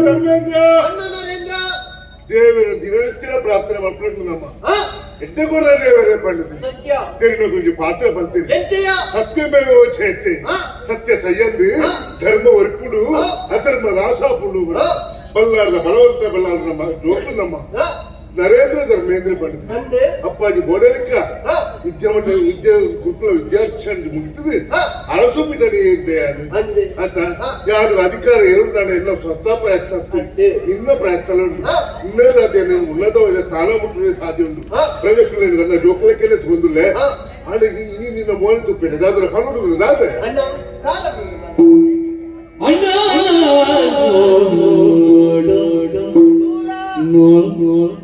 ಧರ್ಮೇಂದ್ರ ಅಣ್ಣ ನರೇಂದ್ರ. ದೇವರ ದಿನನಿತ್ಯ ಪ್ರಾರ್ಥನೆ ಮಾಡ್ಕೊಂಡು ನಮ್ಮ ಎಡ್ಡೆಗೊರ್ರ ದೇವರೇ ಪಂಡಿತ. ಸತ್ಯ. ತೆರಿನ ಗುಂಜಿ ಪಾತ್ರ ಬಂತೀನಿ. ಎಂಚೆಯ? ಸತ್ಯಮೇವ ಜಯತೆ. ಸತ್ಯ ಸಯ್ಯಂದು ಧರ್ಮ ಒರ್ಪುಡು, ಅಧರ್ಮ ನಾಶಾಪುಡು. ಬಲ್ಲಾರದ ಬಲವಂತ ಬಲ್ಲಾರದ ನಮ್ಮ ಜೋಕು ನಮ್ಮ ನರೇಂದ್ರ ಧರ್ಮೇಂದ್ರ ಪಂಡಿತ. ಸಂದೆ. ಅಪ್ಪಾಜಿ ಬೋಡಲಿಕ್ಕ ವಿದ್ಯೆ ವಿದ್ಯೆ ಗುರುಕುಲ ವಿದ್ಯಾರ್ಥಿ ಮುಗಿತದೆ. ಅರಸು ಪೀಠ ಅಂದೆ. ಅಂತ ಯಾರು ಅಧಿಕಾರ ಎರಡು ನಾನು ಎಲ್ಲ ಸ್ವತಃ ಪ್ರಯತ್ನ ಅತ್ತೆ. ನಿನ್ನ ಪ್ರಯತ್ನ ಉಂಟು. ಉನ್ನತ ಉನ್ನತ ಸ್ಥಾನ ಮುಟ್ಟುವ ಸಾಧ್ಯ ಉಂಟು. ಪ್ರಜೆಕ್ಕೂ ನನ್ನ ಜೋಕಲಕ್ಕೆಲ್ಲ ತೊಂದುಲ್ಲೆ. ಆಂಡ ಇನಿ ನಿನ್ನ ಮೋನೆ ತುಪ್ಪಿನ ದಾದ್ರ ಕನ್ನಡ ದಾಸೆ. ಅಣ್ಣ ಕಾಲ. ಅಣ್ಣ ನೋಡು ನೋಡು ನೋಡು ನೋಡು.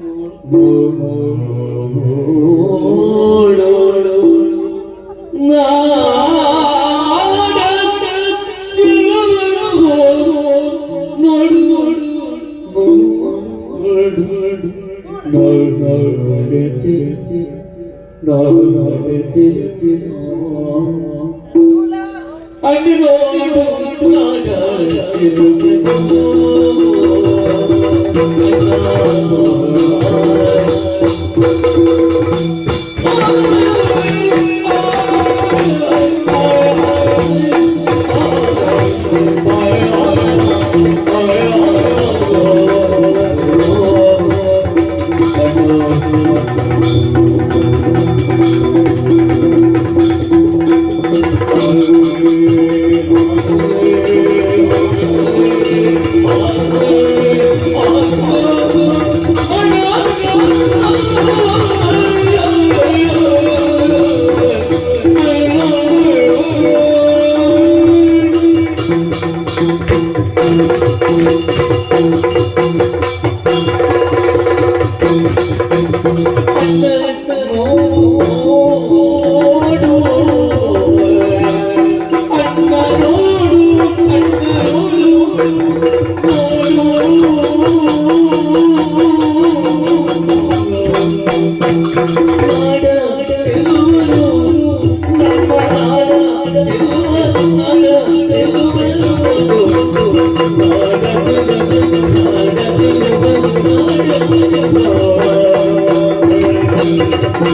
ನೋಡು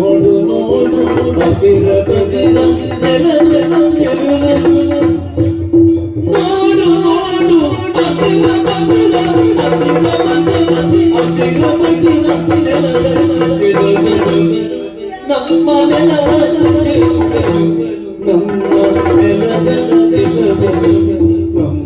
ನೋಡು ನೋಡು ಬದಿರ ಬದಿರ ನೆಲದ ಚೆಲುವೆ. ನೋಡು ನೋಡು ಬದಿರ ಬದಿರ ಬದಿರ ಬದಿರ ಬದಿರ ಬದಿರ ನೆಲದ ಚೆಲುವೆ. ನಮ್ಮ ನೆಲದ ಚೆಲುವೆ, ನಮ್ಮ ನೆಲದ ಚೆಲುವೆ, ನಮ್ಮ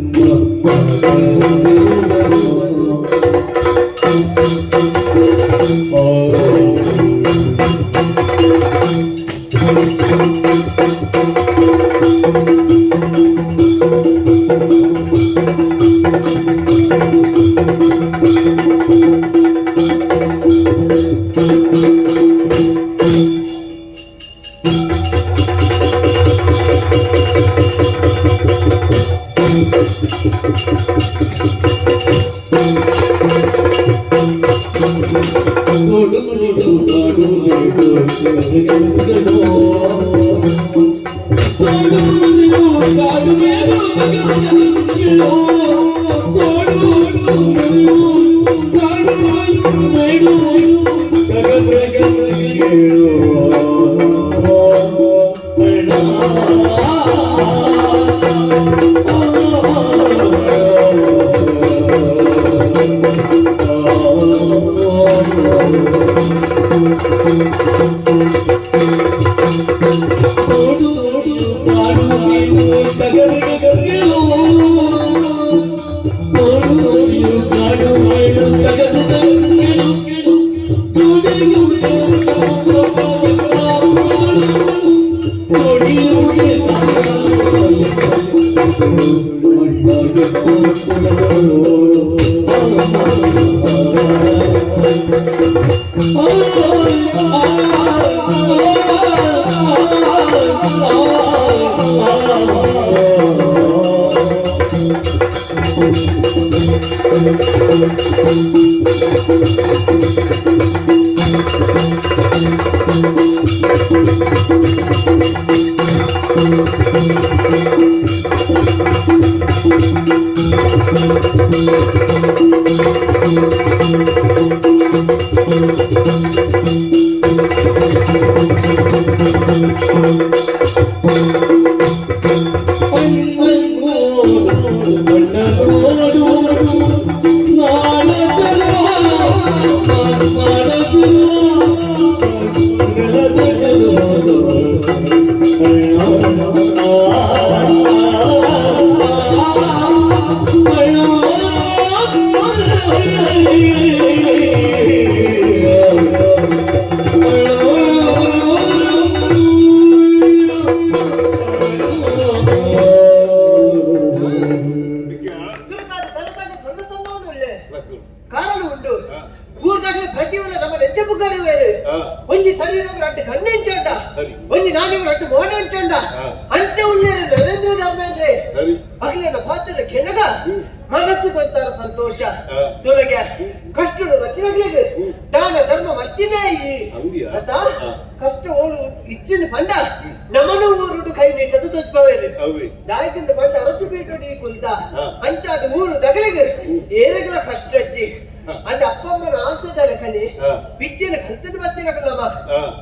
ನೋಡು ನೋಡು ನಾಡು ಮೇಡು ಗಗನಗಳು. ನೋಡು ನೋಡು ಕಾಡು ಮೇಡು ಗಗನಗಳು. ನೋಡು ನೋಡು ಕಾಡು ಮೇಡು ಗಗನಗಳು. ನೋಡು ನೋಡು ಕಾಡು ಮೇಡು ಗಗನಗಳು. ನೋಡು ನೋಡು ಕಾಡು ಮೇಡು ಗಗನಗಳು. ಸುರುಕಾದ ಕಲತಾಗ ಸಣ್ಣ ಸಣ್ಣವನು ಉಳ್ಳೆ. ಕಾರಣ ಉಂಟು. ಊರ್ದಾಗ್ಲೇ ಪ್ರತಿಯೊಂದು ನಮ್ಮ ನೆಚ್ಚ ಬುಗ್ಗಾರು ಬೇರೆ. ಒಂಜಿ ಶರೀರ ರಡ್ಡು ಕಣ್ಣು ಅಂಚಂಡ. ಸರಿ. ಒಂಜಿ ನಾನಿಗೆ ರಡ್ಡು ಮೋಡ ಅಂಚಂಡ. ಅಂಚೆ ಉಳ್ಳೇರು ನರೇಂದ್ರ ಧರ್ಮೇಂದ್ರೆ. ಸರಿ. ಅಖಿಲನ ಪಾತ್ರದ ಕೆನಗ ಮನಸ್ಸು ಬಂತಾರ ಸಂತೋಷ. ತುಲಗೆ ಕಷ್ಟಡು ಮತ್ತಿನಗ್ಲಿಗೆ ದಾನ ಧರ್ಮ ಮತ್ತಿನೇ ಈ. ಹಂಗಿಯಾ? ಆತಾ? ಕಷ್ಟ ಓಳು ಇಚ್ಚಿನ ಪಂಡ ನಮನು ಊರುಡು ಕೈ ನೀಟದು ತೊಚ್ಪವೇರು. ಅವೇ. ನಾಯಕಂದ ಪಂಡ ಅರಸು ಪೀಠೋಡಿ ಕುಂತ. ಅಂಚಾದ ಊರು ದಗಲಿಗೆ ಏರಗಳ ಕಷ್ಟ ಅಜ್ಜಿ. ಅಂಡ ಅಪ್ಪಮ್ಮನ ಆಸೆದಲ್ಲ ಕಲಿ. ವಿದ್ಯೆನ ಕಲ್ತದ ಬತ್ತಿನಕಲ್ಲಮ್ಮ.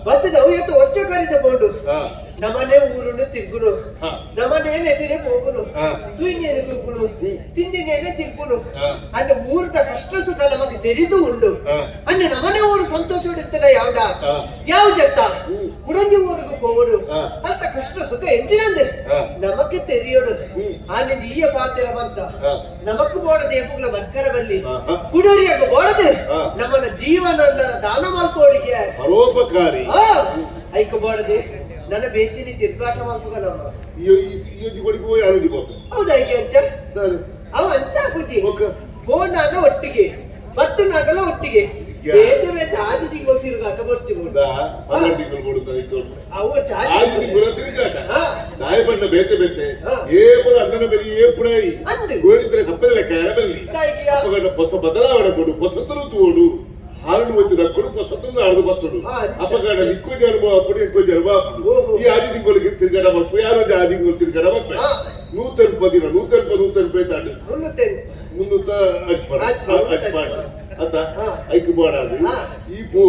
ಬತ್ತದ ಅವು ಎತ್ತು ವರ್ಷ ಕರಿದ ಬೋಂಡು. ನಮನೆ ಊರುನು ತಿರ್ಗುನು. ನಮನೆ ನೆಟ್ಟಿನೆ ಹೋಗುನು. ತುಯ್ನೇನೆ ತೂಪುನು. ತಿಂದಿನೇನೆ ತಿರ್ಗುನು. ಅಂಡ ಊರದ ಕಷ್ಟ ಸುಖ ನಮಗೆ ತೆರಿದು ಉಂಡು. ಅಂಡ ನಮನೆ ಊರು ಸಂತೋಷ ಇರ್ತದ ಯಾವ್ದ? ಯಾವ ಜತ್ತ? ಕುಡಂಜಿ ಊರಿಗೆ ಹೋಗುಡು. ಅಂತ ಕಷ್ಟ ಸುಖ ಎಂಜಿನಂದು ನಮಕ್ ತೆರಿಯೋಡು. ಆನಿಂದ ಈಯ ಪಾತ್ರ ಬಂತ. ನಮಕ್ ಬೋಡದ ಎಪ್ಪುಗಳ ಬದ್ಕರ ಬಲ್ಲಿ. ಕುಡೋರಿಯಾಗ ಬೋಡದು. ನಮ್ಮನ ಜೀವನ ದಾನ ಮಲ್ಕೋಡಿಗೆ. ಪರೋಪಕಾರಿ. ಐಕ ಬೋಡದು ನನ್ನ ಬೇತಿನಿ ತಿರ್ಗಾಟ ಮಲ್ಪುಗಲಮ್ಮ. ಈ ಈ ಕೊಡಿಗೆ ಹೋಗಿ ಆರೋಗ್ಯ ಹೋಗ. ಹೌದಾ ಐಕೆ ಅಂಚ? ಅವ ಅಂಚ ಬುದ್ಧಿ. ಫೋನ್ ಆದ ಒಟ್ಟಿಗೆ ಬತ್ತು ನಾಗಲ ಒಟ್ಟಿಗೆ. ಬೇತೆ ಬೇತೆ ಆದಿ ತಿಂಗಳು ತಿರುಗಾಟ ಬರ್ತೀವಿ. 12 ತಿಂಗಳು ಕೊಡುತ್ತ ಐದು. ಅವು ಆರು ಚಾರ್ಜ್ ತಿಂಗಳ ತಿರುಗಾಟ. ನಾಯಿ ಬಣ್ಣ ಬೇತೆ ಬೇತೆ. ಏಪುರ ಅಣ್ಣನ ಬೆಲಿ ಏಪುರಾಯಿ. ಅಂದು. ಗೋಳಿದ್ರೆ ಕಪ್ಪದ ಲೆಕ್ಕ ಬಲ್ಲಿ. ತಾಯಿಗೆಯ. ಅಪ್ಪಗಂಡ ಹೊಸ ಬದಲಾವಣೆ ಕೊಡು, ಹೊಸತನು ತೋಡು. ಹಾಲು ಒತ್ತಿದ ಕುಡುಪ ಸತಂದ ಆಡ್ದು ಬತ್ತುಡು. ಅಪಗಾಡ ಇಕ್ಕೊಂಜಿ ಅನುಭವ ಅಪ್ಪುಡು, ಇಂಕೊಂಜಿ ಅನುಭವ ಅಪ್ಪುಡು. ಈ ಆಜಿ ತಿಂಗಳಿಗೆ ತಿರ್ಗಾಡ ಮಲ್ಪು, ಯಾರೊಂಜಿ ಆಜಿ ತಿಂಗಳು ತಿರ್ಗಾಡ ಮಲ್ಪೆ. 180 ದಿನ, 180 180 ತಾಂಡು. 308. ಮುನ್ನೂತ ಅಜ್ಪಾಡ. ಅಜ್ಪಾಡ ಅತ್ತ. ಐಕ್ ಬೋಡಾದು. ಈ ಪೂ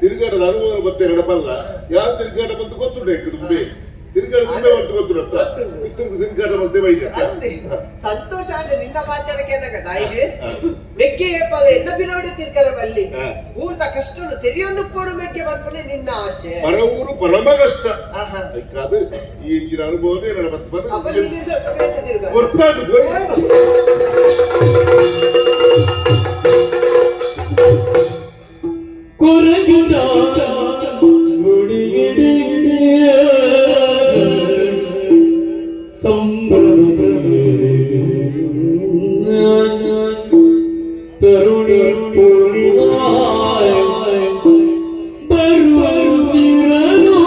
ತಿರುಗಾಟದ ಅನುಭವ ಬತ್ತೆ ನಡಪಲ್ಲ. ಯಾರು ತಿರುಗಾಟ ಬಂತು ಗೊತ್ತುಂಟು. ಐಕ್ ತುಂಬೆ ತಿರುಗಾಟ ತುಂಬೆ ಬಂತು ಗೊತ್ತುಂಟು ಅತ್ತ. ಇತ್ತಿರ್ದು ತಿರುಗಾಟ ಬಂತೆ ಬೈದೆ. ಅಂದೆ ಸಂತೋಷ ಅಂದ್ರೆ ನಿನ್ನ ಮಾತಾಡಕ್ಕೆ ಏನಾಗ ತಾಯಿಗೆ ಮೆಗ್ಗೆ ಏಪಲ್ಲ ಎನ್ನ ಬಿನೋಡಿ ತಿರ್ಕರ ಬಲ್ಲಿ. ಊರ್ದ ಕಷ್ಟನು ತೆರಿಯೊಂದು ಪೋಡು ಮೆಗ್ಗೆ ಬರ್ಪುನೆ ನಿನ್ನ ಆಶೆ. ಪರ ಊರು ಪರಮ ಕಷ್ಟ. ಅದು ಈ ಹೆಚ್ಚಿನ ಅನುಭವನೇ ನನ್ನ ಮತ್ತೆ ಅಪ್ಪ ನೀನು ಸ್ವಲ್ಪ ಬೇಗ ತಿರ್ಗ. ಗೊತ್ತಾದು. ಕೊರಗುದ ಮುಡಿಗಿಡಿಗೆ ಸಂಭ್ರಮ ತರುಣಿ ಪೂರ್ಣಿಮಾಯ ಬರುತ್ತಿರಲು,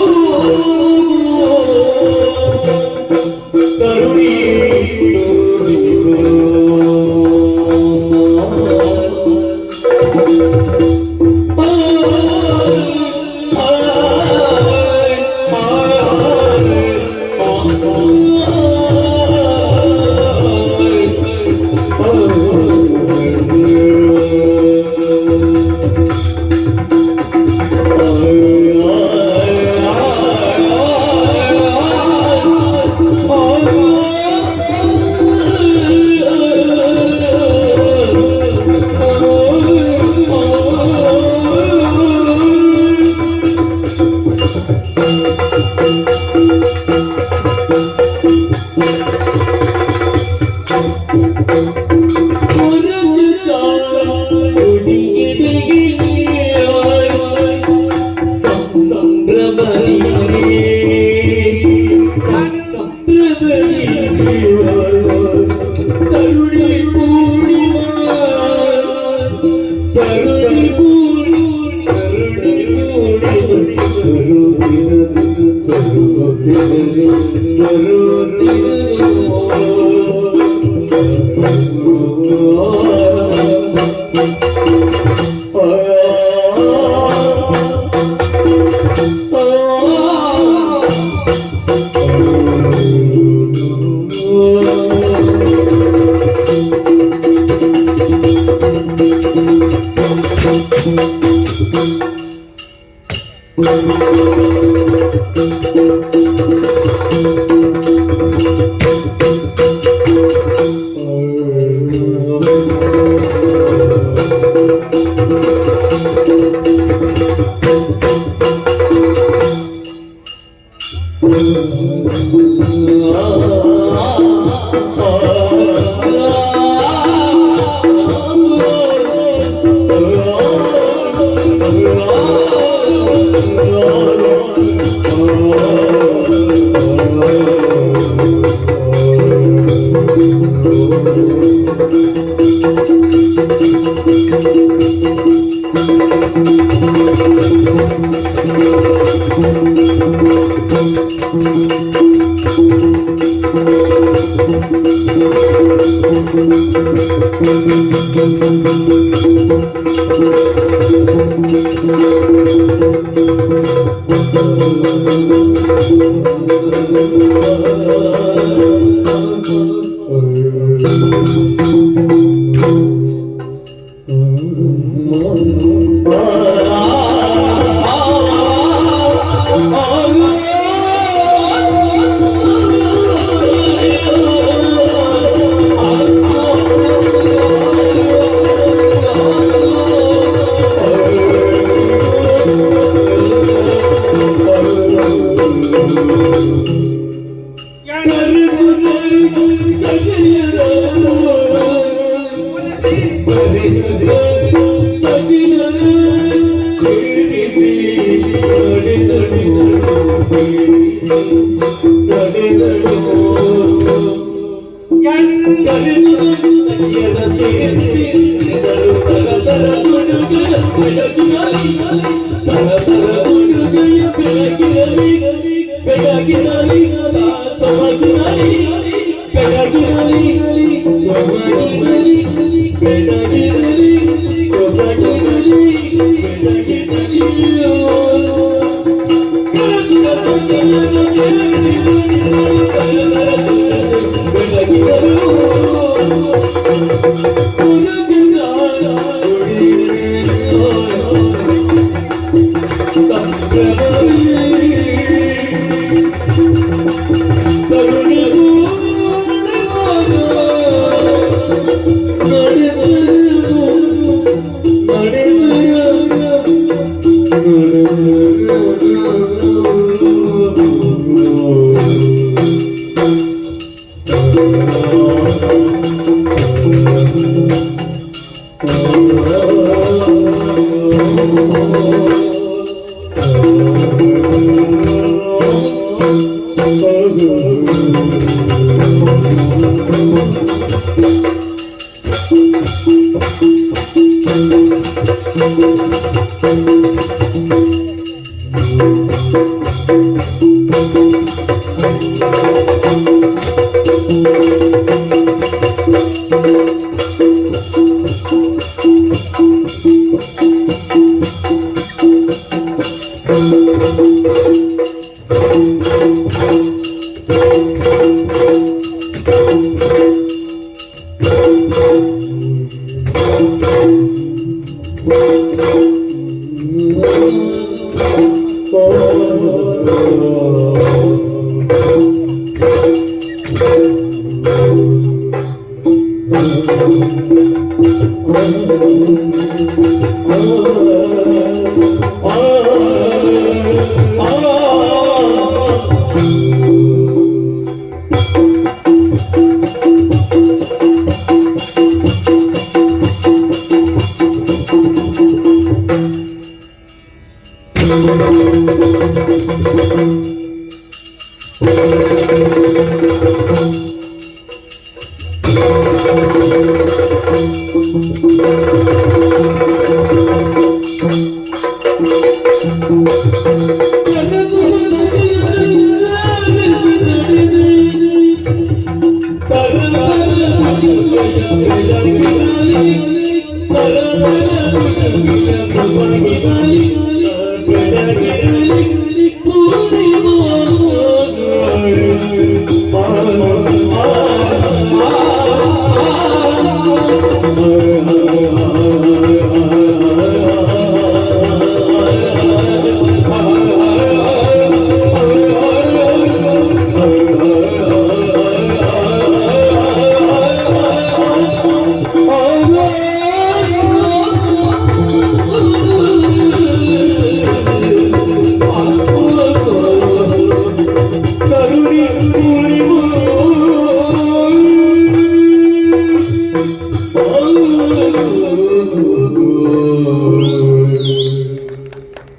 ತರುಣಿ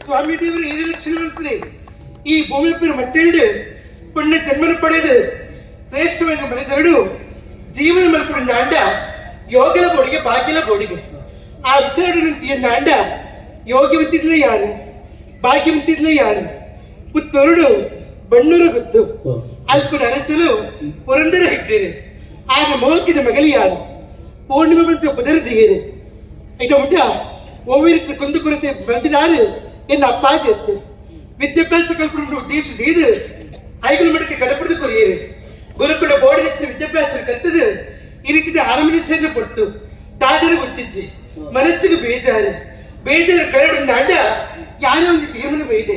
ಸ್ವಾಮಿ ದೇವರು ಹಿರಿಯ ಮಲ್ಪನೆ ಈ ಭೂಮಿಪಿನ ಮಟ್ಟಿಲ್ಡು ಪುಣ್ಯ ಜನ್ಮನ ಪಡೆದು ಶ್ರೇಷ್ಠವೆಂದು ಮನೆದರಡು ಜೀವನ ಮಲ್ಪುಡಿಂದ ಅಂಡ ಯೋಗಲ ಬೋಡಿಗೆ ಭಾಗ್ಯಲ ಬೋಡಿಗೆ ಆ ವಿಚಾರಣೆ ಅಂಡ ಯೋಗ್ಯವಂತಿದ್ಲೆ ಯಾನು ಭಾಗ್ಯವಂತಿದ್ಲೆ ಯಾನು ಪುತ್ತೊರುಡು ಬಣ್ಣೂರು ಗುತ್ತು ಅಲ್ಪನ ಅರಸಲು ಪುರಂದರ ಹೆಗ್ಡೇರು ಆನ ಮೋಲ್ಕಿದ ಮಗಲಿ ಯಾನು ಪೂರ್ಣಿಮೆ ಬಂತು ಪುದರದಿಯೇರು ಇದ ಮುಟ್ಟ ಒವ್ವಿರಕ್ಕೆ ಕುಂದು ಕೊರತೆ ಬೆಳೆದಿದ್ದಾರೆ ಎನ್ನ ಅಪ್ಪಾಜಿ ಎತ್ತು ವಿದ್ಯಾಭ್ಯಾಸ ಕಲ್ಪುಂಡು ಉದ್ದೇಶ ಇದು ಐಗಳು ಮಡಕ್ಕೆ ಕಡಪಡಿದು ಕೊರಿಯೇರು ಗುರುಕುಲ ಬೋರ್ಡಿನ ವಿದ್ಯಾಭ್ಯಾಸ ಕಲ್ತದು ಈ ರೀತಿಯ ಅರಮನೆ ಸೇರಿನ ಪೊಟ್ಟು ದಾದರ ಗೊತ್ತಿಜ್ಜಿ ಮನಸ್ಸಿಗೆ ಬೇಜಾರು ಬೇಜಾರು ಕಳೆಬಿಡ ಯಾರೋ ಒಂದು ತೀರ್ಮಾನ ಬೈದೆ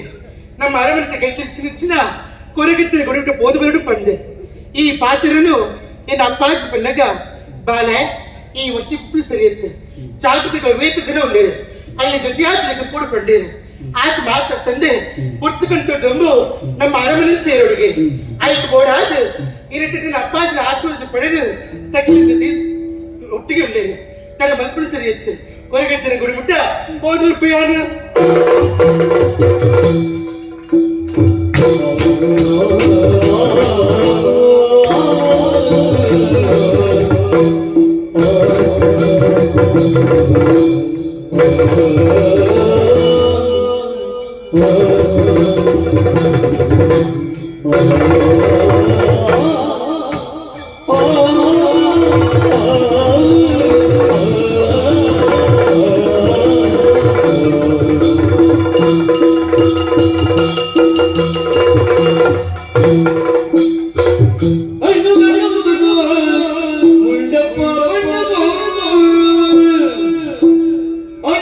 ನಮ್ಮ ಅರಮನೆ ಕೈ ಚಿನ್ನ ಕೊರಗಿತ್ತಿನ ಕೊಡಬಿಟ್ಟು ಪೋದು ಬರಡು ಪಂದೆ ಈ ಪಾತ್ರನು ಎನ್ನ ಅಪ್ಪಾಜಿ ಪನ್ನಗ ಬಾಲೆ ಈ ಒತ್ತಿಪ್ಪು ಸರಿಯತ್ತೆ ಚಾಕುತಿಗ ವೇತ ಜನ ಉಳ್ಳೇರು ಅಲ್ಲಿ ಜೊತೆಯಾದ ಪೋಡು ಪಂಡೇರು ಆತ ಮಾತ ತಂದೆ ಪುರ್ತಕಂತ ದೊಂಬು ನಮ್ಮ ಅರಮನೆ ಸೇರೋಡಿಗೆ ಆಯ್ತು ಬೋಡಾದ ಈ ರೀತಿ ಅಪ್ಪಾಜಿನ ಆಶೀರ್ವಾದ ಪಡೆದು ಸಕಲ ಜೊತೆ ಒಟ್ಟಿಗೆ ಉಳ್ಳೇರು ತಡ ಮಲ್ಪಲು ಸರಿಯತ್ತೆ ಕೊರಗಜ್ಜನ ಗುಡಿಮುಟ್ಟ ಪೋದೂರು ಪ್ರಯಾಣ.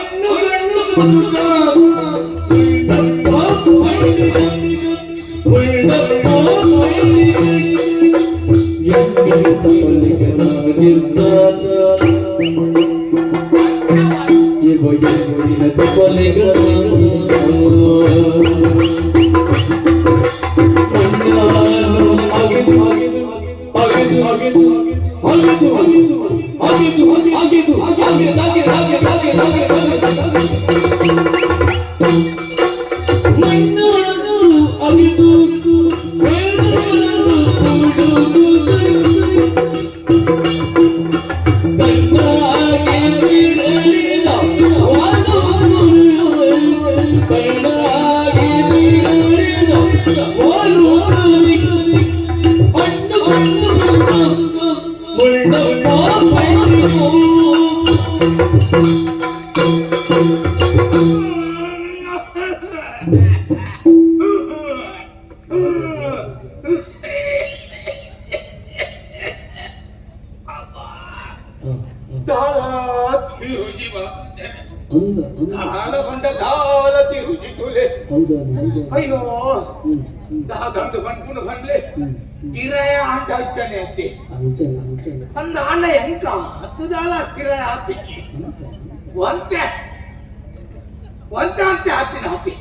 ಅಣ್ಣು ಗಣ್ಣು ಅಯ್ಯೋ ದಾದಂದು ಕಣ್ಕೊಂಡು ಕಣ್ಲೆ ಕಿರಾಯ ಅಂತ ಹಚ್ಚಾನೆ ಅತ್ತೆ. ಅಂದ ಅಣ್ಣ ಎಂಕ ಹತ್ತುದಾಲ ಕಿರಾಯ ಹಾಕಿಚ್ಚಿ ಒಂತೆ ಒಂತೆ ಅಂತೆ ಹಾತಿನ ಹಾತಿ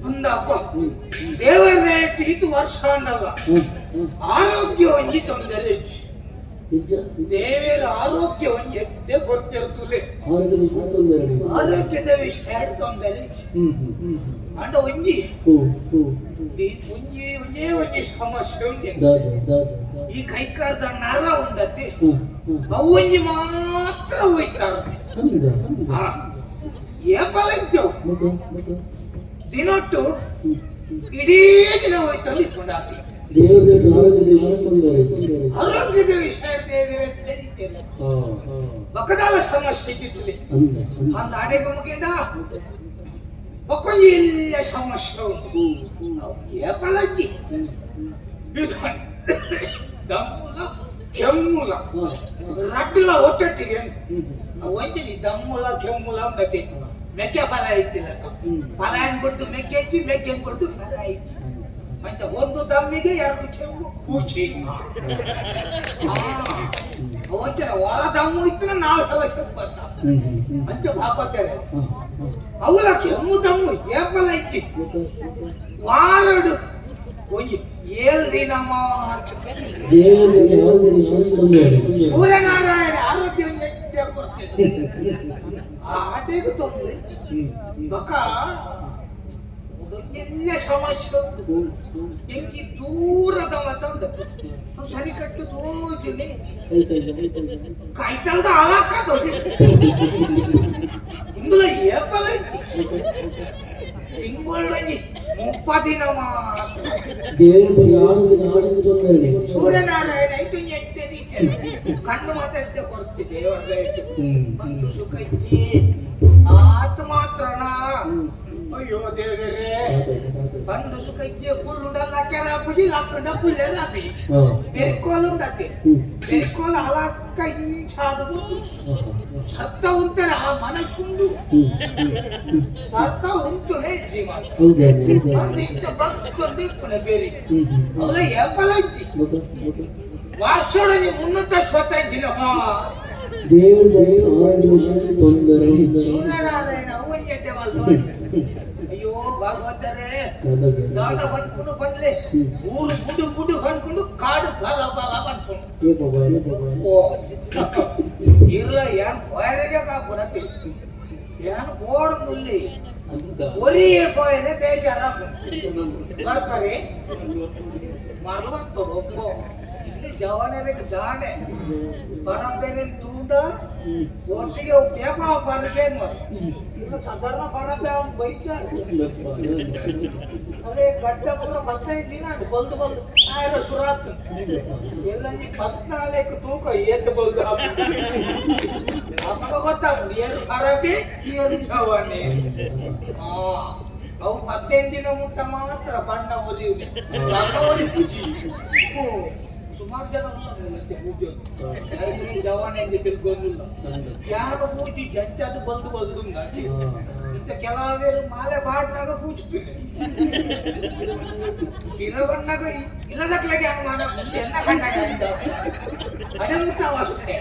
ಅಂದ ಅಪ್ಪ ದೇವರ ಈತು ವರ್ಷ ಅನ್ನಲ್ಲ, ಆರೋಗ್ಯ ಒಂಜಿ ತೊಂದರೆ ಇಜ್ಜಿ. ದೇವರ ಆರೋಗ್ಯ ಒಂಜಿ ಎದ್ದೆ ಗೊತ್ತಿರ್ತುಲೆ, ಆರೋಗ್ಯದ ವಿಷಯ ತೊಂದರೆ ಇಜ್ಜಿ. ಅಂಡ ಒಂಜಿ ಒಂಜಿ ಒಂಜೇ ಒಂಜಿ ಸಮಸ್ಯೆ ಉಂಟು. ಈ ಕೈಕಾರದ ನರ ಉಂಡತ್ತೆ, ಅವು ಒಂಜಿ ಮಾತ್ರ ಹೋಯ್ತಾರ. ಏಪಲ ಇತ್ತು ದಿನೊಟ್ಟು ಇಡೀ ದಿನ ಹೋಯ್ತಲ್ಲಿ ಇಟ್ಕೊಂಡಾತಿ. ಆರೋಗ್ಯದ ವಿಷಯ ದೇವರ ಬಕ್ಕದಾಲ ಸಮಸ್ಯೆ ಇದ್ದಿದ್ದಲ್ಲಿ ಅಂದ ಅಡೆಗೆ ಮುಗಿಂದ ಬಕ್ಕೊಂಜಿ ಇಲ್ಲ ಸಮಸ್ಯೆ ಉಂಟು. ಏಪಲಜ್ಜಿ ಇದು ದಮ್ಮುಲ ಕೆಮ್ಮುಲ ರಡ್ಡುಲ ಒಟ್ಟೊಟ್ಟಿಗೆ ಒಂಜಿನಿ ದಮ್ಮುಲ ಕೆಮ್ಮುಲ ಉಂಡತಿ. ಮೆಕ್ಕೆ ಫಲ ಇತ್ತಿಲ್ಲಕ್ಕ, ಫಲ ಕೊಡ್ದು ಮೆಕ್ಕೆ ಹೆಚ್ಚಿ, ಮೆಕ್ಕೆ ಕೊಡ್ದು ಫಲ ಐತಿ. ಮಂಚ ಒಂದು ದಮ್ಮಿಗೆ ಎರಡು ಕೆಮ್ಮು ಪೂಚಿ ಒಂಚರ ಹೊರ ದಮ್ಮು ಇತ್ತು, ನಾಲ್ಕು ಸಲ ಕೆಮ್ಮು ಅಂತ ಅಂಚ ಹಾಕೋತಾರೆ. ಅವಲ ಕೆಮ್ಮು ದಮ್ಮು ಏಪಲ ಇಚ್ಚಿ ವಾರಡು ಒಂಜಿ ಏಳು ದಿನ ಮಾತ್ರ. ಸೂರ್ಯನಾರಾಯಣ ಆರೋಗ್ಯ ಕೊಡ್ತೇನೆ, ಆ ಆಟೆಗೂ ತೊಂದರೆ ಬಕ ಎಲ್ಲ ಸಮಸ್ಯೆ ಉಂಟು. ಎಂಕಿ ದೂರದ ಮತ ಉಂಟು, ಸರಿ ಕಟ್ಟು ತೋಜುನೆ ಕಾಯ್ತಲ್ದ ಅಲಕ್ಕ ಇಂದುಲ ಏಪಲ ತಿಂಗಳೊಂಜಿ 30 ದಿನ ಮಾತ್ರ. ಸೂರ್ಯನಾರಾಯಣ ಐಟು ಎಟ್ಟೆ ಕಣ್ಣು ಮಾತಾಡ್ತೆ ಕೊಡ್ತಿದ್ದೆ ಒಂದು ಸುಖ ಇಜ್ಜಿ ಆತು ಮಾತ್ರನಾ. ಅಯ್ಯೋ ದೇವರೇ, ಬಂದು ಸುಖ ಇಜ್ಜೆ ಕುಳ್ಳುಂಡಲ್ಲ ಕೆರ ಪುಜಿ ಲಾಕೊಂಡ ಪುಲ್ಲೆ ಲಾಪಿ ಬೆರ್ಕೋಲು ಉಂಡತ್ತೆ ಬೆರ್ಕೋಲು ಅಲಕ್ಕ ಇಂಚಾದ ಸರ್ತ ಉಂತಾರೆ. ಆ ಮನಸ್ಸುಂಡು ಸರ್ತ ಉಂಟುನೇ ಜೀವ ಒಂದು ಇಂಚ ಬಗ್ಗೊಂದು ಇಪ್ಪುನೆ ಬೇರೆ ಅವಲ ಏಪಲ ಇಜ್ಜಿ ವರ್ಷೊಡನೆ ಮುನ್ನೂತ ಸ್ವತಂಜಿನ ಸೂರ್ಯನಾರಾಯಣ ಹೂವಂಜೆಡ್ಡೆ. ಅಯ್ಯೋ ಭಾಗವತರೇ, ದಾದ ಪನ್ಕೊಂಡು ಪನ್ಲೆ ಊರು ಬುಡು ಬುಡು ಪನ್ಕೊಂಡು ಕಾಡು ಬಲ ಬಲ ಪನ್ಕೊಂಡು ಓ ಇರ್ಲ ಏನ್ ಪೋಯರೆಗೆ ಕಾಪುನತಿ ಏನ್ ಪೋಡುಂದುಲ್ಲಿ ಒರಿಯೇ ಪೋಯರೆ ಬೇಜಾರ ಬರ್ತಾರೆ ಮರವತ್ತೋಡು ಒಪ್ಪೋ. ಇಲ್ಲಿ ಜವಾನರಿಗೆ ದಾನೆ ಪರಂಪರೆ ತೂಂಡ ಒಟ್ಟಿಗೆ ಪೇಪ ಪರಕೆ ಇಲ್ಲ ಸಾಧಾರಣ ಪರಂಪರೆ ಅವ್ನು ಬೈತಾರೆ. ಅದೇ ಗಡ್ಡ ಪೂರ 15 ದಿನ ಬಲ್ದು ಬಲ್ದು ಆಯ್ರ ಸುರಾತ್ ಎಲ್ಲಂಜಿ 14 ತೂಕ ಏತ್ ಬಲ್ದು ಅಪ್ಪ ಗೊತ್ತಾಗ ಏನು ಖರಾಬಿ ಏನು ಜವಾನಿ. ಅವು 15 ದಿನ ಮುಟ್ಟ ಮಾತ್ರ ಬಣ್ಣ ಒಲಿಯುವೆ ಪೂಜಿ. ಸುಮಾರು ಜನ ಮತ್ತೆ ಪೂಜೆ ಜವಾನಿ ಅಂತ ತಿಳ್ಕೊಂಡಿಲ್ಲ ಯಾರು ಪೂಜಿ ಜಂಚದು ಬಲ್ದು ಬಲ್ದು. ಇಂತ ಕೆಲವರು ಮಾಲೆ ಬಾಡ್ನಾಗ ಪೂಜ್ತೀನಿ ಇರವನ್ನಾಗ ಇಲ್ಲದಕ್ಲಾಗೆ ಅನುಮಾನ ಎಲ್ಲ ಕನ್ನಡ ಅಡೆ ಮುಟ್ಟ ಅಷ್ಟೇ.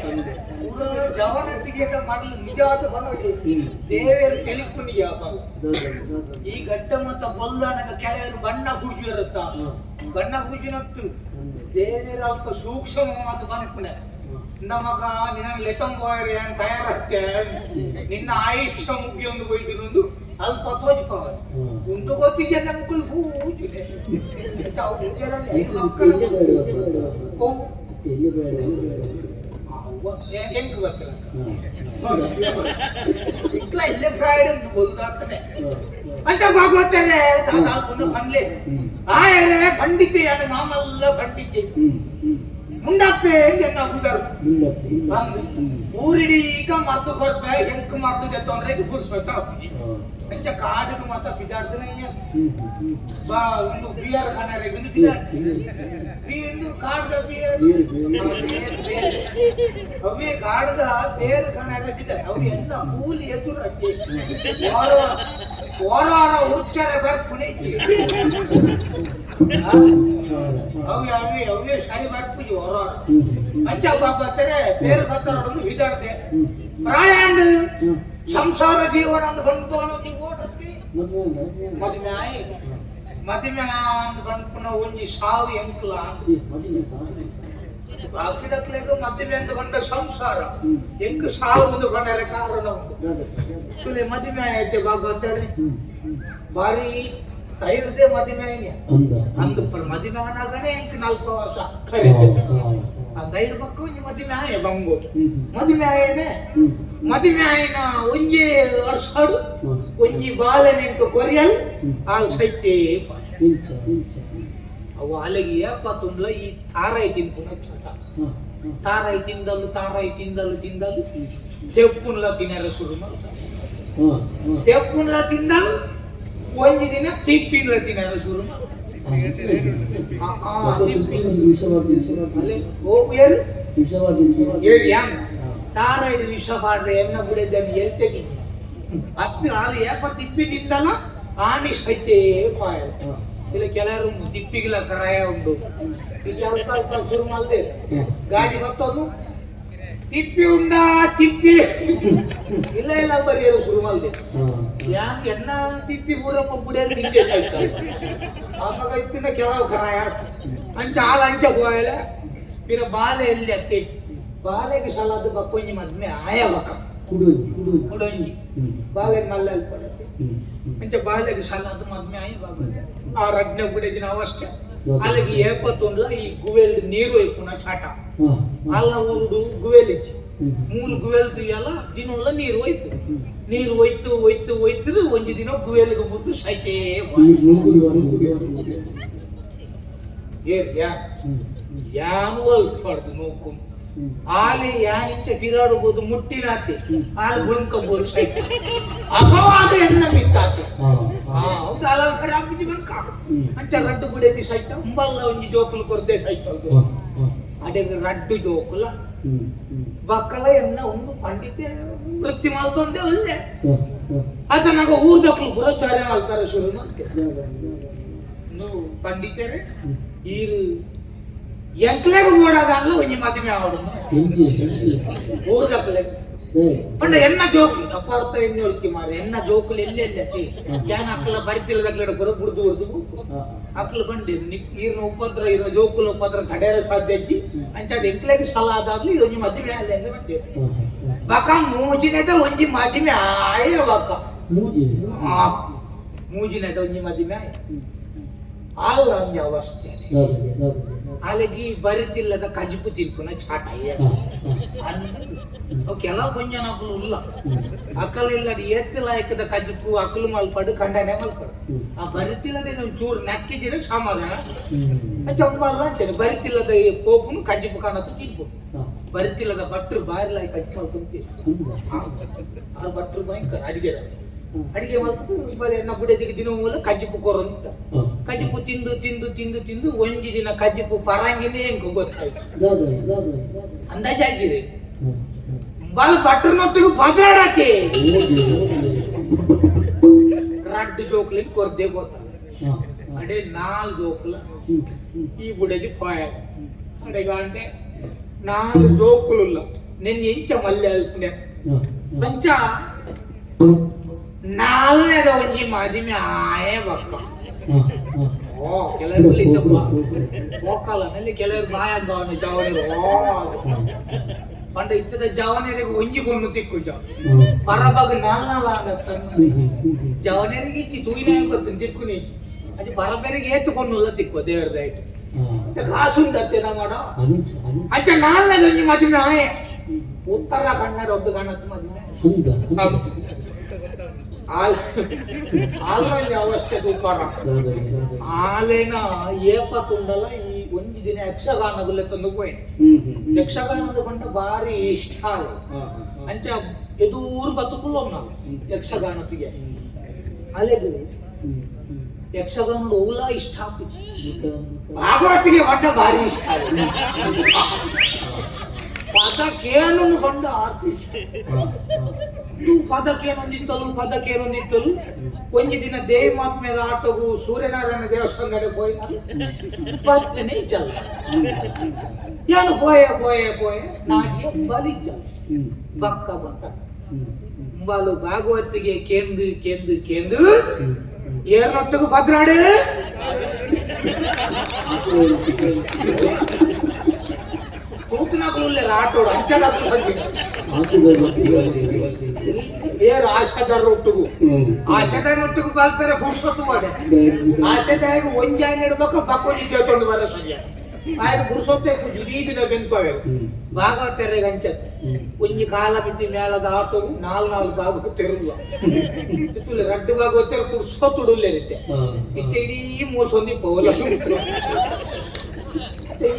ಪೂರ ಜವನತ್ತಿಗೆ ಮಾಡಲು ನಿಜವಾದ ಬನ್ನೋಡಿ ದೇವರು ತೆಲಿಪುನಿ ಯಾವಾಗ ಈ ಗಡ್ಡ ಮತ್ತ ಬೊಲ್ದಾನಗ ಕೆಲವರು ಬಣ್ಣ ಪೂಜೆ ಇರುತ್ತ. ಬಣ್ಣ ಪೂಜಿನತ್ತು ದೇವರ ಅಲ್ಪ ಸೂಕ್ಷ್ಮವಾದ ಬನಪುಣೆ. ನಮಗ ನಿನ್ನ ಲೆತಂಬಾಯರೆ ಅಂತ ತಯಾರತ್ತೆ, ನಿನ್ನ ಆಯುಷ್ಯ ಮುಗಿಯೊಂದು ಬೈದಿನೊಂದು ಅಲ್ಪ ತೋಜಿಪವ ಉಂದು ಗೊತ್ತಿಗೆ ನಮ್ಕುಲ್ ಪೂಜೆ ಮಕ್ಕಳು ಹೆಂಗ್ ಗೊತ್ತಿಲ್ಲ. ಇಟ್ಲ ಇಲ್ಲೇ ಫ್ರೈಡ್ ಅಂತ ಬೊಲ್ದಾಗ್ತಾನೆ ಅಂತ ಭಾಗವತರೇ ದಾದಾ ಪುನಃ ಪಂಡ್ಲೆ ಆಯರೆ ಪಂಡಿತೆ ಯಾನು ಮಾಮಲ್ಲ ಪಂಡಿತೆ ಮುಂಡಪ್ಪೆ ಎಂದ ಬುದರು ಅಂದು ಊರಿಡೀಕ ಮರ್ದು ಕೊರ್ಪೆ ಎಂಕ್ ಮರ್ದು ದೆತ್ತೊಂದ್ರೆ ಫುರ್ಸೊತ್ತ ಅಂಚ ಕಾಡುಗು ಮತ್ತ ಬಿದಾಡ್ದನ ಬಾ ಒಂದು ಬಿಯರ್ ಖಾನಾರೆ ಒಂದು ಬಿದಾಡ್ ಬಿ ಇಂದು ಕಾಡ್ದ ಬಿಯರ್ ಬೇರ್ ಅವೇ ಕಾಡ್ದ ಬೇರ್ ಖಾನಾರೆ ಬಿದಾಡ್ ಅವು ಎಲ್ಲ ಕೂಲಿ ಎದುರು ಅಷ್ಟೇ ವಾರ ವಾರ ಉರ್ಚಾರೆ ಬರ್ಪುನೆ. ಅವೆ ಅವೇ ಅವೇ ಶಾಲಿ ಬರ್ಪುಜಿ ವಾರ ಅಂಚ ಬಾಬತ್ತಾರೆ ಬೇರೆ ಬತ್ತಾರೊಂದು ಬಿದಾಡ್ದೆ ಪ್ರಾಯಾಂಡ್ ಸಂಸಾರ ಜೀವನ ಅಂದ್ ಬಂದ್ಬೋನು ನೀವು ಓಡತ್ತಿ ಮದುವೆ ಆಯ್ ಮದುವೆ ಅಂದ್ ಬಂದ್ಪುನ ಒಂಜಿ ಸಾವು ಎಂಕ್ಲ ಬಾಕಿದಕ್ಲೆಗ್ ಮದುವೆ ಅಂದ್ ಬಂದ ಸಂಸಾರ ಎಂಕ್ ಸಾವು ಒಂದು ಬಂದರೆ ಕಾರಣ ಉಂಟು. ತುಲೆ ಮದುವೆ ಆಯ್ತೆ ಬಾಬತ್ತಾರೆ ಬಾರಿ ತೈರ್ದೆ ಮದುವೆ ಆಯ್ನೆ ಅಂದ್ ಮದುವೆ ಆನಾಗನೇ ಎಂಕ್ 4 ವರ್ಷ ಅಂದ ಐದು ಪಕ್ಕ ಒಂಜಿ ಮದುವೆ ಆಯ ಬಂಗು ಮದುವೆ ಆಯನೆ ಮದುವೆ ಆಯ್ನ ಒಂಜಿ ವರ್ಷಡು ಒಂಜಿ ಬಾಳೆನೆಂಕ ಕೊರಿಯಲ್ ಆಲ್ ಸೈತೆ. ಅವು ಅಲೆಗೆ ಏಪ ತುಂಬ್ಲ ಈ ತಾರಾಯಿ ತಿನ್ಪುನ ಚಟ. ತಾರಾಯಿ ತಿಂದಲು ತಾರಾಯಿ ತಿಂದಲು ತಿಂದಲು ತೆಪ್ಪುನ್ಲ ತಿನ್ನರ ಶುರು ಮಾಡ್ತಾರೆ. ತೆಪ್ಪುನ್ಲ ತಿಂದಲು ಒಂಜಿ ದಿನ ತಿಪ್ಪಿನ್ಲ ತಿನ್ನರ ಶುರು ಮಾಡ್ತಾರೆ. ತಿಪ್ಪಿ ಅಲ್ಲೇ ಓ ಏಳು ಏಳು ಯಾನ್ ತಾರಾಯ್ಡು ವಿಷ ಪಾಡ್ರೆ ಎನ್ನ ಬುಡೆದನ್ನು ಎಲ್ತೆಗಿಂಜ ಅತ್ತು ಆಲು ಏಪ ತಿಪ್ಪಿ ತಿಂದಲ ಆನಿ ಸೈತೆ ಪಾಯ. ಇಲ್ಲ ಕೆಲವರು ತಿಪ್ಪಿಗಿಲ್ಲ ಕರಾಯ ಉಂಟು. ಇಲ್ಲಿ ಅಲ್ಪ ಅಲ್ಪ ಶುರು ಮಾಡದೆ ಗಾಡಿ ಮತ್ತೊಂದು ತಿಪ್ಪಿ ಉಂಡ ತಿಪ್ಪಿ ಇಲ್ಲ ಇಲ್ಲ ಬರೆಯಲು ಶುರು ಮಾಡದೆ ಯಾಕೆ ಎನ್ನ ತಿಪ್ಪಿ ಊರಪ್ಪ ಬುಡಿಯಲ್ಲಿ ತಿಂಡೆ ಸೈತ ಆವಾಗ ಇತ್ತಿನ ಕೆಲವು ಕರಾಯ ಅಂಚ ಹಾಲು ಅಂಚ ಹೋಯಲ ಪಿರ ಬಾಲೆ ಎಲ್ಲಿ ಅತ್ತೆ ಬಾಲೆಗೆ ಸಲಾದ ಬಕ್ಕೊಂಜಿ ಮದ್ಮೆ ಆಯ ಬಕ್ಕ ಕುಡೊಂಜಿ ಬಾಲೆ ಮಲ್ಲ ಪಡತ್ತೆ ಅಂಚ ಬಾಲೆಗೆ ಸಲಾದ ಮದ್ಮೆ ಆಯ ಬಾಗ ಆ ರಡ್ನೆ ಬುಡೆದಿನ ಅವಸ್ಥೆ ಅಲ್ಲಿಗೆ ಏಪತ್ತೊಂಡ್ಲ ಈ ಗುವೆಲ್ ನೀರು ಒಯ್ಪುನ ಚಾಟ. ಅಲ್ಲ ಊರುಡು ಗುವೆಲ್ ಇಚ್ಚಿ ಮೂಲು ಗುವೆಲ್ ತುಯ್ಯಲ್ಲ ದಿನೊಲ್ಲ ನೀರು ಒಯ್ತು ನೀರು ಒಯ್ತು ಒಯ್ತು ಒಯ್ತದು ಒಂಜಿ ದಿನ ಗುವೆಲ್ಗೆ ಮುತ್ತು ಸೈತೇ. ಏರ್ ಯಾ ಯಾನು ಅಲ್ಪಾಡ್ದು ನೋಕು ಆಲೆ ಯಾನಿಂಚ ಬಿರಾಡಬಹುದು ಮುಟ್ಟಿನಾತೆ ಆಲೆ ಗುಳುಂಕಬೋದು ಸೈತೆ ಅಪವಾದ ಎನ್ನ ಮಿತ್ತಾತೆ. ಹೌದು ಅಲ ರಾಪುಜಿ ಬನ್ಕ ಅಂಚ ರಡ್ಡು ಗುಡೆದಿ ಸೈತ ಉಂಬಲ್ಲ ಒಂಜಿ ಜೋಕುಲು ಕೊರ್ದೆ ಸೈತ ಅಡೆಗೆ ರಡ್ಡು ಜೋಕುಲ ಬಕ್ಕಲ ಎನ್ನ ಒಂದು ಪಂಡಿತೆ ವೃತ್ತಿ ಮಲ್ತೊಂದೇ ಒಳ್ಳೆ ಆತ ನಾಗ ಊರ್ದಕ್ಲು ಪೂರ ಚಾರೆ ಮಲ್ತಾರೆ ಶುರು ಮಲ್ತೆ నువ్వు పండిತೇರೆ ಈರು ಎಂಕ್ಲೆಗ್ ಬೋಡಾದಾನ್ಲ ಒಂಜಿ ಮದಿಮೆ ಆವಡು ಊರ್ದಕ್ಲೆಗ್ ಪಂಡ ಎನ್ನ ಜೋಕುಲು ಅಪಾರ್ಥ ಎಣ್ಣೆ ಒಳ್ಕಿ ಮಾರೆ ಎನ್ನ ಜೋಕುಲು ಎಲ್ಲೆ ಎಲ್ಲೆ ಯಾನ್ ಅಕ್ಕಲ ಬರಿತಿಲ್ಲದಕ್ಲೆಡ ಪೂರ ಬುಡ್ದು ಬುಡ್ದು ಅಕ್ಲು ಬಂಡಿ ಈರ್ನ ಉಪದ್ರ ಇರೋ ಜೋಕುಲ ಉಪದ್ರ ತಡೆಯಲು ಸಾಧ್ಯ ಇಜ್ಜಿ ಅಂಚ ಅದು ಎಂಕ್ಲೆಗ್ ಸಲ ಆದಾಗ್ಲಿ ಒಂಜಿ ಮದಿಮೆ ಆಲೆ ಅಂದ್ ಬಂಡೆ ಬಕ ಮೂಜಿನೆದ ಒಂಜಿ ಮದಿಮೆ ಆಯ ಬಕ ಮೂಜಿನೆದ ಒಂಜಿ ಮದಿಮೆ ಆಯ ಆಲ್ಲ ಒಂಜಿ ಅವಸ್ಥೆ ಅಲ್ಲಿಗೆ ಬರಿತಿಲ್ಲದ ಕಜಿಪು ತಿನ್ಪುನ ಚಾಟ ಅವು ಕೆಲವು ಕೊಂಜನಕುಲು ಉಲ್ಲ ಅಕ್ಕಲು ಇಲ್ಲಡಿ ಏತ್ತಿಲಾಯಕದ ಕಜಿಪು ಅಕ್ಕಲು ಮಲ್ಪಡು ಕಂಡನೆ ಮಲ್ಪಡು ಆ ಬರಿತಿಲ್ಲದೆ ಚೂರು ನಕ್ಕಿಜಿನ ಸಮಾಧಾನ ಚಂಬಲ್ಲ ಅಂಚನೆ ಬರಿತಿಲ್ಲದ ಈ ಪೋಪುನು ಕಜಿಪು ಕಾಣತ್ತು ತಿನ್ಪು ಬರಿತಿಲ್ಲದ ಭಟ್ರು ಬಾರಿಲಾಯಿ ಕಜ್ಜಿ ಮಲ್ಕೊಂಡು ಆ ಭಟ್ರು ಭಯಂಕರ ಅಡಿಗೆ ಅಡಿಗೆ ಮಲ್ಪು ಬಲೆ ಎನ್ನ ಬುಡೆದಿಗೆ ದಿನ ಮೂಲ ಕಜ್ಜಿಪು ಕೊರಂತ ಕಜಿಪು ತಿಂದು ತಿಂದು ತಿಂದು ತಿಂದು ಒಂಜಿ ದಿನ ಕಜಿಪು ಪರಂಗಿನೇ ಎಂಕ್ ಗೊತ್ತಾಯ್ತು ಅಂದಾಜಾಜಿರಿ ಬಾಲ ಭಟ್ರನೊಟ್ಟಿಗೆ ಪದರಾಡತಿ ರಡ್ಡು ಜೋಕ್ಲಿನ್ ಕೊರ್ದೆ ಗೊತ್ತ ಅಡೆ ನಾಲ್ ಜೋಕ್ಲ ಈ ಬುಡೆದಿ ಫಾಯ ಅಡೆಗ ಅಂಡೆ ನಾಲ್ ಜೋಕುಲುಲ್ಲ. ನಿನ್ನ ಎಂಚ ಮಲ್ಲೆ ಅಲ್ಪನೆ ಮಂಚ ನಾಲ್ನೇದ ಒಂಜಿ ಮಾದಿಮೆ ಆಯೇ ಬಕ್ಕ. ಓ ಕೆಲವರು ಇದ್ದಪ್ಪ ಹೋಕಲ್ಲ ಅಲ್ಲಿ ಕೆಲವರು ಬಾಯಂಗ ಅವನು ಜವನಿರು. ಓ ಪಂಡ ಇತ್ತದ ಜವನರಿಗೆ ಒಂಜಿ ಕೊಂಡು ತಿಕ್ಕು ಜ ಪರಬಾಗ ನಾಲ್ನಾಲ ಜವನರಿಗೆ ಇಚ್ಚಿ ತೂಯಿನ ಗೊತ್ತು ತಿಕ್ಕು ನೀ ಅದು ಪರಬೆರಿಗೆ ಏತುಕೊಂಡುಲ್ಲ ತಿಕ್ಕು ದೇವರ ದಯೆ ಕಾಸುಂಡತ್ತೆ ನಮ್ಮ ಅಂಚ ನಾಲ್ನೇದ ಒಂಜಿ ಮದುವೆ ಆಯೆ ಉತ್ತರ ಕನ್ನಡ ಒದ್ದು ಕಾಣತ್ತು ಮದುವೆ. ಆಲ್ರಲ್ಲಿ ಅವಸ್ಥೆ ತೂಕಾರ ಆಲೇನ ಏಪ ತುಂಡಲ ಈ ಒಂಜಿ ದಿನ ಯಕ್ಷಗಾನಗುಲ್ಲೆ ತಂದು ಪೋಯ್ ಯಕ್ಷಗಾನದ ಪಂಡ ಬಾರಿ ಇಷ್ಟ ಆಲೆ. ಅಂಚ ಎದೂರು ಬತ್ತುಕುಲ್ಲ ನಾವು ಯಕ್ಷಗಾನತಿಗೆ ಅಲೆಗು ಯಕ್ಷಗಾನದ ಓಲಾ ಇಷ್ಟ ಆಪುಜಿ, ಭಾಗವತಿಗೆ ಪಂಡ ಬಾರಿ ಇಷ್ಟ ಆಲೆ. ಪದಕ್ಕೇನನ್ನು ಕಂಡ ಆತ ಇಷ್ಟ. ಇದು ಪದಕ್ಕೇನೊಂದಿತ್ತಲು ಪದಕ್ಕೇನೊಂದಿತ್ತಲು ಒಂಜಿ ದಿನ ದೇವಿ ಮಾತ್ಮೇದ ಆಟಗು ಸೂರ್ಯನಾರಾಯಣ ದೇವಸ್ಥಾನದ ಪೋಯಿನ ಬರ್ತೇನೆ ಇಜ್ಜಲ್ಲ ಏನು ಪೋಯೆ ಪೋಯೆ ಪೋಯೆ ನಾಟ್ಯ ಬಲಿಜ್ಜಲ್ಲ ಬಕ್ಕ ಬಕ್ಕ ಬಾಲು ಭಾಗವತಿಗೆ ಕೇಂದು ಕೇಂದು ಕೇಂದು ಏರ್ನೊಟ್ಟಿಗೂ ಭದ್ರಾಡು ತೂತಿನಾಗಲೂ ಆಟೋಡು ಅಂಚಲಾಗಲು ಏರ್ ಆಶಾದಾರ ಒಟ್ಟಿಗೂ ಆಶಾದಾರ ಒಟ್ಟಿಗೂ ಬಾಲ್ಪೇರೆ ಪುರುಷೊತ್ತು ಮಾಡೆ ಆಶಾದಾಯಗ ಒಂಜಾಯ ನೆಡ್ಬೇಕು ಬಕ್ಕೊಂಜಿ ಜೇತೊಂಡು ಬರ ಸಂಜೆ ಆಯ್ತು ಪುರುಷೊತ್ತೆ ಇಡೀ ದಿನ ಬೆನ್ಪವೆ ಭಾಗವತರಿಗೆ ಅಂಚ ಒಂಜಿ ಕಾಲ ಬಿದ್ದಿ ಮೇಳದ ಆಟವು ನಾಲ್ ನಾಲ್ ಭಾಗವತರುಲ್ಲ ತುಲೆ ರಡ್ಡು ಭಾಗವತರು ಪುರುಷೊತ್ತುಡುಲ್ಲೇರಿತ್ತೆ ಇತ್ತೆ ಇಡೀ ಮೂಸೊಂದಿ ಪೋಲ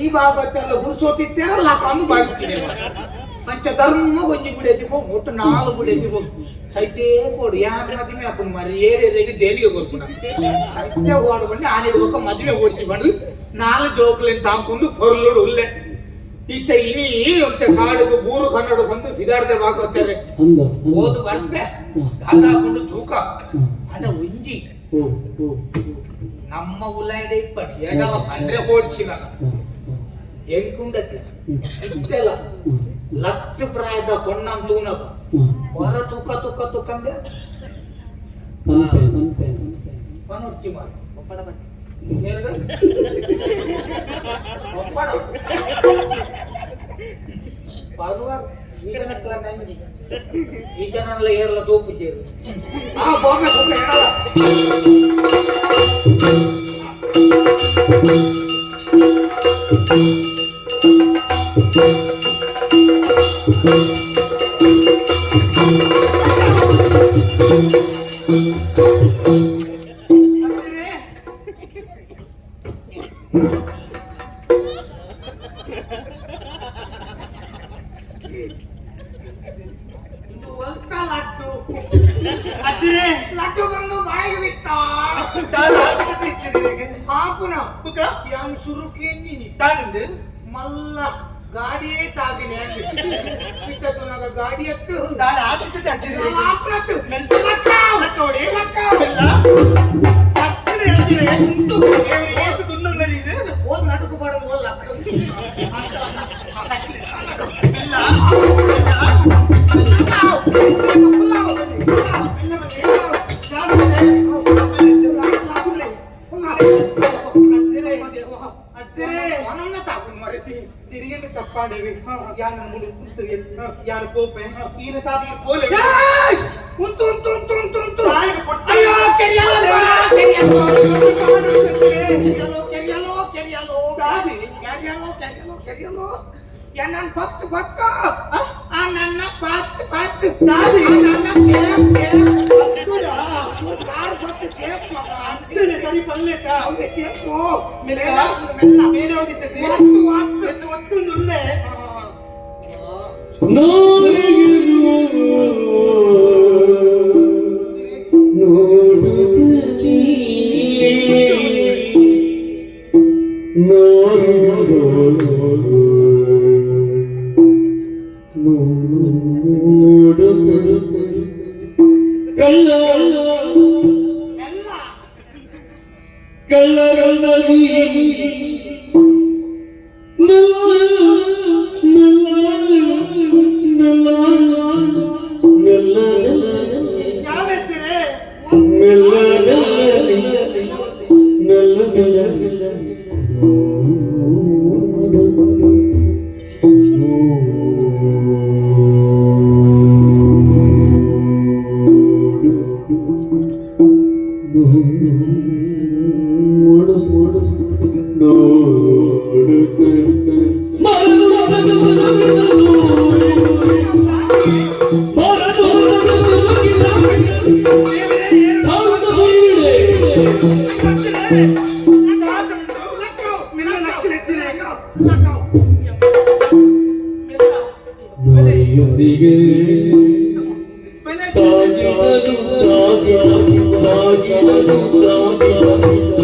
ಈ ಭಾಗವತೆಲ್ಲ ಪುರುಷೊತ್ತಿತ್ತೇರಲ್ಲ ಹಾಕೊಂಡು ಬಾಗಿತೀನಿ ಪಂಚ ಧರ್ಮ ಒಂಜಿ ಗುಡಿ ಪೋ ಒಟ್ಟು ನಾಲ್ಕು ಗುಡಿ ಪೋ ಸೈತೇ ಕೊಡು ಯಾರು ಮದುವೆ ಅಪ್ಪನ ಮರಿ ಏರಿಯಾಗೆ ದೇಲಿಗೆ ಕೊರ್ಪುನ ಸೈತೆ ಓಡು ಬಂದು ಆನಿದ ಬೊಕ್ಕ ಮದುವೆ ಓಡಿಸಿ ಬಂದು ನಾಲ್ಕು ಜೋಕ್ಲೆನ್ ತಾಂಕೊಂಡು ಪೊರ್ಲುಡು ಉಲ್ಲೆ ಇತ್ತ ಇನಿ ಒಂತೆ ಕಾಡುಗು ಬೂರು ಕನ್ನಡ ಬಂದು ಬಿದಾರ್ದೆ ಬಾಕೋತಾರೆ ಓದು ಬರ್ಪೆ ದಾದಾಕೊಂಡು ತೂಕ ಅದ ಒಂಜಿ ನಮ್ಮ ಉಲಾಯ್ಡೆ ಇಪ್ಪಡಿ ಏಡಲ ಪಂಡ್ರೆ ಓಡಿಸಿ ನಾನು ಎಂಕುಂಡತಿ ಇತ್ತೆಲ್ಲ ಲತ್ತು ಪ್ರಾಯದ ಕೊಣ್ಣಂ ತೂನಗ ಹೊರ ತೂಕ ತೂಕ ತೂಕಂದೆ ಪನೊರ್ಚಿ ಮಾರು ಒಪ್ಪಡ ಬಟ್ಟೆ ಒಪ್ಪಡ ಪರುವಾರ್ ಈ ಜನಕ್ಲ ನಂಜಿ ಈ ಜನಲ್ಲ ಏರ್ಲ ತೂಪು ಚೇರು ಆ ಬಾಂಬೆ ತೂಕ ಹೇಳಲ್ಲ. ಇದು ಒಲ್ತ ಲಡ್ಡು. ಅಜ್ಜರೇ. ಲಡ್ಡು ಬಂದು ಬಾಯಿಗೆ ಬಿತ್ತ. ಸಾಲ ಆಸ್ಪತ್ರೆ ಇಜ್ಜಿ ಹಾಪುನ ಬುಕ ಯಾನ್ ಸುರುಕೇಂದಿನಿ ತಾನಿಂದು ಮಲ್ಲ ಗಾಡಿಯೇ ತಾಗಿನೆ ಬಿತ್ತದು ನಾಗ ಗಾಡಿ ಹತ್ತು ದಾನ ಆಚಿತದೆ ಅಜ್ಜರೇ. ಹಾಪುನತ್ತು. ಲಕ್ಕವಡಿ ಎಲ್ಲ ತಕ್ಕನೆ ಅಜ್ಜರೇ ದೇವರೇ ಏತು ದುನ್ನುಲ್ಲರಿ ಇದು. ಓ ನಡುಕು ಬಾಡದು ಓ ಲಕ್ಕ. ಮೆಲ್ಲ ಮೆಲ್ಲ ಮೆಲ್ಲ ಅಜ್ಜರೇ ಅಜ್ಜರೇ ಅವನನ್ನ ತಾಗುನ್ ಮರೆತಿ. ತಿರಿಯಂಗೆ ತಪ್ಪಾಡೇವಿ ಯಾನ ಮುಡು ಸರಿ ಯಾನ ಕೋಪೆ ಈನ ಸಾದಿಗೆ ಪೋಲೆ. ಏಯ್! ಉಂಟು ಉಂಟು ಉಂಟು ಉಂಟು ಉಂಟು. ತಾಯಿಗೆ ಕೊಟ್ಟ. ಅಯ್ಯೋ ಕೆರಿಯಲೋ ಕೆರಿಯಲೋ ಕೆರಿಯಲೋ ಕೆರಿಯಲೋ ಕೆರಿಯಲೋ. ದಾದಿ. ಕೆರಿಯಲೋ ಕೆರಿಯಲೋ ಕೆರಿಯಲೋ ನನ್ನ ಪತ್ತು ಪತ್ತು ಆ ನನ್ನ ಪತ್ತು ಪತ್ತು. ದಾದಿ. ಆ ನನ್ನ ಕೇಪ್ ಕೇಪ್. ಅಕ್ಕುರಾ. ಕಾರ್ ಪತ್ತು ಕೇಪ್ ಮಗ. ಅಂಚನೆ ಸರಿ ಪಲ್ಲೆತ. ಅವ್ನೆ ಕೇಪು. ಮೆಲ್ಲ ಮೆಲ್ಲ. ಬೇರೆ ಒಂದಿಚ್ಚತಿ. ಒತ್ತು ಒತ್ತು. ಎನ್ನು ಒತ್ತು ನುಲ್ಲೆ. ನೋಡುತ್ತಲೇ ನೋಡು ಕಳ್ಳ ಮೆಲ್ಲ. ಕಳ್ಳ ಕಳ್ಳದಿ ಮೆಲ್ಲ ಮೆಲ್ಲ. ಮೈಯೊಂದಿಗೆ ಸಾಗಿದನು ಸಾಗಿದನು ಸಾಗಿದನು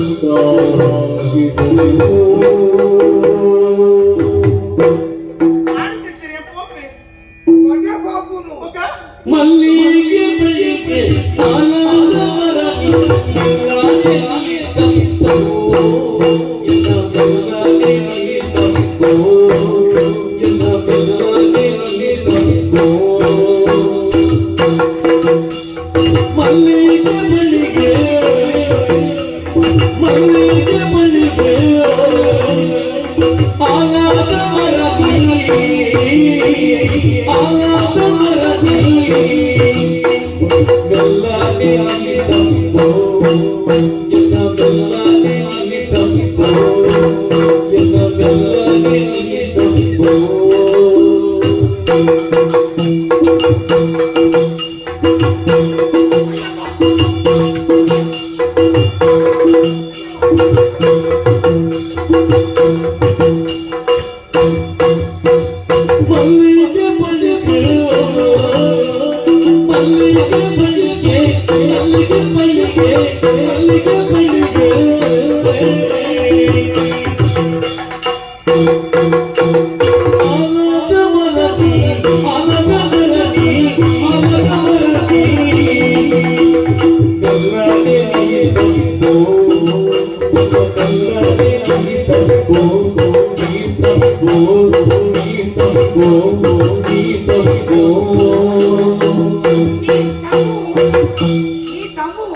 ಮಲ್ಲಿಗೆ ಬಳಿಗೆ ಆನಂದ ಮಲ್ಲಿಗೆ ಬಳಿಗೆ ಮಲ್ಲಿಗೆ ಬಳಿಗೆ ಆನಂದ ಮರದಿ ಆನಂದ ಮರದಿ ಬೆಲ್ಲನೆ ತಂಬೋ ಎನ್ನ ಬೆಲ್ಲನೆ ತಂಬೋ ಎನ್ನ ಬೆಲ್ಲನೆ ತಂಬೋ. ಮಲ್ಲಿಗೆ ಬಳಿಗೆ ಮಲ್ಲಿಗೆ ಬಳಿಗೆ ಮಲ್ಲಿಗೆ ಬಳಿಗೆ ಮಲ್ಲಿಗೆ ಬಳಿಗೆ ಆನಂದ ಮನದಿ ಆನಂದ ಮನದಿ ಆನಂದ ಮನದಿ ಕಲ್ಲನೆ ತಂಬೋ ಕಲ್ಲನೆ ತಂಬೋ ತಂಬೋ ತಂಬೋ ತಂಬೋ. ಈ ತಮ್ಮು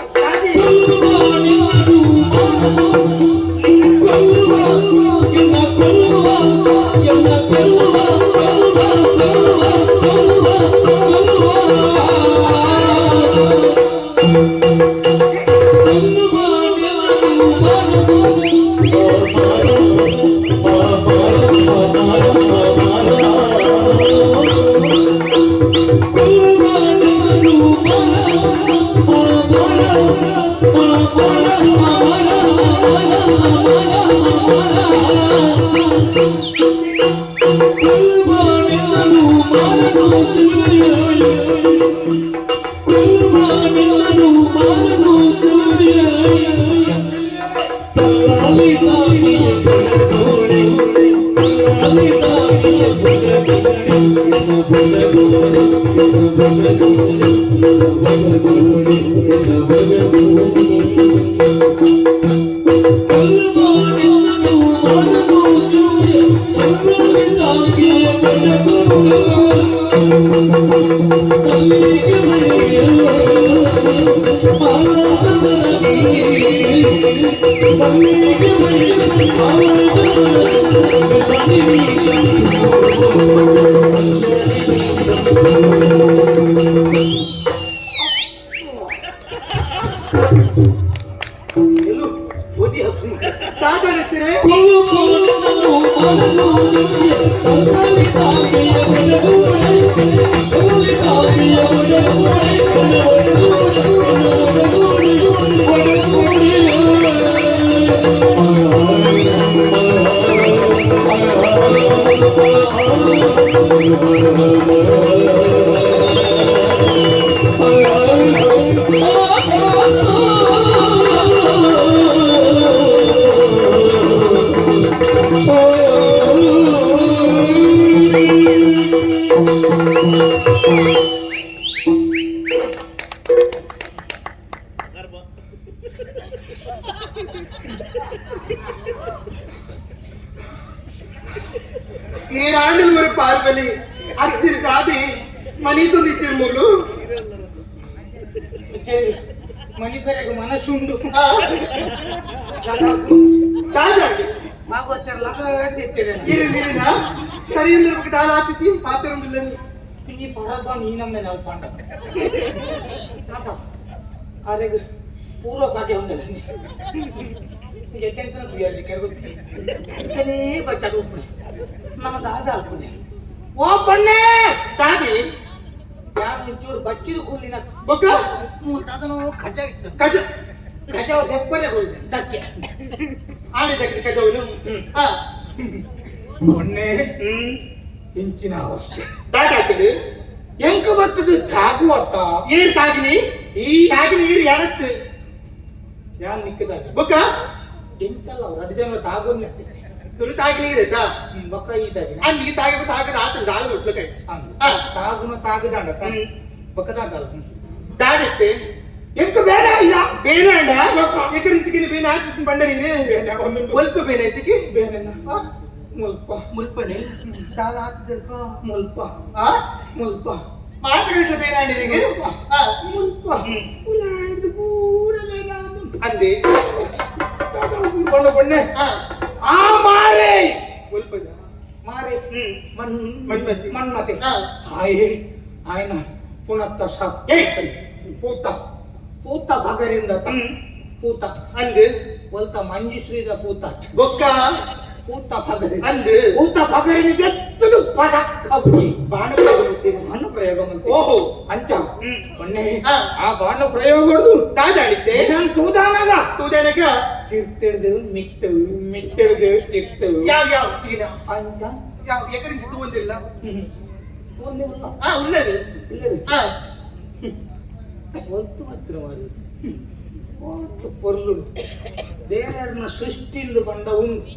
ಕೊಲ್ಲುವ ಎನ್ನ ಕೊಲ್ಲುವ ಎನ್ನ ಕೊಲ್ಲುವ ಕೊಲ್ಲುವ ಕೊಲ್ಲುವ ಕೊಲ್ಲುವ ಕೊಲ್ಲುವ ಎಲ್ಲು ಒಡಿ ಹತ್ತು. ದಾದನೆತ್ತಿರೆ. ಈ ರಾಂಡಲ್ ஒரு பார்வಲಿ ಅಚ್ಚಿರ್ ಗಾದಿ ಮನೀತು ನಿಚ್ಚಿರ್ ಮೂಲು. ಮನಿಕರಿಗೆ ಮನಸ್ಸುಂಡು. ದಾದಾಂಡಿ. ಮಾಗೋತ್ತರ ಲಗ ಎತ್ತಿರ. ಇರು ನೀರಿನ ಸರಿ ಅಂದ್ರೆ ದಾಲ ಆತಿಚಿ ಪಾತಿರಂದುಲ್ಲ. ಈ ಫರಬ್ಬ ನೀ ನಮ್ಮನೆ ನಲ್ಪಾಂಡ ತಾತ ಆರೆಗ್ ಪೂರ್ವ ಪಾಕೆ ಹೊಂದಲ್ಲ ಎತ್ತೆಂತನ ತುಯ್ಯಲ್ಲಿ ಕೆಳಗೊತ್ತಿ ಇಂತನೇ ಬಚ್ಚಾಡು ಉಪ್ಪುನೆ ನನ್ನ ದಾದ ಅಲ್ಪುನೆ ಓ ಪಣ್ಣೆ. ದಾದಿ. ಯಾರು ಒಂಚೂರು ಬಚ್ಚಿದ ಕೂಲಿನ ಬೊಕ್ಕ ಮೂಲ ತಾತನೋ ಖಜ ಇತ್ತು. ಕಜ. ಕಜಾವ್ ದೆಪ್ಪಲೆ ದಕ್ಕೆ ಆಡಿದಕ್ಕೆ ಕಜವನು. ಮೊನ್ನೆ ಇಂಚಿನ ಅವಸ್ಥೆ. ದಾದಾತಡು. ಎಂಕ ಬತ್ತದು ತಾಗುವತ್ತ. ಏರ್ ತಾಗಿನಿ? ಈ ತಾಗಿನಿ ಈರು ಯಾರತ್ತು? ಯಾನ್ ನಿಕ್ಕದಾಗ. ಬೊಕ್ಕ? ಇಂಚಲ್ಲ, ರಡ್ಡು ಜನ ತಾಗುನ್ನೆ. ಸುರು ತಾಗಿನಿ ಇರುತ್ತಾ? ಬೊಕ್ಕ ಈ ತಾಗಿನ. ಅಂದಿಗೆ ತಾಗಿ ತಾಗದ ಆತನ ದಾಲ ಮುಟ್ಲಕಾಯ್ತು. ತಾಗುನ ತಾಗುದಾಂಡ ಬೊಕ್ಕ ತಾಗಲ್ಲ. ದಾದತ್ತೆ? ಎಂಕ ಬೇಡ ಇಲ್ಲ. ಬೇನ ಅಂಡ ಎಕಡೆ ಇಂಚಿಗೆ ಬೇನ ಆತಿಸ್ ಬಂಡರಿ. ಒಲ್ಪ ಬೇನ ಐತಿಗೆ. ಬೇನೆನ ಮುಲ್ಪ. ಮುಲ್ಪನೆ ದಾಲ ಆತು ಸ್ವಲ್ಪ. ಮುಲ್ಪ. ಆ ಮುಲ್ಪ. ಮಾತುಗಟ್ಲೆ ಬೇನ ಅಂಡಿರಿಗೆ. ಮುಲ್ಪ ಉಲಾಯ್ದು ಪೂರ ಬೇನ. ಅಂದೆ. ಕೊಂಡ ಕೊಂಡೆ ಆ ಮಾರೆ. ಒಲ್ಪದ? ಮಾರೆ. ಮನ್ ಮನ್ಮತಿ. ಮನ್ಮತೆ. ಹಾಯ್ ಆಯ್ನ ಪುನತ್ತ ಸಾಕ್. ಏಯ್! ಪೂತ ಪೂತ ಭಗರಿಂದ ಪೂತ. ಅಂದು. ಒಲ್ತ ಮಂಜುಶ್ರೀದ ಪೂತ. ಬೊಕ್ಕ? ಪೂತ ಭಗರಿ. ಅಂದು. ಪೂತ ಭಗರಿನ ಜತ್ತದು ಪಸಕ್ಕ ಬುಜಿ. ಬಾಣ. ಬಾಣ ಪ್ರಯೋಗ ಮಲ್ತೆ. ಓಹೋ. ಅಂಚ ಮೊನ್ನೆ ಆ ಬಾಣ ಪ್ರಯೋಗ ಹೊಡ್ದು ದಾದಾಡಿತ್ತೆ. ನಾನು ತೂದಾನಾಗ. ತೂದನಗ. ತಿರ್ತಿಡ್ದು ಮಿತ್ತು, ಮಿತ್ತಿಡ್ದು ತಿರ್ತು. ಯಾವ ಯಾವ ತೀನ? ಅಂಚ. ಯಾವ ಎಕಡೆ ಇಂಚಿ ತೂವಂದಿಲ್ಲ? ಒಂದೇ ಉಲ್ಲ. ಉಳ್ಳದು. ಇಲ್ಲ. ಒತ್ತು ಮಾತ್ರ ಮಾರಿ ಒತ್ತು ಪೊರ್ಲು ದೇವರನ್ನ ಸೃಷ್ಟಿಂದು ಬಂದ ಉಂಟು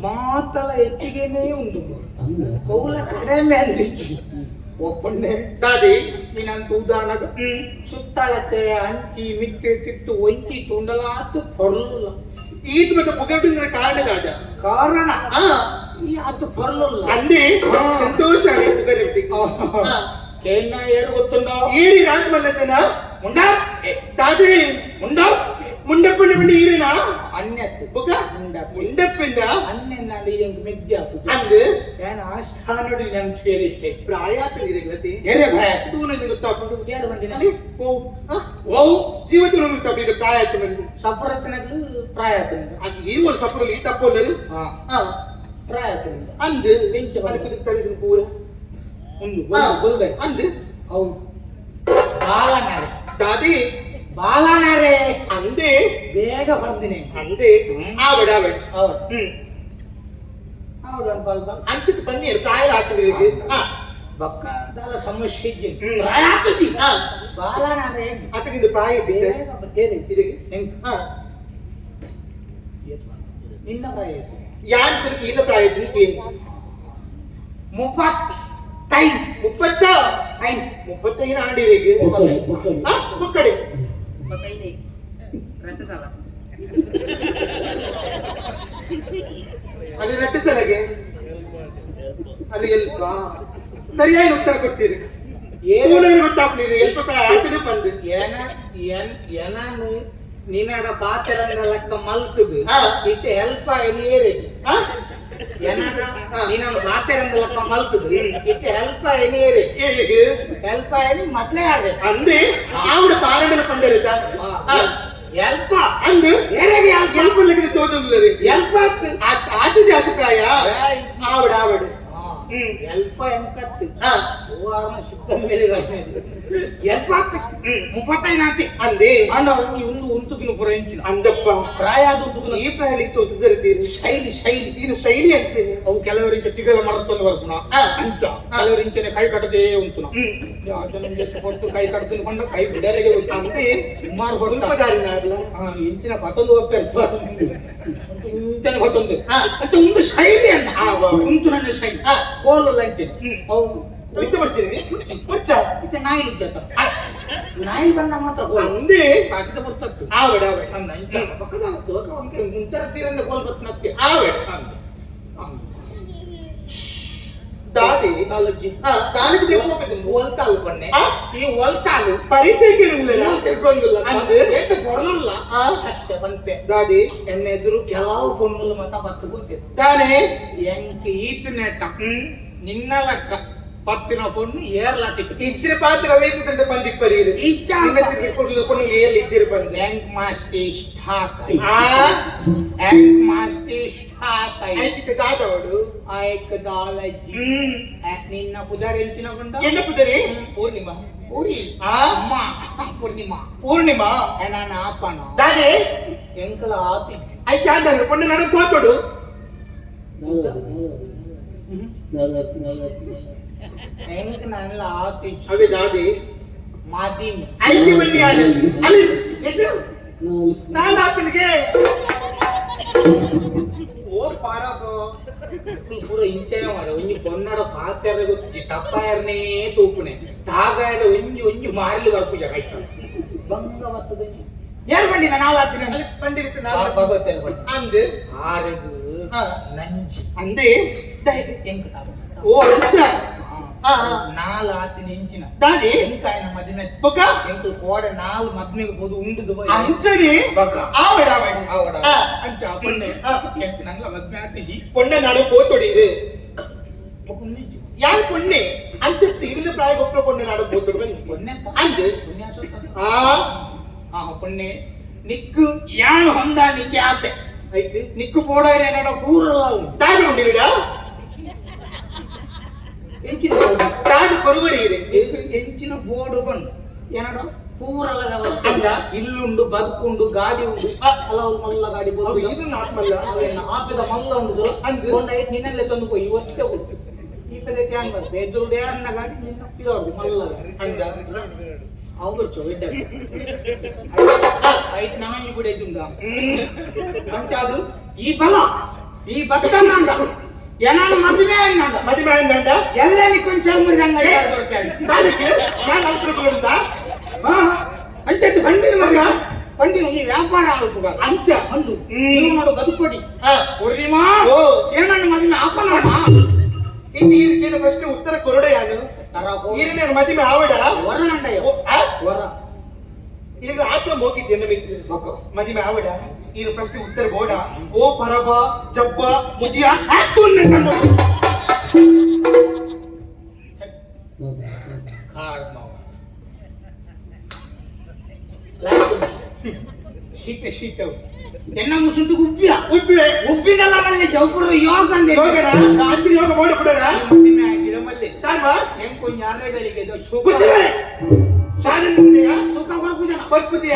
ಮಾತಲ ಹೆಚ್ಚಿಗೆನೇ ಉಂಟು, ಕೌಲ ಕಡಿಮೆ ಅಂದಿಚ್ಚಿ ಒಪ್ಪಣ್ಣೆ. ದಾದಿ. ನೀನಂತ ಉದಾಹರಣೆ ಸುತ್ತಳತೆ ಅಂಚಿ ಮಿತ್ತೆ ತಿತ್ತು ಒಂಚಿ ತುಂಡಲಾತು ಪೊರ್ಲುಲ್ಲ. ಈತ್ ಮತ್ತೆ ಪುಗರ್ಡುಂದ್ರ ಕಾರಣ ದಾದ? ಕಾರಣ ಈ ಆತು ಪೊರ್ಲುಲ್ಲ. ಅಲ್ಲಿ ಸಂತೋಷ ಪುಗರ್ಟಿ. ಕೇನ ಏರು ಗೊತ್ತುಂಡ? ಏರಿ ರಾತ್ ಮಲ್ಲ ಜನ. ಮುಂಡ. ದಾದಿ. ಮುಂಡ. ಮುಂಡಪ್ಪಂಡ ಬಿಂಡಿ ಈರಿನಾ? ಅನ್ಯತ್ತು. ಬೊಕ? ಮುಂಡ. ಮುಂಡಪ್ಪಿಂದ. ಅನ್ಯನ್ನಾಡಿ ಎಂಕ್ ಮೆಜ್ಜೆ ಆಪುಜಿ. ಅಂದು. ಯಾನ್ ಆ ಸ್ಥಾನಡು ನನ್ ಚೇರಿ ಇಷ್ಟ. ಪ್ರಾಯ ತಿಳಿದಿರಗಲತಿ. ಏರೆ ಭಯ. ತೂನ ಗೊತ್ತಾಪುಂಡು. ಏರು ಬಂದಿನ? ಅಲ್ಲಿ? ಓ. ಓ ಜೀವ ತೂನ ಗೊತ್ತಾಪುಂಡು ಪ್ರಾಯ ಆಯ್ತು ಬಂದು. ಸಫರತ್ನಗ್ಲು ಪ್ರಾಯ ಆತುಂಡು. ಅದು ಈ ಒಂದು ಸಪುರಲ್ಲಿ ಈ ತಪ್ಪೊಲ್ಲರು. ಪ್ರಾಯ ಆತುಂಡು. ಅಂದು. ಎಂಚ ಬಂದು? ಅಲ್ಲಿ ಕುದುರೆ ಪೂರ. ಉಂದು ಬೊಲ್ದೆ. ಅಂದು. ಅವು ಬಾಲನಾರೆ. ದಾದಿ. ಬಾಲನಾರೆ. ಅಂದೆ. ಬೇಗ ಬಂದಿನಿ. ಅಂದೆ, ಆವಡ ಆವಡ. ಹೌದು. ಹೌದು ಅನ್ಪಲ್ಪ. ಅಂಚಕ್ಕೆ ಬನ್ನಿ ಪ್ರಾಯ ಹಾಕಿದ್ರೆ. ಬಕ್ಕ ದಾಲ ಸಮಸ್ಯೆ ಇಜ್ಜಿ. ಪ್ರಾಯ ಆಗ್ತತಿ. ಬಾಲನಾರೆ. ಆತನಿಂದ ಪ್ರಾಯ ಇದ್ದಿದ್ದೆ. ಬೇಗ ಹೇಳಿ. ಇದಕ್ಕೆ. ಹೆಂಗ್ ನಿನ್ನ ಪ್ರಾಯ ಇತ್ತು? ಯಾರು ತಿರುಗಿ ಈನ ಪ್ರಾಯ ಇದ್ದು ಏನು? 35. ಮುಪ್ಪತ್ತ? ಐನ್. 35 ಆಂಡಿರಿಗೆ. ಮುಕ್ಕಡೆ. ಅಲ್ಲಿ ರಟ್ಟು ಸಲಗೆ ಅಲ್ಲಿ ಎಲ್ಪ ಸರಿಯಾದ ಉತ್ತರ ಕೊಡ್ತೀರಿ. ಏನು? ಗೊತ್ತಾಗ್ಲಿಲ್ಲ ಎಲ್ಪ ಪ್ರಾಯ ಆತನೇ ಬಂದು. ಏನ ಎನ್ ಎನಾನು ನಿನ್ನಡ ಪಾತ್ರಂಗ ಲೆಕ್ಕ ಮಲ್ತದು. ಇತ್ತೆ ಹೆಲ್ಪ ಎನ್ನಿಯರಿ. ಏನಾರ ನಿನ್ನನ್ನು ಪಾತ್ರಂಗ ಲೆಕ್ಕ ಮಲ್ತದು ಇತ್ತೆ ಹೆಲ್ಪ ಎನ್ನಿಯರಿ. ಹೇಗೆ? ಹೆಲ್ಪ ಎನಿ ಮೊದ್ಲೇ ಆಡೆ. ಅಂದೆ ಆವಿಡ ಪಾರಂಡಲ ಪಂಡರಿತ. ಹೆಲ್ಪ. ಅಂದು. ಏರೆಗೆ ಹೆಲ್ಪ? ಎಲ್ಪ ಲೆಕ್ಕ ತೋಜೊಂದಿಲ್ಲ ರೀ. ಹೆಲ್ಪ ಆತು. ಆತ ಜಾತಿ ಪ್ರಾಯ ಆವಿಡ ಆವಿಡ. ಹೆಲ್ಪ ಎಂಕತ್ತು ಹೂವಾರನ ಶುದ್ಧ ಮೇಲೆ ಹೆಲ್ಪ ಆತು 35 ಆತಿ. ಅಂದೆ. ಅಂಡ ಒಂದು ಉಂತುಕಿನ ಪುರ ಇಂಚಿನ. ಅಂದಪ್ಪ. ಪ್ರಾಯ ಅದು ಉಂತುಕಿನ. ಈ ಪ್ರಾಯ ತೋಜದಿರ್ತೀರಿ. ಶೈಲಿ ಶೈಲಿ. ನೀನು ಶೈಲಿ ಅಂಚೇನೆ. ಅವು ಕೆಲವರಿಂಚ ತಿಗಲ ಮರತ್ತೊಂದು ಬರ್ಪುನ. ಅಂಚ ಕೆಲವರಿಂಚನೆ ಕೈ ಕಟ್ಟದೇ ಉಂಟುನ. ಜನ ಹೊತ್ತು ಕೈ ಕಟ್ಟದು ಕೊಂಡ ಕೈ ಬಿಡಲೆಗೆ ಗೊತ್ತು. ಅಂದೆ. ಸುಮಾರು ಹೊತ್ತು. ಉಲ್ಪದಾರಿ ನಾಡ್ಲ. ಇಂಚಿನ ಪತೊಂದು ಹೋಗ್ತಾರೆ ಇಂಚನೆ ಪತೊಂದು. ಅಂಚ ಒಂದು ಶೈಲಿ ಅನ್ನ ಉಂಟು ನನ್ನ ಶೈಲಿ ಕೋಲು ಅಂಚನೆ ಅವು. ಎಂತ ಮಾಡ್ತೀರಿ ಹುಚ್ಚ? ಇತ್ತೆ ನಾಯಿ ನಿಜ್ಜತ ನಾಯಿ ಬಣ್ಣ ಮಾತ್ರ ಕೋಲು. ಅಂದೆ. ಕಾಕಿದ ಬರ್ತತ್ತು. ಆವಡ ಆವಡ. ಅಂದ ಇಂಚ ಪಕ್ಕದ ಮುಂತರ ತೀರಂದ ಕೋಲ್ ಬರ್ತನಕ್ಕೆ. ಆವಡ ದಾದಿ. ಕಾಲಜ್ಜಿ. ದಾನಿಗೆ ದೇವ ಹೋಗ್ಬೇಕು. ಒಲ್ತಾಲು ಪನ್ನೆ. ಈ ಒಲ್ತಾಲು. ಪರಿಚಯ ಕೇಳಿಲ್ಲ. ತಿಳ್ಕೊಂಡಿಲ್ಲ. ಅಂದ್. ಏತ ಕೊರಲಲ್ಲ ಸತ್ಯ ಪನ್ಪೆ. ದಾದಿ. ಎನ್ನ ಎದುರು ಕೆಲವು ಪೊಣ್ಣುಲು ಮತ ಬತ್ತು ಗೊತ್ತಿತ್ತು. ದಾನೆ? ಎಂಕ್ ಈತ್ ನೆಟ ನಿನ್ನ ಲೆಕ್ಕ ಪತ್ತಿನ ಪೊಣ್ಣು ಏರ್ಲ ಸಿಕ್ಕು. ಇಜ್ಜಿರ ಪಾತ್ರ ವೈದ್ಯ ತಂಡ ಪಂದಿಕ್ ಬರೀರು. ಇಜ್ಜ. ನಿನ್ನ ಕೊಡ್ಲು ಕೊಣ್ಣು ಏರ್ಲಿ ಇಜ್ಜಿರ ಪಂದಿ. ಎಂಕ್ ಮಾಸ್ತಿ ಇಷ್ಟ ಆತ. ಎಂಕ್ ಮಾಸ್ತಿ ಇಷ್ಟ ಆತ. ಐಕಿತ ದಾದವಡು. ಆಯ್ಕ ದಾಲಜ್ಜಿ. ನಿನ್ನ ಪುದಾರ್ ಎಂಚಿನ ಕೊಂಡ? ಎನ್ನ ಪುದರಿ? ಪೂರ್ಣಿಮಾ. ಪೂರಿ ಆ? ಅಮ್ಮ ಪೂರ್ಣಿಮಾ. ಪೂರ್ಣಿಮಾ. ನಾನು ಆಪಣ. ದಾದೆ? ಎಂಕಲ ಆತಿಜ್ಜಿ. ಐತೆ ಆದ್ರೆ ಪೊಣ್ಣೆ ನಡು ಕೋತೋಡು. ಎಂಕ್ ನನ್ನ ಆತಿಜ್ಜಿ. ಅವೇ ದಾದೆ? ಮಾದಿಮೆ. ಐತಿ ಬನ್ನಿ ಅಲ್ಲಿ ಅಲ್ಲಿ ಎಷ್ಟು ನಾನು ಆತನಿಗೆ ಓ ಪಾರಕ. ಪೂರ ಇಂಚನೆ ಮಾಡ ಒಂಜಿ ಪೊನ್ನಡ ಪಾತೆರ ಗೊತ್ತಿ ತಪ್ಪಾಯರ್ನೇ ತೂಪುನೆ ತಾಗಾಯರ ಒಂಜಿ ಒಂಜಿ ಮಾರಲಿ ಬರ್ಪುಜ ಕೈತ ಬಂಗ ಬರ್ತದೆ. ಏರ್ ಬಂಡಿನ ನಾವು ಆತಿನ. ಅಲ್ಲಿ ಬಂದಿರುತ್ತೆ ನಾನು. ಭಗವತ್ತೇನು ಬಂಡಿ. ಅಂದು. ಆರೆಗು. ಹಾ. ನಂಜಿ. ಅಂದೆ. ಎಂಕ್ ತಾಪ. ಓ ಅಂಚ ಹಾ, ಹಾ. ನಾಲ್ ಆತಿನ ಇಂಚಿನ. ದಾದಿ? ಎಂಕಾಯನ ಮದಿಮೆ. ಬೊಕ್ಕ? ಎಂಕುಲು ಕೋಡೆ ನಾಲ್ ಮದ್ಮೆಗೆ ಪೋದು ಉಂಡುದು ಬೈ. ಅಂಚನೆ. ಬೊಕ್ಕ. ಆವಡ ಆವಡ. ಆವಡ. ಆ. ಅಂಚ ಪೊಣ್ಣೆ. ಆ. ಎಂಕ್ ನಂಗ್ಲ ಮದ್ಮೆ ಆತಿಜಿ. ಪೊಣ್ಣೆ ನಾಡು ಪೋತೊಡಿರು. ಬೊಕ್ಕ ಉಂದಿಜ್ಜಿ. ಯಾನ್ ಪೊಣ್ಣೆ ಅಂಚಸ್ತಿ ಇರಿದ ಪ್ರಾಯ ಗೊಪ್ಪನ ಪೊಣ್ಣೆ ನಾಡು ಪೋತೊಡು ಬನ್ನಿ. ಪೊಣ್ಣೆ. ಅಂದು. ಪೊಣ್ಣೆ ಅಸೊತ್ತ. ಆ. ಆ ಪೊಣ್ಣೆ ನಿಕ್ಕು ಯಾಣು ಹೊಂದಾಣಿಕೆ ಆಪೆ. ಐತಿ. ನಿಕ್ಕು ಬೋಡಾರೆ ಅನ್ನೋಡ ಪೂರಲ್ಲ ಉಂಟು. ದಾದಿ ಉಂಡಿವಿಡ? ಎಂಚಿನ ಬೋರ್ಡು? ದಾದಿ ಕೊರುವರಿ ಇದೆ. ಎಂಚಿನ ಬೋರ್ಡು ಬಂದು ಏನಡ ಪೂರಲ್ಲ ವ್ಯವಸ್ಥೆ. ಅಂದ? ಇಲ್ಲುಂಡು, ಬದುಕುಂಡು, ಗಾಡಿ ಉಂಡು. ಆ. ಹಲವು ಮಲ್ಲ ಗಾಡಿ ಅವು ಬೋರ್ಡು. ಇದು ನಾರ್ಮಲ್. ಅವೇನು ಆಪೆದ ಮಲ್ಲ ಉಂಡು. ಅಂದು? ಕೊಂಡ ನಿನ್ನೆಲ್ಲ ತಂದು ಪೋಯಿ ಇವತ್ತೇ ಉಂಟು. ಈ ಪದ ಟ್ಯಾಂಕ್ ಬರ್ತದೆ ಎದುರು ಅನ್ನ ಗಾಡಿ ನಿನ್ನ ಪಿರೋಡು ಮಲ್ಲ ಗಾಡಿ. ಅಂದ? ಅವು ಬರ್ಚೋ ಇಡ್ಡ ಐಟ್ ನಾನು ಬಿಡೈತುಂಡ ಅಂಚಾದು ಈ ಬಲ ಈ ಭಕ್ತನಂದ ಏನಾನು ಮದುವೆ ಅಂದ. ಮದುವೆ ಅಂದಂಡ. ಎಲ್ಲಲ್ಲಿ ಕೊಂಚ ಮುರಿದಂಗ. ದಾದಿಗೆ ನಾನು ಅಲ್ಪುಂಡ. ಅಂಚತ್ತು ಬಂಡಿನ ಮಗ ಬಂಡಿನ ಈ ವ್ಯಾಪಾರ ಆಲ್ಪುಗ. ಅಂಚ. ಅಂದು. ಹ್ಮ್. ಜೀವನೋಡು ಬದುಕೊಡಿ. ಆ. ಪೂರ್ಣಿಮಾ. ಓ. ಏನನ್ನು ಮದುವೆ ಆಪನಮ್ಮ. ಇದು ಈರಿಕೇನ ಪ್ರಶ್ನೆ ಉತ್ತರ ಕೊರಡೆ ಯಾನು. ಈರಿನ ಮದುವೆ ಆವಡ. ಹೊರನಂಡಯ್ಯ. ಓ, ಆ? ಹೊರ. ಈಗ ಆತ್ಮ ಮೋಗಿದ್ದೆ ನಮಗೆ ಮದುವೆ ಆವಡ ಈ ಪ್ರಶ್ನೆ ಉತ್ತರ ಬೋಡ ಓ ಪರಬ ಜಬ್ಬ ಮುಜಿಯ ಆಕ್ತು. ಕಾಡ್ ಮಾವ ಶೀತ ಶೀತ ಎನ್ನ ಮುಸುಂಟು ಉಬ್ಬಿಯ. ಉಬ್ಬಿವೆ. ಉಬ್ಬಿನಲ್ಲ ಮಲ್ಲಿ ಜೌಕುರು ಯೋಗ ಅಂದೆ. ಯೋಗನ ಅಂಚಿನ ಯೋಗ ಬೋಡ ಕೊಡರ. ಮದುವೆ ಆಯ್ತಿರ ಮಲ್ಲಿ. ತಾಮ. ಎಂಕು ಜ್ಞಾನಗಳಿಗೆ ಸುಖ. ಬುದ್ಧಿವೆ ಶಾಲೆ ನಿಂತಿದೆಯಾ? ಸುಖ ಕೊರಪು ಜನ. ಪರ್ಪುಜೆಯ.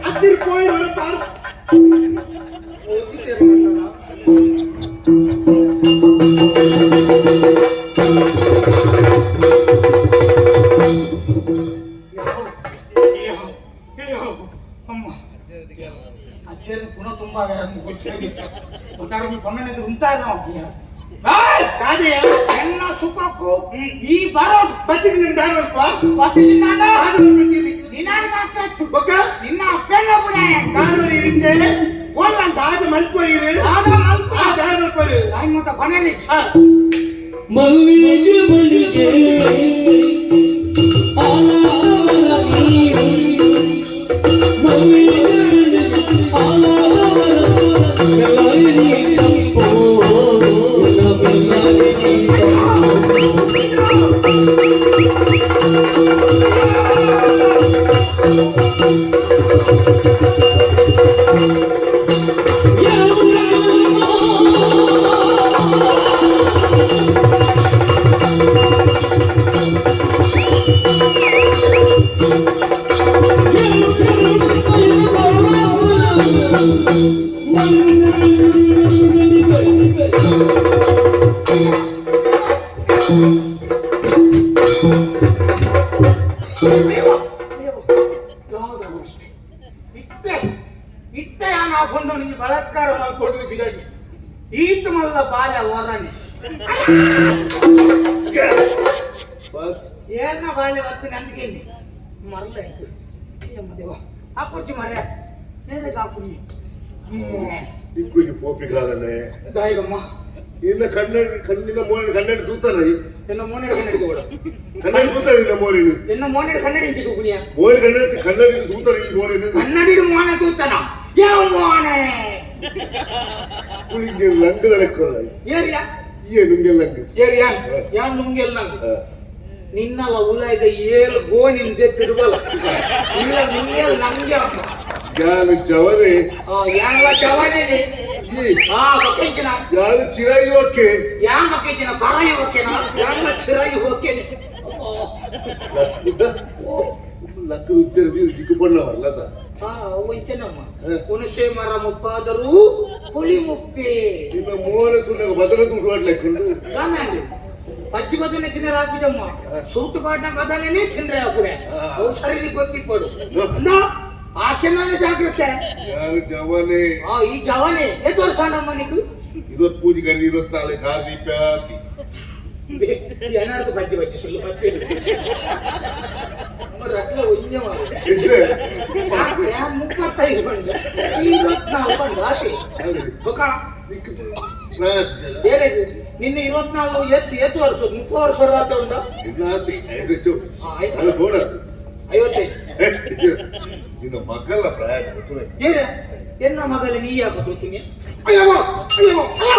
ಅತ್ತಿರ್ ಕೋಯಿ ವರ ಪಾರ್ ಓದಿ. ಅಮ್ಮ ಅಜ್ಜರು ಪುನಃ ತುಂಬಾ ಪೊಣ್ಣನ ಉಂತಾ ಇಲ್ಲ. ದಾದೆಯ? ಎನ್ನ ಸುಖಕ್ಕೂ ಈ ಬರೋದು. ಬತ್ತಿಗೆ ದಾರಲ್ಪ. ಬತ್ತಿಸಿಂದಾಂಡ. ನಿನ್ನ ನಿನ್ನ ಮಾತ್ರ. ಬೊಕ್ಕ? ನಿನ್ನ ಅಪ್ಪೆಲ್ಲ ಪುನಃ. ದಾರವರಿ ಇರುತ್ತೆ. ಒಲ್ಲಂತ. ದಾದ ಮಲ್ಪೊಯಿರು. ದಾದ ಮಲ್ಪ. ಆ ದಾರ ಮಲ್ಪೊರು. ನಾಯಿ ಮತ್ತ ಕೊನೆಯಲ್ಲಿ. ಆ. ಮಲ್ಲಿಗೆ ಮಲ್ಲಿಗೆ ಆಲಾಲ ನೀರು ಮಲ್ಲಿಗೆ ಮಲ್ಲಿಗೆ ಆಲಾಲ ಬೆಲ್ಲರಿ ನೀರಪ್ಪೋ ಬೆಲ್ಲರಿ ನೀರಪ್ಪೋ. ಇತ್ತೆ ಇತ್ತೆ ಯಾನ್ ಹಾಕೊಂಡು ನಿಂಗೆ ಬಲಾತ್ಕಾರ ಮಾಡ್ಕೊಡ್ಬೇಕು ಇದಕ್ಕೆ ಈತ ಮಲ್ಲ ಬಾಲ್ಯ ಹೊರನಿ. ಬಸ್. ಏನ ಬಾಲ್ಯ ಬತ್ತು ನಂದಿಗೆ ಮರಲ ದೇವ ಆ ಕುರ್ಚಿ ಮರ ಏದಕ್ಕೆ ಆ ಕುರ್ಚಿ? ಇಕ್ಕು ಪೋಪಿಗಾರನೆ. ದಾಯಿಗಮ್ಮ. ಇನ್ನ ಕಣ್ಣಡಿ ಕಣ್ಣಿನ ಮೋನೆ ಕಣ್ಣಡಿ ತೂತಾರ. ಎನ್ನ ಮೋನೆಡ್ ಕನ್ನಡಿ ಕೂಡ. ಕಣ್ಣಡಿ ತೂತಾರ ಇನ್ನ ಮೋನಿನ. ಎನ್ನ ಮೋನೆಡ್ ಕನ್ನಡಿ ಇಂಚಿ ತೂಕುನಿಯ. ಮೋನಿ ಕಣ್ಣಡಿ ಕನ್ನಡಿ ತೂತಾರ ಈ ಮೋನಿನ. ಕನ್ನಡಿ ಮೋನೆ ತೂತನ. ಯಾವ ಮೋನೆ ಪುಳಿಂಗೆ ಲಂಗದ ಲೆಕ್ಕೊಲ್ಲ. ಏರಿಯಾ. ಈ ನುಂಗೆ ಲಂಗ. ಏರಿಯಾ ಯಾನ್ ನುಂಗೆಲ್ ನಂಗೆ. ನಿನ್ನಲ್ಲ ಉಲಾಯ್ದ ಏಳು ಗೋಣಿನ ದೆತ್ತಿಡುವಲ್ಲ ಇಲ್ಲ ನುಂಗೆಲ್ ನಂಗೆ ಅಮ್ಮ. ಯಾನು ಜವನೆ. ಯಾನ್ಲ ಚವನೇ. ಈ ಆ ಬಕ್ಕೆಂಚಿನ. ಯಾನು ಚಿರಾಯುವಕ್ಕೆ. ಯಾನ್ ಬಕ್ಕೆಂಚಿನ ಪರ ಯುವಕೇನ ಯಾನ್ಲ ಚಿರಾಯಿ ಹೋಕೇನೆ. ಲಕ್ಕುದ ಲಕ್ಕ ಉತ್ತರ ಇಕ್ಕು ಬಣ್ಣವಲ್ಲ. ಹಾ ಹೋಯ್ತೇನಮ್ಮ. ಹುಣಸೆ ಮರ ಮುಪ್ಪಾದರೂ ಹುಲಿ ಮುಪ್ಪೆ. ನಿನ್ನ ಮೋನ ತುಂಡಗ ಬದಲ ತುಂಡು ಮಾಡ್ಲೆಕ್ಕುಂಡು. ಗಾನಾಂಡಿ ಪಜ್ಜಿ ಬದನೆ ತಿನ್ನರ ಹಾಕುಜಮ್ಮ ಸೂಟು ಪಾಟ್ನ ಬದನೆ ತಿಂದ್ರೆ ಅಪ್ಪುಡೆ. ಅವು ಸರಿ ಗೊತ್ತಿಪ್ಪಡು ಆಕೆನಾನೆ ಜಾಗ್ರತೆ. ಯಾನು ಜವನೆ. ಆ ಈ ಜವಾನೆ ಎಷ್ಟು ವರ್ಷ ಅಣ್ಣಮ್ಮ ನೀಕು? ಇವತ್ತು ಪೂಜೆ ಕರೆದು 24 ಕಾರ್ದಿ ಪ್ಯಾತಿ. ಏನಾದ್ರು ಬಜ್ಜಿ ಬಜ್ಜಿ ಸುಳ್ಳು ಬಜ್ಜಿ ರತ್ನ ಒಯ್ಯ ಮಾಡು. ಎಷ್ಟೇ? 35 ಬಂಡ 24 ಬಂಡ ಆತಿ ಬೊಕ. ನಿಕ್ಕು ಪ್ರಾತಿ ಜನ. ಬೇರೆ ನಿನ್ನೆ 24 ಎತ್ತು ಎತ್ತು ವರ್ಷ 30 ವರ್ಷ ಆತ ಉಂಟ. ಇನ್ನಾತಿ ಐದು ಚೋ. ಆಯ್ತು. ಅದು ಹೋಡ. 55. ನಿನ್ನ ಮಗಲ್ಲ ಪ್ರಾಯ ಗೊತ್ತು. ಏನ ಎನ್ನ ಮಗಲ ನೀ ಯಾಕೆ ಗೊತ್ತೀನಿ? ಅಯ್ಯೋ ಅಯ್ಯೋ ಅಯ್ಯೋ.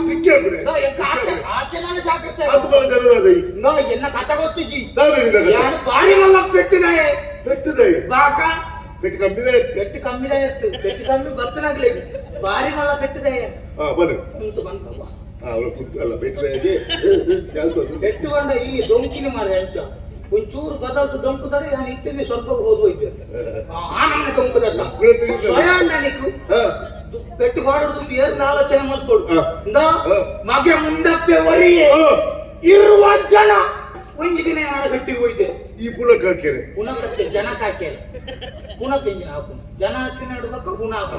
ನಿಕ್ಕೆ ಬಿಡೆ. ಆಚೆ ಜಾಗ್ರತೆ. ಅದು ಬಲ ಜನದ. ನೋ ಎನ್ನ ಕಥ ಗೊತ್ತಿಜ್ಜಿ. ದಾದ. ಯಾರು ಬಾರಿ ಮಲ್ಲ ಪೆಟ್ಟಿದೆ. ಪೆಟ್ಟದೆ. ಬಾಕ. ಪೆಟ್ಟು ಕಮ್ಮಿದೆ. ಪೆಟ್ಟು ಕಮ್ಮಿದ ಎತ್ತು ಪೆಟ್ಟು ಕಮ್ಮಿ ಬತ್ತನಾಗ್ಲಿ ಬಾರಿ ಮಲ್ಲ ಪೆಟ್ಟಿದೆ. ಹಾ ಬನ್ನಿ. ಕುಂತು ಬಂತವ್ವ. ಹಾ ಅವಳು ಕುಂತು ಅಲ್ಲ ಪೆಟ್ಟದೆ. ಪೆಟ್ಟು ಬಂದ ಈ ಡೊಂಕಿನ ಮಾರ ಅಂಚ ಒಂಚೂರು ಬದಲ್ತು ಡೊಂಕುದರೆ ನಾನು ಇತ್ತಿನ ಸ್ವರ್ಗಕ್ಕೆ ಹೋದ್ ಹೋಯ್ತು. ಆ ನಮ್ಮನೆ ಡೊಂಕುದತ್ತ ಸ್ವಯಂ ನಿಕ್ಕು ಪೆಟ್ಟು ಬಾಡುದು ಏನ್ ಆಲೋಚನೆ ಮಾಡ್ಕೊಡು. ಇಂದ ಮಗೆ ಮುಂದಪ್ಪೆ ಒರಿಯೇ ಇರುವ ಜನ ಒಂಜಿ ದಿನ ಆಡ ಗಟ್ಟಿಗೆ ಹೋಯ್ತೆ. ಈ ಪುಳಕ್ ಹಾಕ್ಯಾರೆ. ಪುನಕತ್ತೆ ಜನಕ್ಕೆ ಹಾಕ್ಯಾರ ಪುನಕ್ ಇಂಜಿನ ಹಾಕು ಜನ ಹಾಕಿ ನಡ್ಬೇಕು ಪುನ ಹಾಕು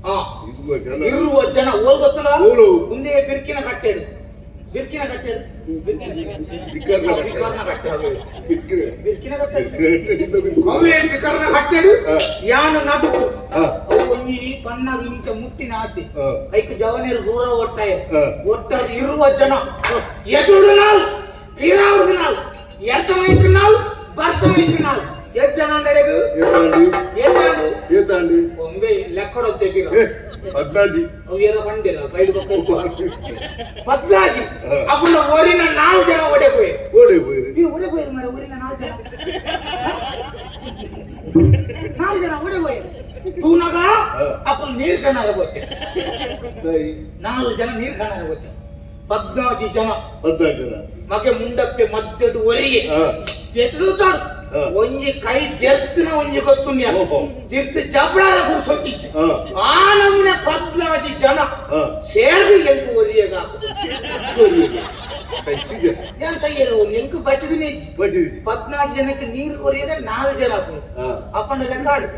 ಹಾ. ಇರುವ ಜನ. ಇರುವ ಜನ ಓಲ್ ಗೊತ್ತಲ್ಲ. ಓಲು. ಮುಂದೆ ಬಿರ್ಕಿನ ಕಟ್ಟೆಡು ಬಿರ್ಕಿನ ಕಟ್ಟೆಡು ಬಿಕ್ಕರ್ನ ಕಟ್ಟೆಡು. ಬಿಕರ್ನ ಕಟ್ಟೆಡು. ಬಿಕ್ಕರೆ. ಬಿರ್ಕಿನ ಕಟ್ಟೆಡು. ಬಿಕ್ಕರೆ. ಅವೇ ಬಿಕರ್ನ ಕಟ್ಟೆಡು. ಯಾನು ನಡುಕು. ಅವು ಒಂಜಿ ಪಣ್ಣಾಗ ಇಂಚ ಮುಟ್ಟಿನ ಆತಿ. ಐಕ್ ಜವನೇರು ದೂರ ಒಟ್ಟಾಯ. ಒಟ್ಟಾದ ಇರುವ ಜನ ಎದುರು ನಾಲ್ ತೀರಾವ್ರದು ನಾಲ್ ಎಡ್ತ ನಾಲ್ ಬರ್ತ ನಾಲ್ ಎಷ್ಟ್ ಜನ ನಡೆಗು? ಏತಾಂಡಿ. ಏತಾಂಡು. ಏತಾಂಡಿ. ಒಂಬೆ ಲೆಕ್ಕಡೊತ್ತೆ ಬೀರ. ಪದ್ನಾಜಿ. ಅವು ಏನೋ ಬಂದಿಲ್ಲ ಬೈಲು ಬಕ್ಕ ಪದ್ನಾಜಿ. ಅಪ್ಪನ ಊರಿನ 4 ಜನ ಒಡೆ ಹೋಯ್. ಓಡೆ ಹೋಯ್ರಿ. ಈ ಒಡೆ ಹೋಯ್ ಮಾರೆ ಊರಿನ 4 ಜನ 4 ಜನ ಒಡೆ ಹೋಯ್ ತೂನಗ. ಅಪ್ಪನ ನೀರ್ ಕಣ್ಣಾರ ಗೊತ್ತೆ. 4 ಜನ ನೀರ್ ಕಣ್ಣಾರ ಗೊತ್ತೆ ಪದ್ನಾಜಿ ಜನ. 14 ಜನ. ಮಗೆ ಮುಂಡಕ್ಕೆ ಮಧ್ಯದ ಒರೆಗೆ ಎತ್ತುತ್ತಾడు. ಒಂಜಿ ಕೈ ಜರ್ತಿನ ಒಂಜಿ ಗೊತ್ತುಣ್ಯ. ತಿರ್ತು ಜಬಳಾದ ಕೂರ್ಸೊತ್ತಿಚ್ಚು. ಆ ನಮೂನೆ ಪದ್ನಾಜಿ ಜನ ಸೇರ್ದು ಎಂಕು ಒರಿಯಗ. ಏನ್ ಸಯ್ಯಲ್ಲ ಒಂದು ಎಂಕು ಬಚ್ಚದಿನೇ. 14 ಜನಕ್ಕೆ ನೀರು ಕೊರಿಯದ 4 ಜನ ಆತು. ಅಪ್ಪನ ಲೆಕ್ಕಾಡು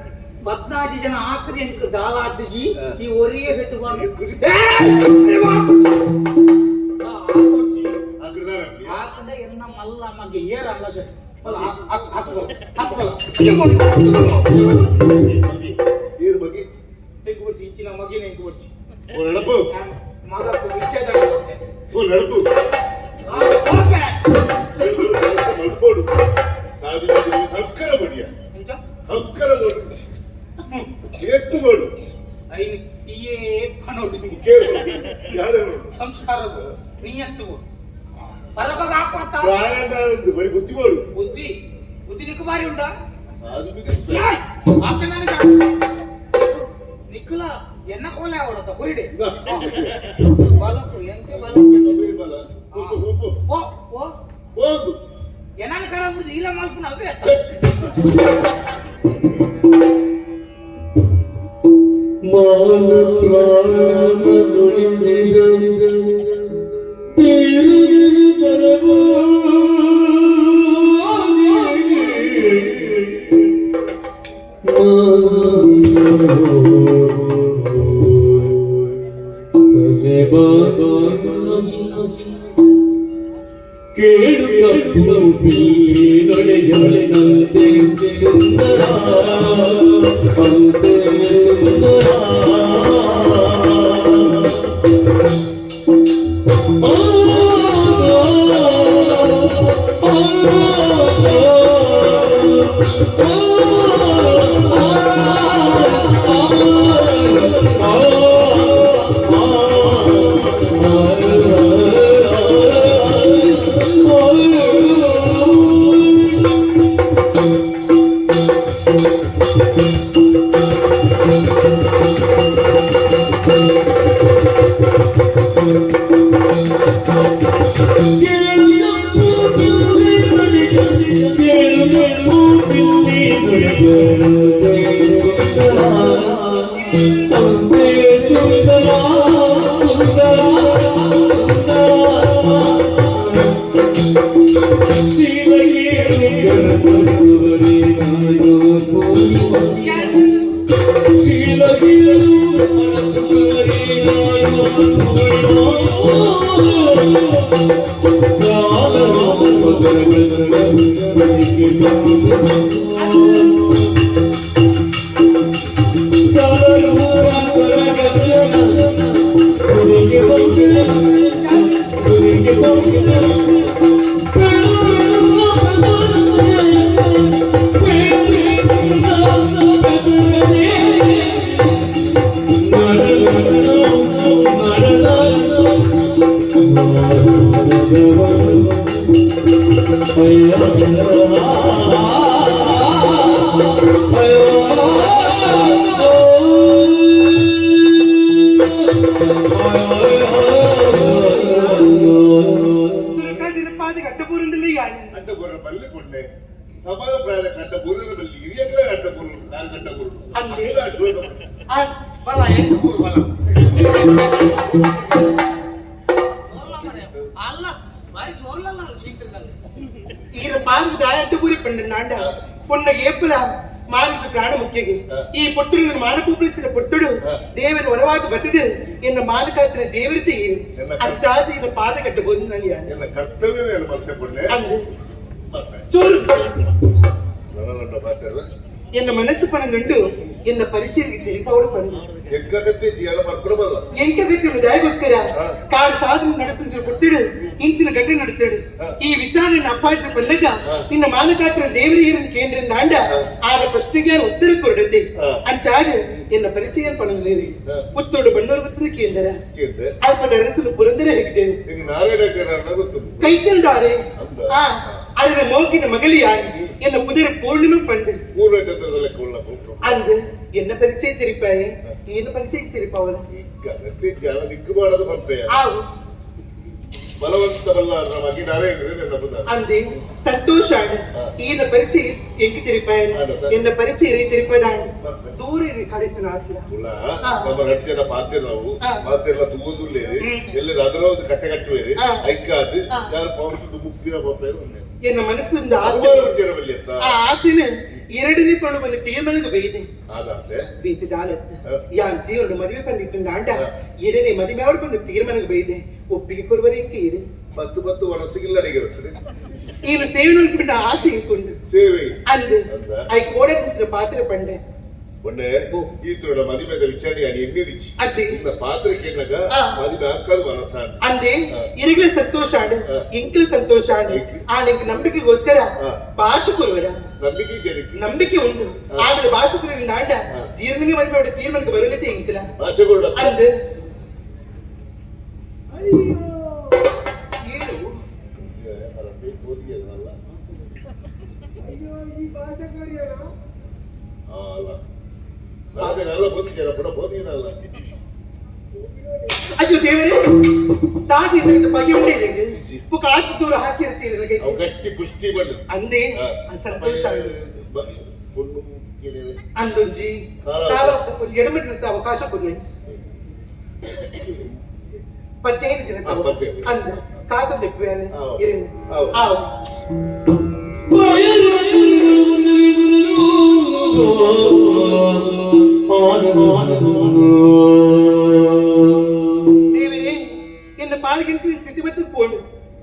14 ಜನ ಹಾಕದ ಎಂಕು ದಾಲಾದ್ಗಿ ಈ ಒರಿಯೇ పెట్టుకోండి. ಹಾಕಂದ್ರೆ ಎನ್ನ ಮಲ್ಲ ಮಗೆ ಏರ್ ಅಲ್ಲ ಸರ್ ಇಚ್ಚಿನ ಮಗಿನ ಎಂಕು వచ్చి ನಡಪು. ಮಗ ಇಚ್ಛೆ. ನಡಪು. ಮಲ್ಪೋಡು ಸಂಸ್ಕಾರ ಬಡಿಯ ಸಂಸ್ಕಾರ ಬೋಡು ಎತ್ತುಗೋಡು. ಐನು ಇಯೇ ಪನೋಡು. ಯಾರು? ಸಂಸ್ಕಾರ ನೀಯತ್ತು ಪರಬಗ ಹಾಕುವಂತ. ಪ್ರಾಣ ಬಡಿ ಬುದ್ಧಿ ಬೋಡು. ಬುದ್ಧಿ ಬುದ್ಧಿ ನಿಕ್ಕು ಬಾರಿ ಉಂಟಾ? ಅದು. ನಿಕ್ಕುಲ ಎನ್ನ ಕೋಲೆ ಅವಳತ್ತ ಕುರಿಡೆ ಬಲಕು ಎಂಕೆ ಬಲಕು. ಓ ಓ. ಹೋಗು. ಎನ್ನನ ಕಡ ಬಿಡುದು ಇಲ್ಲ ಮಲ್ಪುನ ಅವೇ. ಮಾನ ಪ್ರಾಣವನುಳಿಸಿದ ತೇರುಗಿರಿ ತರಬೋ ಕೇಳು ಕಪ್ಪು ಪಿಲ್ಲಿನೊಳೆಯೊಳೆನಂತೆ ಸುಂದರ ಅಂತೆ ಸುಂದರ ಆ, ಆ, ಆ, ಆ, ಆ. ಈ ಪುಟ್ಟುಡು ಮಾನಪೂಪಿಸಿದ ಪುಟ್ಟುಡು ದೇವರ ವರವಾಗಿ ಬತ್ತಿದು ಎನ್ನ ಮಾನಕಾತಿನ ದೇವರಿತೆ ಏನು ಅಂಚಾದ ಇನ್ನ ಪಾದ ಕಟ್ಟಬಹುದು ನಾನು ಎನ್ನ ಕರ್ತವ್ಯ ಮತ್ತೆ ಪುಣ್ಯ ಅಂದು ಚೂರು ಎನ್ನ ಮನಸ್ಸು ಪಣದುಂಡು ಎನ್ನ ಪರಿಚಯ ತಿಳಿಪವರು ಪಂದು ಎಂಕಗತ್ತೆ ದಾಯಗೋಸ್ಕರ ಕಾಡು ಸಾಧನೆ ನಡೆಪಿಂಚಿನ ಪುಟ್ಟುಡು ಇಂಚಿನ ಘಟನೆ ನಡೀತಾడు ಈ ವಿಚಾರಣೆ ಅಪ್ಪಾಜಿನ ಪಲ್ಲಗ ನಿನ್ನ ಮಾನಕಾತ್ರ ದೇವರ ಈರನ್ ಕೇಂದ್ರ ನಾಂಡ ಆದ ಪ್ರಶ್ನೆಗೆ ಉತ್ತರ ಕೊರಡತೆ ಅಂಚಾದ ಎನ್ನ ಪರಿಚಯ ಪಣದು ಪುತ್ತೋಡು ಬಣ್ಣೂರು ಗೊತ್ತದ ಕೇಂದ್ರ ಅಲ್ಪದ ಅರಸಲು ಪುರಂದರ ಹೆಗ್ಡೇನೆ ಕೈತಲ್ದಾರೆ ಆ ಅದರ ಮೋಕಿನ ಮಗಲಿಯಾನ್ ಎನ್ನ புதிர பூர்ணிமை பண்டு ಅಂದು ಎನ್ನ ಪರಿಚಯ ತಿರಿಪಾಯೆ ಏನು ಪರಿಚಯ ತಿರಿಪಾವಲ್ಲ ಆವು ಅಂದೆ ಸಂತೋಷ ಈನ ಪರಿಚಯ ಎಂಕ್ ತಿರಿಪಾಯ ಎನ್ನ ಪರಿಚಯ ರೀ ತಿರಿಪಾಯ ದೂರ ಇರಿ ಕಡಿಸಿನ ಆತ್ಲ ನಮ್ಮ రెండు ಜನ ಪಾತಿರ್ಲಾವು ಪಾತಿರ್ಲ ತೂಗುದುಲ್ಲೇರಿ ಎಲ್ಲಿ ಅದರ ಒಂದು ಕಟ್ಟೆ ಕಟ್ಟುವೇರಿ ಐಕಾದು ಯಾರು ಪೌರುಷದ ಮುಕ್ತಿನ ಪಂಪೇರು ಎನ್ನ ಮನಸ್ಸಿಂದ ಆಸೆ ಆ ಆಸೆನ ಎರಡನೇ ಪಣು ಬಂದು ತೀರ್ಮಾನಕ್ಕೆ ಬೈದೆ ಬೀತಿ ದಾಲತ್ ಯಾನ್ ಜೀವನ ಮದುವೆ ಬಂದಿತ್ತು ಆಂಡ ಎರಡನೇ ಮದುವೆ ಅವ್ರು ಬಂದು ತೀರ್ಮಾನಕ್ಕೆ ಬೈದೆ ಒಪ್ಪಿಗೆ ಕೊರುವರೆ ಇಂಕೆ ಇರು ಪತ್ತು ಪತ್ತು ವನಸಿಗಿಲ್ಲ ಅಡಿಗೆ ಈನು ಸೇವೆ ನೋಡ್ಬಿಟ್ಟ ಆಸೆ ಇಂಕೊಂಡು ಸೇವೆ ಅಂದು ಐಕ್ ಓಡಕ್ಕೆ ಪಾತ್ರ ಪಂಡೆ ಮೊನ್ನೆ ಈತನೋಡ ಮದುವೆದ ವಿಚಾರಣೆ ಅಲ್ಲಿ ಎಣ್ಣಿದಿಚ್ಚಿ ಅದೇ ಇನ್ನ ಪಾತ್ರ ಕೇಳಿನಾಗ ಮದುವೆ ಹಾಕದು ಮನಸ್ಸ ಅಂದೆ ಇರಿಗ್ಲ ಸಂತೋಷ ಆಂಡ್ ಇಂಕ್ಲ ಸಂತೋಷ ಆಂಡ್ ಆ ನಿಂಗೆ ನಂಬಿಕೆಗೋಸ್ಕರ ಭಾಷೆ ಕೊರುವರ ನಂಬಿಕೆ ಜನಕ್ಕೆ ನಂಬಿಕೆ ಉಂಟು ಆಡದ ಭಾಷೆ ಕುರಿನ ಆಂಡ ಜೀರ್ಣನೇ ಮದುವೆ ತೀರ್ಮಾನಕ್ಕೆ ಬರಲಿತ್ತೆ ಇಂಕ್ಲ ಭಾಷೆ ಕೊಡ ಅಂದು ಏನು ಅಯ್ಯೋ ಈ ಭಾಷೆ ಕೊರಿಯರ ಅಲ್ಲ ನಾವೇನಲ್ಲ ಬೋಧಿದ್ದೀರ ಪುನಃ ಬೋಧಿನಲ್ಲ ಅಯ್ಯೋ ದೇವರೇ ತಾಜಿ ನನಗೆ ಬಗೆ ಉಂಡೆ ನನಗೆ ಬುಕ್ಕ ಆತಿ ಚೂರು ಹಾಕಿರ್ತೀರಿ ನನಗೆ ಅವು ಗಟ್ಟಿ ಪುಷ್ಟಿ ಬಂದು ಅಂದೆ ಸಂತೋಷ ಪೊಣ್ಣು ಅಂದೊಂಜಿ ಕಾಲ ಎಡಮ ದಿನದ ಅವಕಾಶ ಕೊಡ್ಲಿ 15 ದಿನ ಅಂದ ಕಾತೊಂದು ಇರಿ ಆವು ದೇವರೇ ಎನ್ನ ಪಾಲಿಗಿಂತ ಸ್ಥಿತಿ ಮತ್ತು ಪೋಂಡು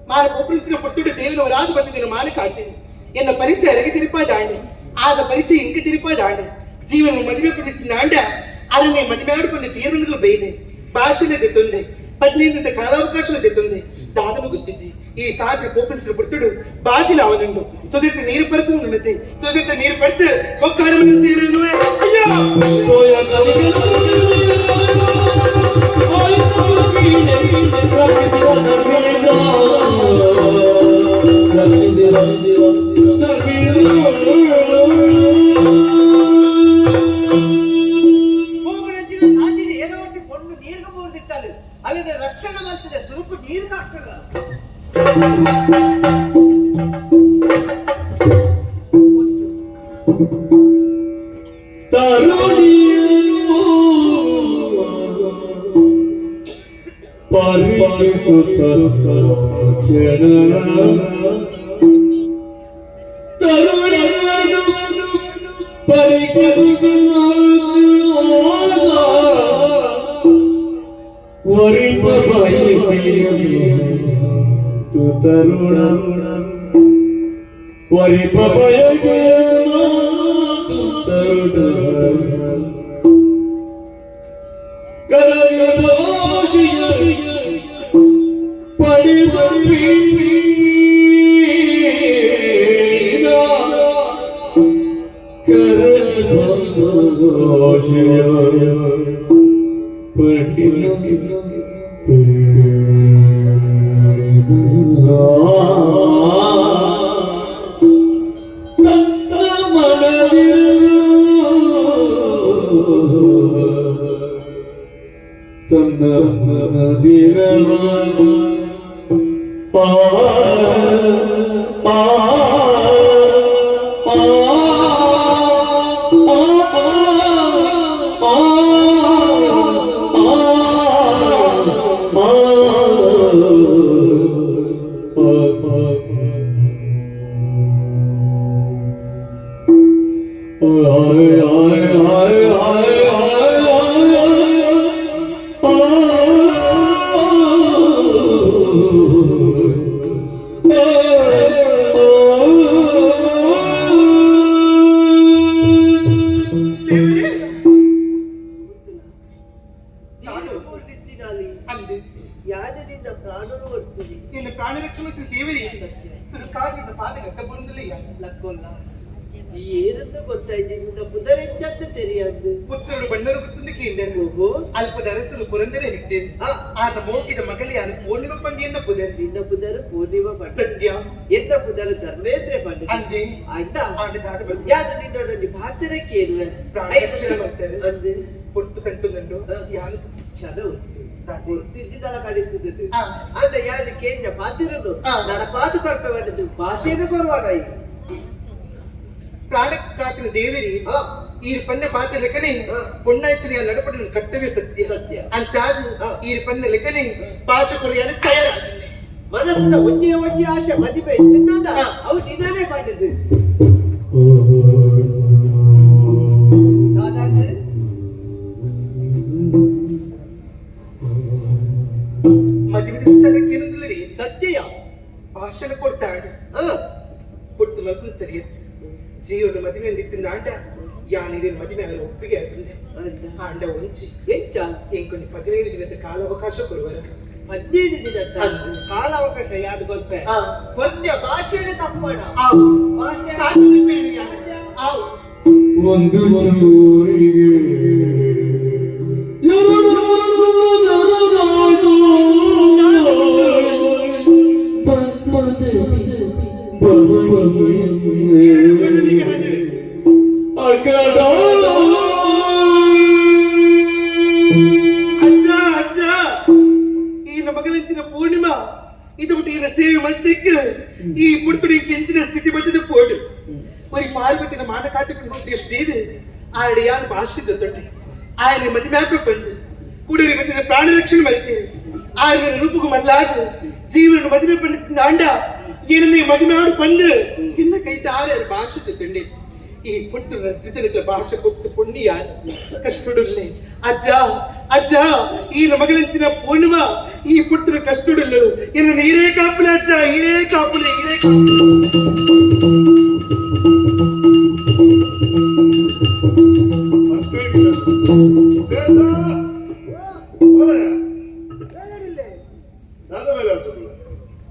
ಮಾನ ಒಬ್ಬರಿಸಿನ ಪುಟ್ಟುಡು ದೇವಿನವರಾದ ಬಂದಿದ್ದೇನೆ ಮಾನ ಕಾಡ್ತೀನಿ ಎನ್ನ ಪರಿಚಯ ಅರಗೆ ತಿರುಪಾದಾಂಡೆ ಆದ ಪರಿಚಯ ಇಂಕ ತಿರುಪಾದಾಂಡೆ ಜೀವನ ಮದುವೆ ಕೊಂಡಿಟ್ಟಿನ ಆಂಡ ಅದನ್ನೇ ಮದುವೆ ಆಡ್ಕೊಂಡು ತೀರ್ಮನಗಳು ಬೈದೆ ಭಾಷೆಲೆ ತೊಂದೆ 15 ಕಾಲಾವಕಾಶలు తెస్తుంది దాదను గుర్తించి ఈ సాటి పోపించిన పుట్టుడు బాజిలావనుండు సుదిర్త నీరు పడుతూ ఉన్నది సుదిర్త నీరు పడుతూ ఒక్కరు తీరును అయ్యో ಅಲ್ಲಿನ ರಕ್ಷಣೆ ಮಾಡ್ತದೆ ಸುರುಪು ನೀರು ನೀರು ಕಾಕ್ತದ. ತರುಣಿಯನು ಪರಿಚಿಸುತ್ತ ಕ್ಷಣ ತರುಣಿಯನು ಪರಿಕರಿಸುವಾಗ ವರಿಪ ಬಯಕೆಯನ್ನು ತರುಣ ವರಿಪ ಬಯಕೆಯನ್ನು ತರುಣ ಕರಗದೋಷಿಯ ಪಡಿಸ ಕರಗದೋಷಿಯ ತನ್ನ ಮನದಿರಲು ತನ್ನ ಮನದಿರಲು ಪಾ ಪಾ ಪಾ ಪಾ ಪಾ ಆಯ್ ಆಯ್ ಆಯ್ ಆಯ್ ಆಯ್ ದೇವರೇ. ನೀರು ಕೂರ್ದಿತ್ತಿನಾಲಿ. ಅಂದೆ. ಯಾನದಿಂದ ಪ್ರಾಣನು ಒಡ್ತೀನಿ. ನಿನ್ನ ಪ್ರಾಣ ರಕ್ಷಣೆ ದೇವರೇ ಸುರುಕಾಗಿ ಪಾದ ಗಡ್ಡ. ಲಕ್ಕೊಲ್ಲ ಈ ಏರಂದು ಗೊತ್ತಾಯ್ತು ನಿನ್ನ ಪುದರೆಚ್ಚಂತ ತೆರಿಯಂದು. ಪುತ್ರರು ಬಣ್ಣರು ಗೊತ್ತಂದು ಕೇಂದ್ರ. ಓಹೋ. ಅಲ್ಪದ ಅರಸರು ಪುರಂದರ ಹಿಟ್ಟೇನು. ಆತ ಮೋಕಿದ ಮಗಲಿಯಾನ ಪೂರ್ಣಿಮ ಪಂಡಿಯನ್ನ ಪುದರ್. ನಿನ್ನ ಪುದರ ಪೂರ್ಣಿಮಾ ಪಂಡ. ಸತ್ಯ. ಎನ್ನ ಪುದರ ಧರ್ಮೇಂದ್ರ ಪಂಡ. ಅಂದೆ. ಅಣ್ಣ. ಆಂಡ ದಾದ ಬಂದು. ಯಾರು ನಿನ್ನೊಡನೆ ಪಾತ್ರ ಕೇಳುವೆ. ಪ್ರಾಣ ರಕ್ಷಣೆ ಮಾಡ್ತಾರೆ. ಅಂದೆ. ಪೊರ್ತು ಕಂಟುಂಡು ಯಾನು. ಕ್ಷಣ ಗೊತ್ತಿದ್ದಲ್ಲ ಕಳಿಸಿದ್ದು. ಅಂದ ಯಾರು ಕೇಂದ್ರ ಪಾತಿರಲು ನಡಪಾತು ಕೊರ್ಪೆ ಭಾಷೆಯನ್ನು ಕೊರುವಾಡ ಈಗ. ಪ್ರಾಣ ಕಾಕಿನ ದೇವರಿ ಈ ಪನ್ನೆ ಪಾತ್ರ ಲೆಕ್ಕನೆ ಪೊಣ್ಣಾಯ್ಚನೆಯ ನಡಪಡಿನ ಕರ್ತವ್ಯ ಸತ್ಯ. ಸತ್ಯ. ಅಂಚಾದು ಈ ಪನ್ನೆ ಲೆಕ್ಕನೆ ಪಾಶ ಕೊರಿಯಾನ ತಯಾರಾಗಿದೆ. ಮನಸ್ಸಿನ ಒಂಜಿನ ಒಂಜಿ ಆಶೆ ಮದಿಮೆ ತಿನ್ನದ ಅವು ನಿನ್ನನೇ ಪಂಡದು ದಾದಾಂಡು. ಮದುವೆ ವಿಚಾರಕ್ಕೆ ಏನಂದ್ರೆ ರೀ? ಸತ್ಯ. ಭಾಷಣ ಕೊಡ್ತಾಳೆ ಕೊಟ್ಟು ಮಲ್ಪು ಸರಿಯತ್ತು ಜೀವನ ಮದುವೆ ಅಂದಿತ್ತಿನ ಆಂಡ ಯಾನಿರೇನು ಮದುವೆ ಆಗಲು ಒಪ್ಪಿಗೆ ಆಯ್ತಂದೆ. ಅಂದ. ಆಂಡ ಒಂಚಿ ಎಂಚ? ಇಂಕೊಂದು 15 ದಿನದ ಕಾಲಾವಕಾಶ ಕೊಡುವರ. 15 ದಿನ ಅಂದು. ಕಾಲಾವಕಾಶ ಯಾರು ಕೊರ್ಪೆ? ಕೊನ್ಯ ಭಾಷೆಯನ್ನು ತಪ್ಪಣ. ಆವು. ಭಾಷೆ. ಸಾಕು ನಿಪ್ಪೇನು ಯಾ. ಆವು. ಒಂದು ಚೂರಿಗೆ ಎರಡು ಎರಡು ಬದಲಿಗೆ ಹಣೆ. ಅಕಡ. ಅಜ್ಜ ಅಜ್ಜ, ಈ ಮಗಲಂಚಿನ ಪೂರ್ಣಿಮಾ ಇದು ಬಿಟ್ಟು ಈನ ಸೇವೆ ಮಲ್ತಿಕ್ ಈ ಪುರ್ತುಡಿ ಕೆಂಚಿನ ಸ್ಥಿತಿ ಬತ್ತದ ಪೋಡು ಒರಿ ಪಾರ್ವತಿನ ಮಾನ ಕಾಟಿಕೊಂಡು ಉದ್ದೇಶ ಇದು ಆಯಡ ಯಾನು ಭಾಷಿದ್ದ ತೊಂಡೆ ಆಯನ ಮದಿ ಮ್ಯಾಪೆ ಬಂದು ಕುಡರಿ ಮತ್ತಿನ ಪ್ರಾಣ ರಕ್ಷಣೆ ಮಲ್ತೀರಿ ಆಯನ ರೂಪುಗು ಮಲ್ಲಾದು ಜೀವನ ಮದುವೆ ಪಂಡಿತ ಆಂಡ ಏನನ್ನ ಮದುವೆ ಆಡು ಪಂಡು ಇನ್ನ ಕೈಟ ಆರ್ಯಾರು ಭಾಷಿದ್ದ ತೊಂಡೆ ಈ ಪುಟ್ಟು ದ್ವಿಜನಕ್ಕೆ ಭಾಷೆ ಕೊಟ್ಟು ಪುಣ್ಯ ಕಷ್ಟುಡುಲ್ಲೆ. ಅಜ್ಜ ಅಜ್ಜ, ಈ ಮಗಲಂಚಿನ ಪೂರ್ಣಿಮಾ ಈ ಪುಟ್ಟರು ಕಷ್ಟುಡುಲ್ಲಳು ಇನ್ನು ನೀರೇ ಕಾಪುಲೆ ಅಜ್ಜ, ಈರೇ ಕಾಪುಲೆ, ಈರೇ ಕಾಪುಲೆ.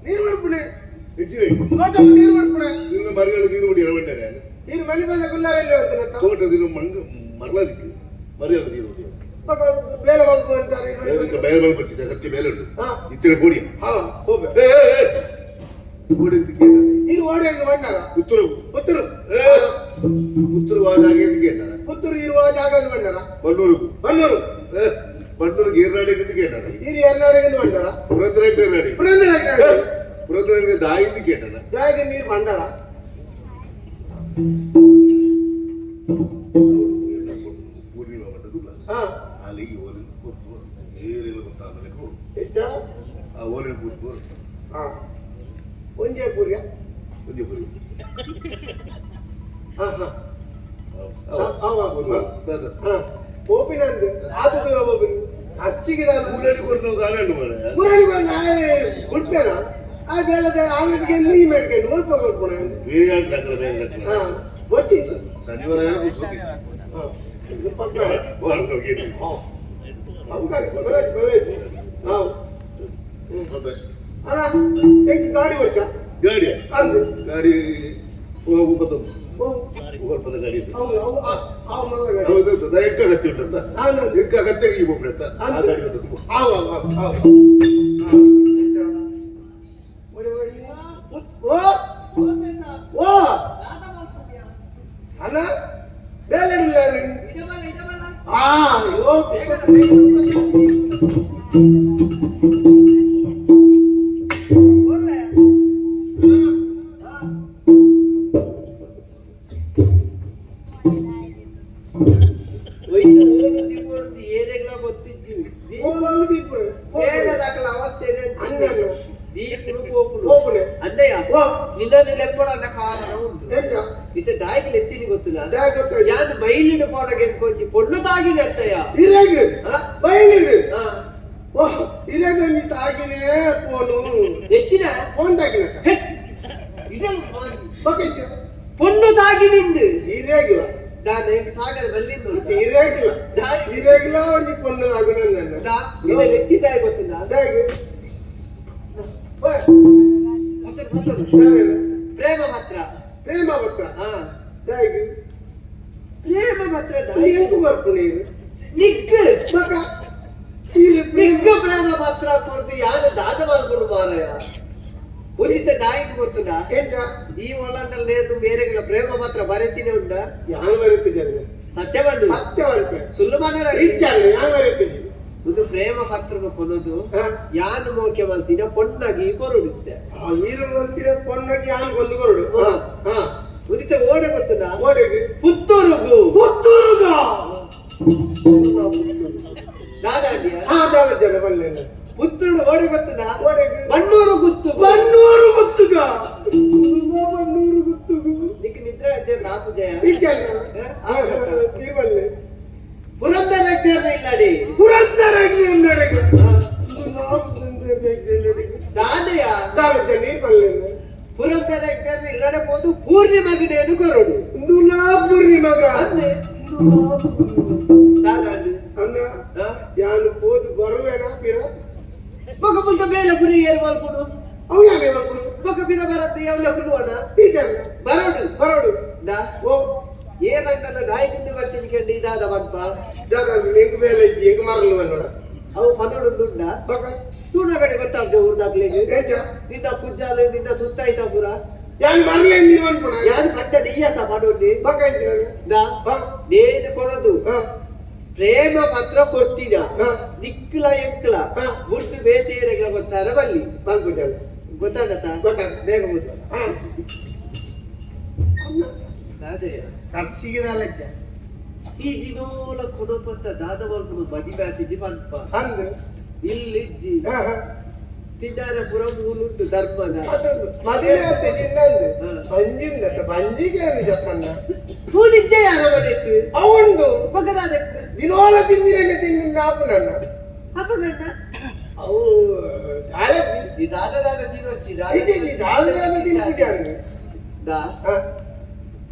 ನೀರು ಬಿಡ್ಪುಣೆ. ಹೆಚ್ಚಿನ ನೀರು ಬಿಡ್ಪುಣೆ. ನಿನ್ನ ಮರಿಗಳು ನೀರು ಬಿಡಿ ಎರವಂಟೆ. ನೀರು ಮಲಿ ಮೇಲೆ ಗುಲ್ಲಾರಲ್ಲಿ ಹೋಗ್ತಾನೆ. ತೋಟದಿಂದ ಮಂಗ ಮರಳದಿಕ್ಕೆ ಮರಿಯಾದ ನೀರು ಬಿಡಿ. ಬೇಲೆ ಮಲ್ಪು ಅಂತಾರೆ. ಬೇರೆ ಮೇಲೆ ಬರ್ತಿದ್ದೆ ಸತ್ಯ ಮೇಲೆ ಉಂಟು. ಇತ್ತಿನ ಗೋಡಿ. ಹಾ ಹೋಗ್ಬೇಕು. ಗೋಡಿ. ನೀರು ಓಡಿ ಹಂಗೆ ಮಣ್ಣಾರ. ಪುತ್ತೂರು. ಪುತ್ತೂರು. ಪುತ್ತೂರು ಆ ಜಾಗ ಎಲ್ಲಿಗೆ? ಪುತ್ತೂರು ಇರುವ ಜಾಗ ಮಣ್ಣಾರ. ಬನ್ನೂರು. ಬನ್ನೂರು. ಬಣ್ಣೂರು ಗೇರ್ನಾಡಿಗೆ ಕೇಟಾಣ. ಈರು ಎರ್ನಾಡಿಗೆ ಬಂಡಾರ. ಪುರಂದರ ನಾಡಿ. ಪುರಂದರ. ಪುರಂದರ ದಾಯಿಂದ ಕೇಟಾಣ. ದಾಯಿಗೆ ನೀರು ಬಂಡಾರ. ಪೂರ್ಣಿಮಾ ಬಂದದ್ದು. ಹಾ. ಅಲ್ಲಿಗೆ ಓಲಿನ ಕೊಟ್ಟು ಏರಿಲ್ಲ ಗೊತ್ತಾಗಲಿಲ್ಲ. ಹೆಚ್ಚ. ಆ ಓಲಿನ ಪೂರ್ತಿ. ಹಾ, ಒಂಜೇ ಪೂರ್ಯ. ಒಂಜಿ ಪೂರಿ. ಹಾ ಹಾ ಹಾ, ಓಪಿನ ಆತ ದೂರ ಹೋಗ್ಬಿನಿ ಅಚ್ಚಿಗೆ ನಾನು. ಮುರಳಿ ಕೊರ್ನ ದಾನೆ ಮಾರೆ. ಮುರಳಿ ಬಣ್ಣ ಉಡ್ಪೇನ ಆ ಬೇಲದ ಆಮೇಲೆ ನೀ ಮೇಡ್ಕೆ ಮುಲ್ಪ ಕೊಡ್ಪುಣ. ಬೇರೆ ಡಾಕ್ಟರ್, ಬೇರೆ ಡಾಕ್ಟರ್. ಹಾ, ಒಟ್ಟಿ. ಶನಿವಾರ ಏನೋ ಹಾ, ಇದು ಪಕ್ಕ. ವಾರ. ಹೌದಾ? ಬರೇ ಬರೇ. ಹಾ ಅಣ್ಣ, ಹೆಂಗ್ ಗಾಡಿ ಹೊಡ್ಚ? ಗಾಡಿ. ಅಂದು. ಗಾಡಿ ಹೋಗ್ಬತ್ತದು. ಓ. ಹೋಗ್ಬತ್ತದ ಗಾಡಿ. ಹೌದು ಹೌದು, ಆ ಆ ಮಲ್ಲ ಗಾಡಿ. ಹೌದು, ನಾ ಎಕ್ಕ ಅಗತ್ಯ ಉಂಟಂತ. ನಾನು. ಎಕ್ಕ ಅಗತ್ಯ ಈ ಒಬ್ಬಳತ್ತ ಆ ಗಾಡಿ ಬಂದದ್ದು. ಆವ ಆವ ಆವ. ಒಡೆ ಒಡೆ. ಓ ಓ, ಅಣ್ಣ, ಬೇಲೆಡಿಲ್ಲ. ಆ ಅಯ್ಯೋ. ಓ, ದೀಪುರು. ಹೋಪುನೆ. ಅಂದಯ್ಯ. ಓ. ನಿನ್ನಲ್ಲಿ ಲೆಪ್ಪಡ ಕಾರಣ ಉಂಟು. ಎಂತ? ಇತ್ತ ದಾಯಿಗೆ ಎತ್ತಿನಿ ಗೊತ್ತಿಲ್ಲ. ದಾಯಿ ಗೊತ್ತಾಯ್ತು. ಯಾನ್ ಬೈಲಿನ ಪೋಡಗೆ ಕೊಂಚಿ ಪೊಣ್ಣು ತಾಗಿನ ಅತ್ತಯ್ಯ. ಇರಾಗ? ಹಾ? ಬಯಲಿಡು. ಹಾ. ಓ, ಇರಾಗ ನೀ ತಾಗಿನೇ ಫೋನು. ಹೆಚ್ಚಿನ. ಫೋನ್ ತಾಗಿನ. ಇದೆಲ್ಲ. ಬಕೈತೆ. ಪೊಣ್ಣು ತಾಗಿನಿಂದು. ಇರಾಗಿಲ್ಲ. ನಾನು ಹೆಂಗ್ ತಾಗದ ಬಲ್ಲಿಂದು. ಇರಾಗಿಲ್ಲ, ಇರಾಗಿಲ್ಲ. ಒಂಜಿ ಪೊಣ್ಣು ಆಗುನ ನನ್ನ. ಇದನ್ನ ಎತ್ತಿದಾಯ ಗೊತ್ತಿಲ್ಲ. ದಾಯಿಗೆ. ಮತ್ತೆ ಮತ್ತೊಂದು. ಯಾವೇನು? ಪ್ರೇಮ ಮಾತ್ರ. ಪ್ರೇಮ ಪತ್ರ. ಹಾ. ದಾಯಿಗೆ. ಪ್ರೇಮ ಮಾತ್ರ. ಎಂಕು ಬರ್ಪುಣಿ? ನಿಕ್ ಬಕ ಈರು. ನಿಕ್ಕ ಪ್ರೇಮ ಪತ್ರ ಕೊಡ್ತು ಯಾರು ದಾದ ಮಾಡ್ಕೊಂಡು ಮಾರಾಯ ಉಚಿತ ದಾಯಿಗೆ ಗೊತ್ತುನಾ? ಎಂತ? ಈ ಹೊಲದಲ್ಲಿ ನೇರ್ದು ಬೇರೆಗಳ ಪ್ರೇಮ ಪತ್ರ ಬರೆತೀನಿ ಉಂಡ. ಯಾನ್ ಬರುತ್ತಿದ್ದೇನೆ. ಸತ್ಯ ಬಂದು. ಸತ್ಯ ಬರ್ಪೆ. ಸುಳ್ಳು ಮನರ. ಇಚ್ಚಾಣ ಯಾನ್ ಬರುತ್ತಿದ್ದೆ. ಒಂದು ಪ್ರೇಮ ಪತ್ರ ಕೊನೋದು. ಹಾ. ಯಾನು ಮೋಕೆ ಮಲ್ತಿನ ಪೊಣ್ಣಾಗಿ ಕೊರಡುತ್ತೆ. ಆ ಈರು ಅಂತೀರ ಪೊಣ್ಣಗೆ ಯಾನ್ ಗೊಂದು ಕೊರಡು. ಹಾ. ಹಾ. ಉದಿತ ಓಡೆ ಗೊತ್ತುನಾ? ಓಡೆಗೆ? ಪುತ್ತೂರುಗು. ಪುತ್ತೂರುಗ. ದಾದಾಜಿಯ. ಹಾ, ದಾಳ ಜನ ಬಲ್ಲೆ. ಪುತ್ತೂರು ಓಡೆ ಗೊತ್ತುನಾ? ಓಡೆಗೆ? ಬಣ್ಣೂರು ಗುತ್ತು. ಬನ್ನೂರು ಗುತ್ತುಗ, ಬನ್ನೂರು ಗುತ್ತುಗು. ನಿಕ್ ನಿದ್ರೆ ಅಜ್ಜ ನಾಪು ಜಯ. ಇಚ್ಚಾಣ ಬಲ್ಲೆ. ಪುರಂದರ ಇಲ್ಲಡಿ. ಪುರಂದರ ನಡೆಗೆ. ದಾದೆಯ. ದಾಳ ಜನ ಬಲ್ಲೆ. ಪುರಂದರ ಇಲ್ಲಡೆ ಹೋದು ಪೂರ್ಣಿಮಗನೇನು ಕೊರಡು. ದುಲಾ ಪೂರ್ಣಿಮಗ. ಅಂದೆ ದಾದಾಂಡು. ಅಣ್ಣ, ಯಾನು ಪೋದು ಬರುವೇನಾ ಪಿರ? ಮಗ ಮುಂದೆ ಮೇಲೆ ಗುರಿ ಏರು ಮಲ್ಪುಡು. ಅವು ಯಾರು ಹೇಳ್ಕೊಡು? ಮಗ ಪಿರ ಬರತ್ತೆ ಯಾವ ಕುಲುವಣ. ಇದ್ದಾನ. ಬರೋಡು. ಬರೋಡು. ದಾ. ಓ. ಏನಂಡಲ್ಲ ದಾಯಿದಿಂದ ಬರ್ತೀನಿ ಕಂಡು ಇದಾದ ಮನ್ಪ. ದಾದ ಎಂಕ್ ಬೇಲೆ ಇಜ್ಜಿ, ಎಂಕ್ ಮರಲು ಬನ್ನೋಡ. ಅವು ಪನ್ನೊಂದುಂಡ. ಬಕ. ಸೂನಗಡೆ ಗೊತ್ತಾಗ್ತದೆ ಊರ್ದಾಗ್ಲಿಗೆ. ಏಜ. ನಿನ್ನ ಕುಜ್ಜಾಲು ನಿನ್ನ ಸುತ್ತಾಯ್ತ ಪುರ. ಯಾನ್ ಮರಲೆ ನೀರು ಅನ್ಪುಣ. ಯಾರು ಕಂಡ ಇಯ್ಯತ ಪಡೋಡಿ. ಬಕ ಇದ್ದಾನೆ. ದಾ. ಹಾ. ನೇನು ಕೊಡೋದು. ಹಾ. ಪ್ರೇಮ ಪತ್ರ ಕೊಡ್ತೀನ. ಹಾ. ನಿಕ್ಕಲ ಎಂಕ್ಲ. ಹಾ. ಮುಟ್ಟು ಬೇತೇರೆಗಳ ಗೊತ್ತಾರ ಬಲ್ಲಿ. ಮಲ್ಪುಜಾನ. ಗೊತ್ತಾಗತ್ತ? ಗೊತ್ತಾಗ. ಬೇಗ ಮುದ್ದು. ಹಾ. ಅದೇ. ಖರ್ಚಿಗೆ ನಾಲಜ್ಜ. ಈ ದಿನೋಲ ಕೊಡಪಂತ ದಾದ ಮಲ್ಪುಡು ಮದಿಮೆ ಆತಿಜಿ ಪನ್ಪ. ಅಂದು. ಇಲ್ಲಿಜ್ಜಿ. ಹಾ ಹಾ. ತಿಂಡಾರ ಪುರ ಮೂಲುಂಟು ಧರ್ಮದ. ಅದು ಮದಿಮೆ ಆತಿಜಿ ನಂದು. ಹಾ. ಬಂಜಿಂದ ಬಂಜಿಗೆ ಏನು ಜಪ್ಪನ್ನ. ತೂಲಿಜ್ಜೆ ಯಾರ ಮನೆಕ್. ಅವುಂಡು. ಮಗದಾದಕ್ಕೆ. ದಿನೋಲ ತಿಂದಿರೇನೆ ತಿಂದಿನ ಆಪುನಣ್ಣ. ಅಸಗಣ್ಣ. ಅವು ದಾಳಜ್ಜಿ. ಈ ದಾದ ದಾದ ತಿನ್ನೊಚ್ಚಿ. ಇಜ್ಜಿ ಇಜ್ಜಿ, ದಾದ ದಾದ ತಿನ್ಪುಜಾನು. ದಾ. ಹಾ.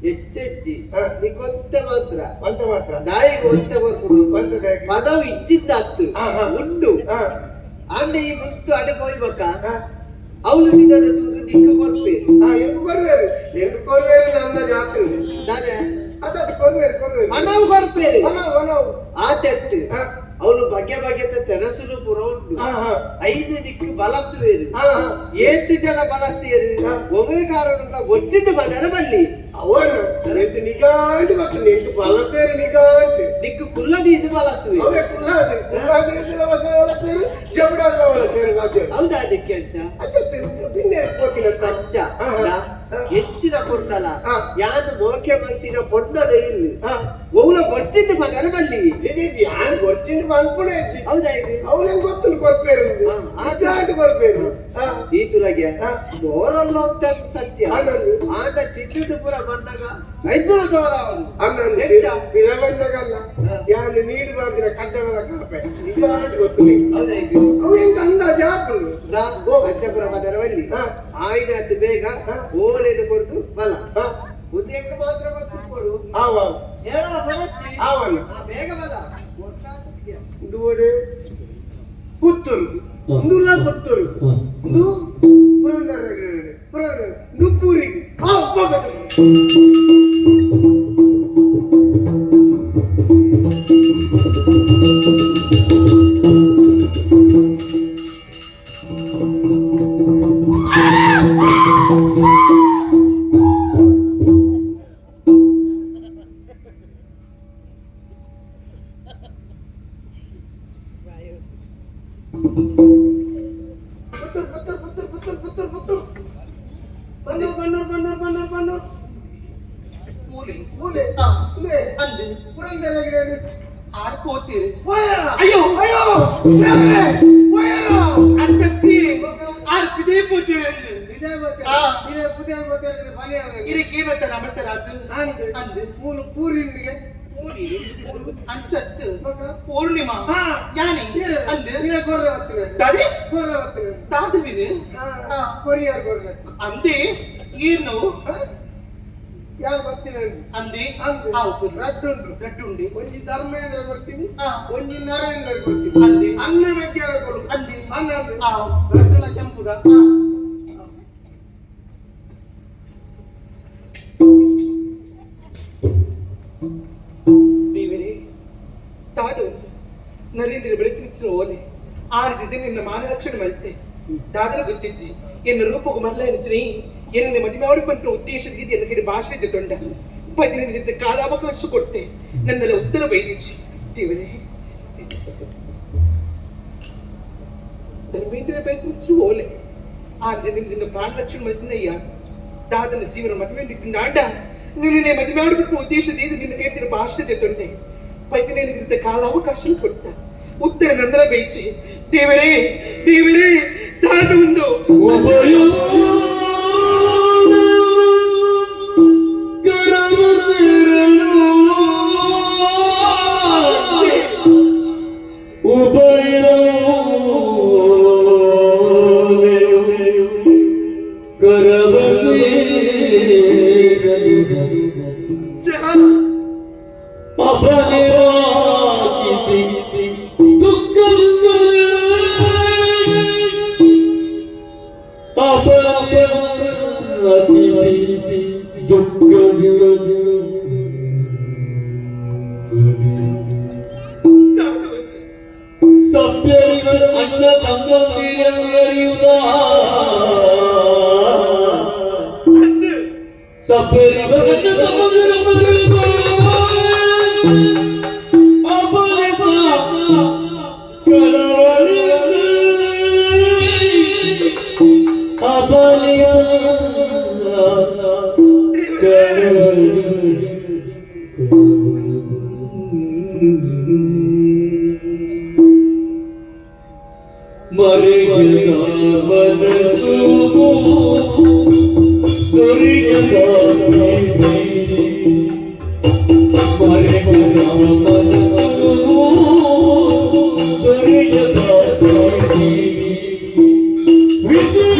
ಹೆಚ್ಚೆಚ್ಚಿ. ಹಾ. ನಿಕ್ಕೊಂತ ಮಾತ್ರ. ಒಂತ ಮಾತ್ರ. ನಾಯಿಗೆ ಒಂತ ಕೊರ್ಪುಡು. ಒಂತ ದಾಯಿಗೆ. ಪದವು ಇಚ್ಚಿದ್ದ ಅತ್ತು. ಹಾ, ಹಾ. ಉಂಡು. ಹಾ. ಅಂಡ ಈ ಮುಸ್ತು ಅಡೆ ಪೋಯ್ಬಕ್ಕ. ಹಾ. ಅವಳು ನಿನ್ನನ್ನು ತೂದು ನಿಕ್ಕು ಕೊರ್ಪೆ. ಹಾ, ಎಂಕು ಕೊರ್ವೇರು, ಎಂಕು ಕೊರ್ವೇರು ನಮ್ಮ ಜಾತ್ರೆ. ದಾದೆ. ಅದು ಕೊರ್ವೇರು ಕೊರ್ವೇರು. ಪಣವು ಕೊರ್ಪೇರು. ಒನವು ಒನವು. ಆತೆತ್ತು. ಹಾ. ಅವಳು ಬಗೆ ಬಗೆತ ತೆನಸುಲು ಪುರ ಉಂಡು. ಹಾ ಹಾ. ಐದು ನಿಕ್ಕು ಬಲಸುವೇರು. ಹಾ ಹಾ. ಏತ್ ಜನ ಬಲಸಿಯರು. ಹಾ. ಒಮ್ಮೆ ಕಾರಣ ಗೊತ್ತಿದ್ದು ಬಂದರ ಬಲ್ಲಿ. ಅವನು ನಿಂತು ನಿಗಾಂಟು ಗೊತ್ತು ನಿಂತು ಬಲಸೇರು ನಿಗಾಂಟು. ದಿಕ್ಕು ಕುಲ್ಲದಿ ಇದು ಬಲಸುವೆ. ಅವೇ ಕುಲ್ಲಾದಿ ಕುಲ್ಲಾದಿ ವಲಸೇರು ಜಬಡಾದ ವಲಸೇರು ರಾಜ್ಯ. ಹೌದಾ, ಅದಕ್ಕೆ ಅಂಚ. ಅತ್ತೆ ಬಿನ್ನೆ ಹೋಗಿನತ್ತ. ಅಚ್ಚ. ಹಾ, ಹಾ. ಹೆಚ್ಚಿನ ಕೊಡ್ತಲ್ಲ. ಯಾನು ಮೋಕೆ ಮಲ್ತಿನ ಪೊಣ್ಣನ ಇಲ್ಲಿ ಒವ್ಲ ಬರ್ತಿದ್ದು ಮಗನ ಬಲ್ಲಿ. ಯಾನ್ ಗೊಚ್ಚಿನ ಪನ್ಪುಣ ಹೆಚ್ಚಿ. ಹೌದಾ ಇದು? ಅವನಿಗೆ ಗೊತ್ತು ಕೊರ್ಪೇರು. ಆಂಟು ಕೊರ್ಪೇರು. ಸೀತುಲಗೆ ದೋರಲ್ಲ ಅಂತ ಸತ್ಯ. ಆನಂದ್. ಆಂಡ ತಿಂದು ಪೂರ ಬಂದಾಗ ಐದು ದೋರ ಅವನು. ಅನ್ನ ಹೆಚ್ಚ. ಬಿರಬನ್ನಗಲ್ಲ ಯಾನು ನೀಡು ಬಾರ್ದಿನ ಕಡ್ಡಗಳ ಕಾಪೆ ನಿಜ ಆಂಟು ಗೊತ್ತು ನಿಂಗೆ. ಹೌದಾ ಇದು? ಅವು ಹೆಂಗ ಅಂದಾಜು ಆಪುಂಡು. ಅಚ್ಚಪುರ ಮದರವಲ್ಲಿ ಆಯ್ನಾತು ಬೇಗ ಓಲೆಯನ್ನು ಕೊಡ್ದು ಬಲ ಉದಯಕ್ಕೆ ಮಾತ್ರ ಕೊಡು. ಆವ. ಹೇಳ ಬರಚ್ಚಿ. ಆವಣ್ಣ. ಬೇಗ ಬಲ. ಇಂದು ಪುತ್ತೂರು ಇಂದುಲ ಪುತ್ತೂರು ಇಂದು ಪುರಂದರ ಪುರಂದರ ಇಂದು ಪೂರಿಗೆ ಆ ಒಬ್ಬ. ಪುತ್ತೂರು ಪುತ್ತೂರು ಪುತ್ತೂರು ಪುತ್ತೂರು ಪುತ್ತೂರು ಪುತ್ತೂರು ಬನ್ನೂರು ಬನ್ನೂರು ಬನ್ನೂರು ಬನ್ನೂರು ಬನ್ನೂರು. ಮೂಲೆ. ಮೂಲೆ. ಇಂದೇ. ಅಂದು. ಪುರಂದರ. ಆರ್ ಪೋತೀರಿ. ಹೋಯರ. ಅಯ್ಯೋ. ಅಯ್ಯೋ ದೇವ್ರೇ, ಹೋಯರ. ಅಂಚತ್ತಿ ಆರ್ ಪಿದೇ ಪೋತೀರಿ ಅಂದು. ಇದೇ ಗೊತ್ತಿಲ್ಲ. ಇದೇ ಪುದೇ ಗೊತ್ತಿಲ್ಲ ಮನೆಯವ್ರಿಗೆ. ಇದಕ್ಕೆ ಏನಂತ ನಮಸ್ತೆ ರಾತು. ಅಂದು. ಅಂದು. ಮೂಲು ಪೂರಿಂಡಿಗೆ. ಪೂರಿ ಅಂಚತ್ತು. ಮಗ. ಪೂರ್ಣಿಮಾ. ಯಾನೆ. ಅಂದು. ಇದೇ ಕೊರ್ರೆ ಹೊತ್ತಿರ. ದಾದೆ. ಕೊರ್ರೆ ಹೊತ್ತಿರ. ದಾದುವಿರು. ಕೊರಿಯರ್ ಕೊರ್ರೆ. ಅಂದೆ ಈರ್ನು. ಯಾರು ಗೊತ್ತಿಲ್ಲ. ಅಂದೆ. ಅಂದು. ಆವು. ರಡ್ಡುಂಟು. ರಡ್ಡುಂಡಿ. ಒಂಜಿ ಧರ್ಮೇಂದ್ರ ಕೊಡ್ತೀನಿ. ಒಂಜಿ ನರೇಂದ್ರ ಕೊಡ್ತೀನಿ. ಅಂದೆ. ಅನ್ನ ಮಧ್ಯಾಹ್ನ ಕೊಡು. ಅಂದೆ. ಅನ್ನ ಅಂದೆ. ಆವು. ರಡ್ಡಲ ಕೆಂಪುದ. ದೇವರೇ ತಾದು ನರೇಂದ್ರ ಬೆಳಕಿನ ಓಲೆ ಆರಿದಿದೆ ನಿನ್ನ ಮಾನರಕ್ಷಣೆ ಮಲ್ತೆ ದಾದರ ಗೊತ್ತಿಜ್ಜಿ ಎನ್ನ ರೂಪకు ಮಲ್ಲ ಎನಿಚಿನಿ ಎನ್ನ ಮದುವೆ ಪಂಟಿನ ಉದ್ದೇಶದ ಎನ್ನ ಕಡೆ ಭಾಷೆ ಇದ್ದ ತೊಂಡ ಪದಿನೆಂಟು ಕಾಲಾವಕಾಶ ಕೊಡ್ತೆ ನನ್ನೆಲ್ಲ ಉತ್ತರ ಬೈದಿಚ್ಚಿ ದೇವರೇ ಧರ್ಮೇಂದ್ರ ಬೆಳಕಿನ ಓಲೆ ಆ ನಿನ್ನ ಪ್ರಾಣ ರಕ್ಷಣೆ ಮಲ್ತಿನಯ್ಯ ದಾದನ ಜೀವನ ಮದುವೆ ಅಂಡ ನಿನ್ನೆ ಮದುವೆ ಮಾಡಿಬಿಟ್ಟು ಉದ್ದೇಶದ ಇದು ನಿನ್ನ ಹೇಳ್ತಿರೋ ಭಾಷೆ ತೊಂಡೆ ಪದಿನೇನಿದ್ದ ಕಾಲಾವಕಾಶ ಕೊಟ್ಟ ಉತ್ತರ ನಂದಲ ಬೈಚಿ ದೇವರೇ ದೇವರೇ ದಾದ ಒಂದು. ಉಭಯ ಕರವಸಿರನು ಉಭಯ ಕರವಸಿರನು ಅಪನಿರಾಕಿಸಿ ದುಃಖ ಅಪನಿರಾಕಿಸಿ ದುಃಖ. ದಾದ ಒಂದು. ಸಭ್ಯರಿವರ್ ಅಣ್ಣ ತಮ್ಮಂದಿರರಿಯುದ. ಅಂದು. ಸಭ್ಯರಿವರ್ ಅಣ್ಣ ತಮ್ಮಂದಿರ ಅಪರಿತ ಕಳವಳಿ ಅಬಲಿಯ ಕಳವಳಿ. ಮರೆಯದ ಮನಸ್ಸು ದೊರೆಯದ ಮರೆಯದ ಮನಸ್ಸು ದೊರೆಯದ ವಿದ್ಯಾ.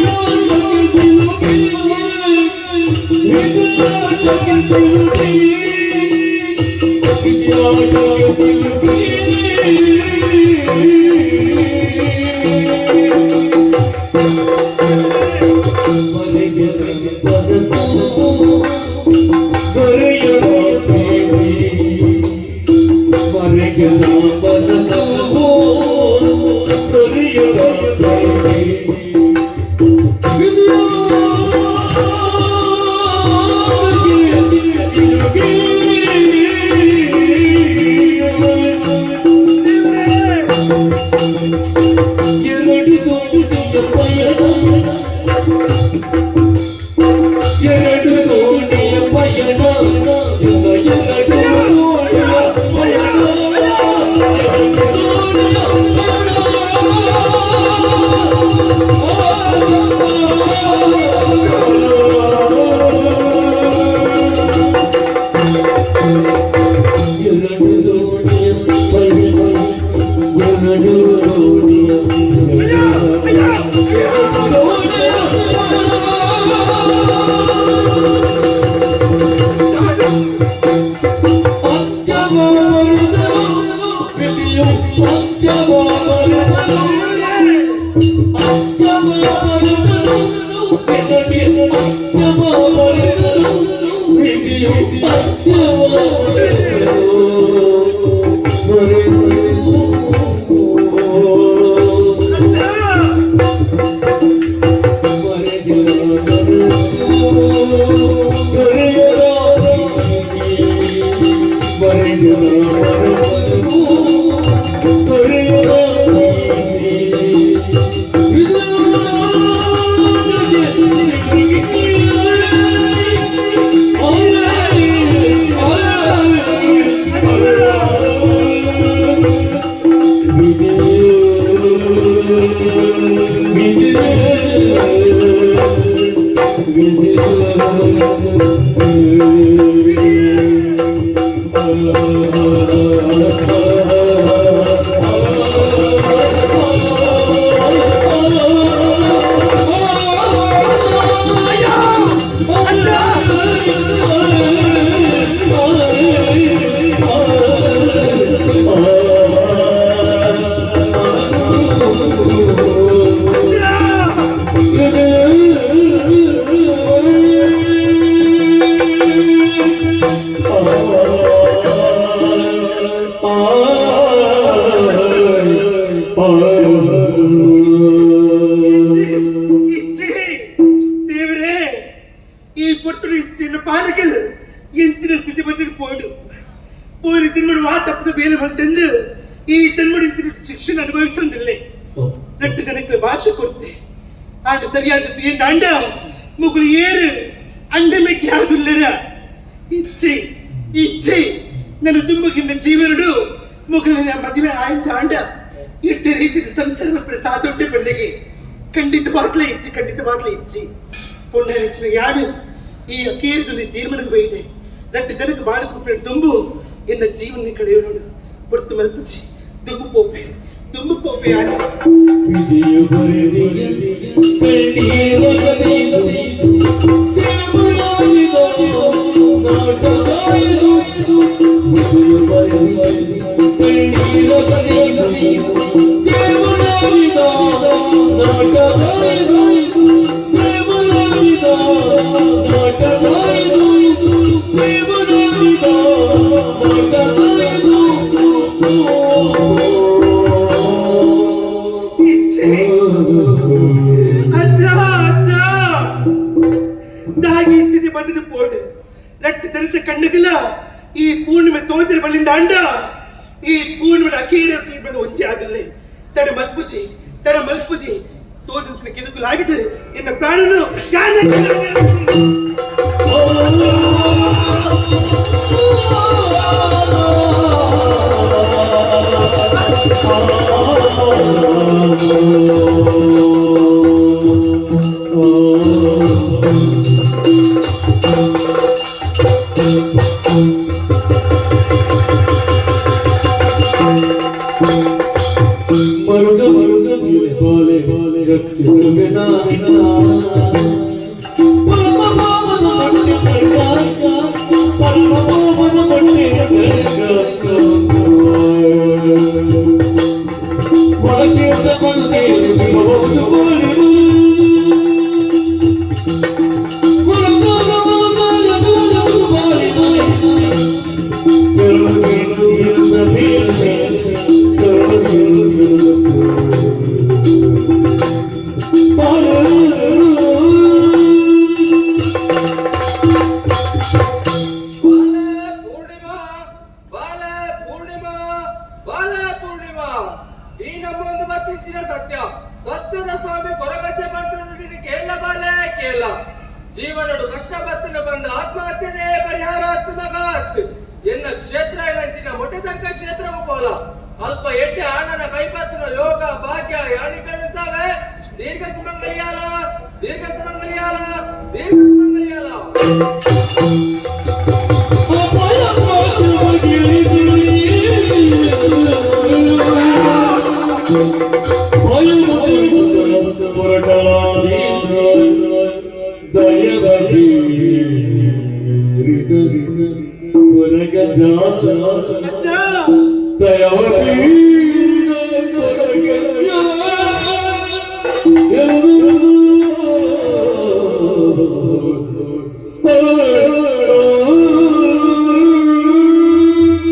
ಎರಡು ದೋಣಿಯ ಪಯಣ, ಎರಡು ದೋಣಿಯ ಪಯಣ, ಎರಡು ದೋಣಿಯ ಎರಡು ದೋಣಿಯ ಪಯಣ, ಎರಡು ದೋಣಿಯ ಇಚ್ಛೆ ದೇವರೇ, ಈ ಪುರ್ತುಡು ಇಚ್ಚಿನ ಪಾಲಕ ಎಂಚಿನ ಸ್ಥಿತಿ ಬಂದಿದ್ದು ಪೋಡು ಪೋರಿ ಜನ್ಮಡು ವಾ ತಪ್ಪದ ಬೇಲೆ ಬಂತೆಂದು ಈ ಜನ್ಮಡು ಇಂಚಿನ ಶಿಕ್ಷಣ ಅನುಭವಿಸೊಂದಿಲ್ಲ. ரெட்டு ಜನಕ್ಕೆ ಭಾಷೆ ಕೊಡ್ತೆ ಆಂಡ ಸರಿಯಾದದ್ದು ಏನ್ ಅಂಡ ಮುಗುಲು ಏರು ಅಂಡಮೆಕ್ಕೆ ಯಾದುಲ್ಲರ. ಇಚ್ಛೆ ಇಚ್ಛೆ, ನನ್ನ ದುಂಬಗಿನ ಜೀವನಡು ಮುಗುಲಿನ ಮದುವೆ ಆಯ್ತ ಅಂಡ ಎಡ್ಡೆ ರೀತಿಯ ಸಂಸಾರ ಪ್ರಸಾದ ಉಂಟೆ ಪಂಡಿಗೆ. ಖಂಡಿತವಾಗ್ಲೇ ಇಚ್ಛೆ, ಖಂಡಿತವಾಗ್ಲೇ ಇಚ್ಛೆ. ಪುಣ್ಯ ನೆಚ್ಚಿನ ಯಾರು ಈ ಅಕೇರಿದಲ್ಲಿ ತೀರ್ಮಾನಕ್ಕೆ ಬೈದೆ ரெண்டு ಜನಕ್ಕೆ ಬಾಳು ಕುಪ್ಪಿನ ದುಂಬು ಎನ್ನ ಜೀವನ ಕಳೆಯೋಣ ಪುರ್ತು ಮಲ್ಪುಚಿ ದುಂಬು ಪೋಪೆ, ದುಂಬು ಪೋಪೆ ಆಡ. ವಿಧಿಯು ಬರೆದಿದೆ ಕಣ್ಣೀರ ಕಥೆಯು, ದೇವರಾಗಿದ ನಾಟಕ ಇದು. ವಿಧಿಯು ಬರೆದಿದೆ ಕಣ್ಣೀರ ಕಥೆಯು, ದೇವರಾಗಿದ ನಾಟಕ ಇದು. ದೇವರಾಗಿದ ನಾಟಕ ಇದು. ದೇವರಾಗಿದ ನಾಟಕ ಇದು. ಇಚ್ಛೆ ಅಜ್ಜ ಅಜ್ಜ, ದಾಗಿ ಸ್ಥಿತಿ ಬಂದದ್ದು ಪೋಡು ರಟ್ಟು ಜನತೆ ಕಣ್ಣುಗಳ ಈ ಪೂರ್ಣಿಮೆ ತೋಜರ ಬಳ್ಳಿಂದ ಅಂಡ ಈ ಪೂರ್ಣಿಮೆ ಅಕೀರ ತೀರ್ಮಾನ ಒಂಜೆ ಆದಿಲ್ಲ. ತಡ ಮಲ್ಪುಜಿ, ತಡ ಮಲ್ಪುಜಿ. ತೋಜಂಚಿನ ಕಿದುಕುಲಾಗಿದೆ ಎನ್ನ ಪ್ರಾಣನು ಯಾರ. ಮರುಗ ಮರುಗ ಬಾಲೆ ಬಾಲೆ ರಕ್ಷಿಸುವೆ ನಾನು. ಪರಮ ಪಾವನ ಕೇಳ. ಜೀವನಡು ಕಷ್ಟ ಬತ್ತಿನ ಬಂದ ಆತ್ಮಹತ್ಯೆನೇ ಪರಿಹಾರಾತ್ಮಕ ಎನ್ನ ಕ್ಷೇತ್ರ ನಂಚಿನ ಮೊಟ್ಟೆ ಕ್ಷೇತ್ರವು ಪೋಲ ಅಲ್ಪ ಎಡ್ಡೆ ಆಣನ ಕೈಪತ್ತಿನ ಯೋಗ ಭಾಗ್ಯ ಯಾನಿ ಕಣಿಸವೆ. ದೀರ್ಘ ಸುಮಂಗಲಿಯಾಲ, ದೀರ್ಘ ಸುಮಂಗಲಿಯಾಲ, ದೀರ್ಘ ಸುಮಂಗಲಿಯಾಲ. ಅಜ್ಜ.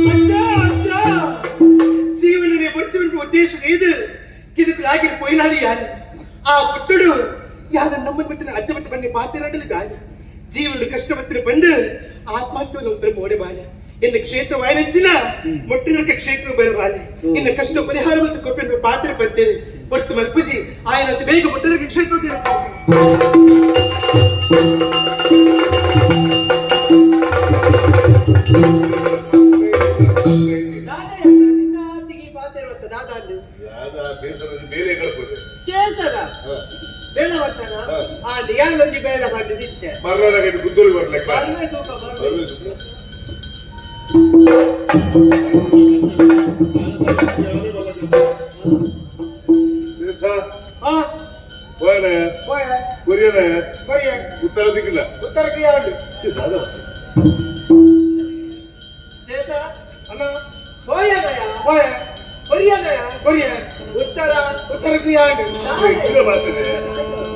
ಅಜ್ಜ, ಅಜ್ಜ, ಜೀವನನೇ ಬೊಚ್ಚುವಂತ ಉದ್ದೇಶ ಇದು ಕಿದುಕುಲಾಗಿರಿ ಪೋಯಿನಾಲಿ ಯಾನೆ ಆ ಪುಟ್ಟುಡು ಯಾದ ನಮ್ಮನ್ ಮತ್ತಿನ ಅಜ್ಜ ಮತ್ತು ಬನ್ನಿ ಪಾತಿರಂಡಲಿ ದಾನಿ ಜೀವನ ಕಷ್ಟ ಬತ್ತಿನ ಬಂದು ಆತ್ಮಹತ್ಯೆ ಉತ್ತರ ಮೋಡೆ ಬಾಲೆ ಇನ್ನು ಕ್ಷೇತ್ರ ವಾಯನಂಚಿನ ಮೊಟ್ಟಿನಕ್ಕೆ ಕ್ಷೇತ್ರ ಬೆಳೆ ಬಾಲೆ ಇನ್ನು ಕಷ್ಟ ಪರಿಹಾರ ಮತ್ತು ಕೊಪ್ಪಿನ ಪಾತ್ರ ಬಂತೇನೆ ಹೊರ್ತು ಮಲ್ಪುಜಿ ಆಯನಂತ ಬೇಗ ಮೊಟ್ಟಿನ ಕ್ಷೇತ್ರ. ದಾದ ನಿನ್ನ ಆಸೆಗೆ ಪಾತೆರ್ವಸ ದಾದ ಅಂದು. ಯಾದ ಸೇಸರಲ್ಲಿ ಬೇರೆ ಕಳ್ಕೊಡೆ. ಶೇಷನ ಬೇಳ ಬರ್ತನ. ಆ ಯಾನೊಂಜಿ ಬೇಳ ಪಂಡಿದಿತ್ತೆ. ಮರ್ಲನ ಗುದ್ದೋಳಿ ಬರ್ಲೆಕ್ಕ. ಬರ್ವೆ ತೂಕ ಬರ್ವೆ. ಸೇಸ. ಹಾ. ಹೋಯನ. ಹೋಯ. ಕೊರಿಯನ. ಕೊರಿಯ. ಉತ್ತರ ದಿಕ್ಕಿಲ್ಲ. ಉತ್ತರ ಕ್ರಿಯಾ. ದಾದ. ಶೇಷ. ಅಣ್ಣ. ಹೋಯನಯ. ಹೋಯ. ಕೊರಿಯನಯ. ಕೊರಿಯ. ಉತ್ತರ. ಉತ್ತರ ಕ್ರಿಯಾ. ಹೆಚ್ಚಿನ ಮಾಡ್ತೇನೆ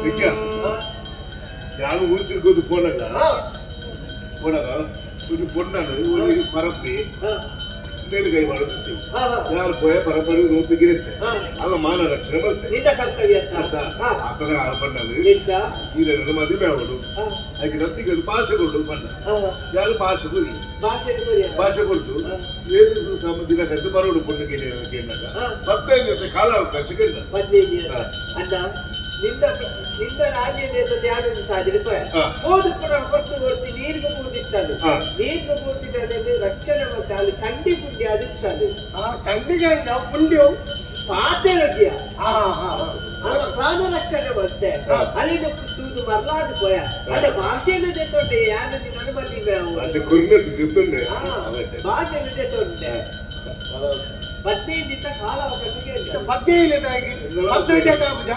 ವಿಜ್ಞಾ. ನಾನು ಊರು ತಿರ್ಗೋದು ಪೋನಾಗ ಪೋನಾಗ ಒಂದು ಪೊಣ್ಣನು ಒಂದು ಪರಪ್ಪಿ ಮೇಲುಗೈ ಮಾಡೋದು. ಹಾ ಹಾ ಯಾರು ಪೋಯ ಪರಪ್ಪರು ರೂಪಿಗಿರುತ್ತೆ. ಅಲ್ಲ, ಮಾನ ರಕ್ಷಣೆ ಬರುತ್ತೆ. ನಿನ್ನ ಕರ್ತವ್ಯ ಅಂತ. ಅಂತ. ಆತನ ಆ ಪಣ್ಣನು ನಿಜ. ಈರನ್ನು ಮದುವೆ ಅವಳು. ಅದಕ್ಕೆ ನತ್ತಿಗೆ ಅದು ಭಾಷೆ ಕೊಡು ಬಣ್ಣ. ಯಾರು ಭಾಷೆ ಕೊಡಿ. ಭಾಷೆ ಕೊರಿಯ. ಭಾಷೆ ಕೊಡ್ತು ಏದು ದಿನ ಕದ್ದು ಬರೋಡು ಪೊಣ್ಣು ಕೇಳಿದಾಗ ಮತ್ತೆ ಜೊತೆ ಕಾಲಾವಕಾಶ ಕೇಳಿದ. 15. ಅಣ್ಣ, ನಿನ್ನ ನಿನ್ನ ರಾಜ್ಯದಲ್ಲಿ ಯಾರು ಸಾಧ್ಯ ರೂಪಾಯಿ ಹೋದ ಪುನಃ ಹೊರತು ಹೊರ್ತಿ ನೀರ್ಗು ಮೂರ್ತಿತ್ತಾನೆ. ನೀರ್ಗು ಮೂರ್ತಿನಲ್ಲಿ ರಕ್ಷಣೆ ಮತ್ತೆ ಅಲ್ಲಿ ಚಂಡಿ ಪುಂಡಿ ಅದಿತ್ತಾನೆ. ಆ ಚಂಡಿಗೆ ನಾವು ಪುಂಡ್ಯವು. ಪಾತೆರದಿಯ. ಹಾ ಹಾ. ಅಲ್ಲ, ಪ್ರಾಣ ರಕ್ಷಣೆ ಮತ್ತೆ ಅಲ್ಲಿಂದ ತೂದು ಮರ್ಲಾದ ಪೋಯ ಅಲ್ಲ ಭಾಷೆಯನ್ನು ತೆಕ್ಕೊಂಡೆ ಯಾರು ನಿನ್ನ ಅನುಮತಿ. ಭಾಷೆ ಕುರ್ನೆ ತಿಂದುಂಡೆ. ಭಾಷೆಯನ್ನು ತೆಕ್ಕೊಂಡೆ 15 ದಿನ ಕಾಲಾವಕಾಶ ಕೇಳಿದ. 15 ತಾಗಿ 15 ಆಪುಜ.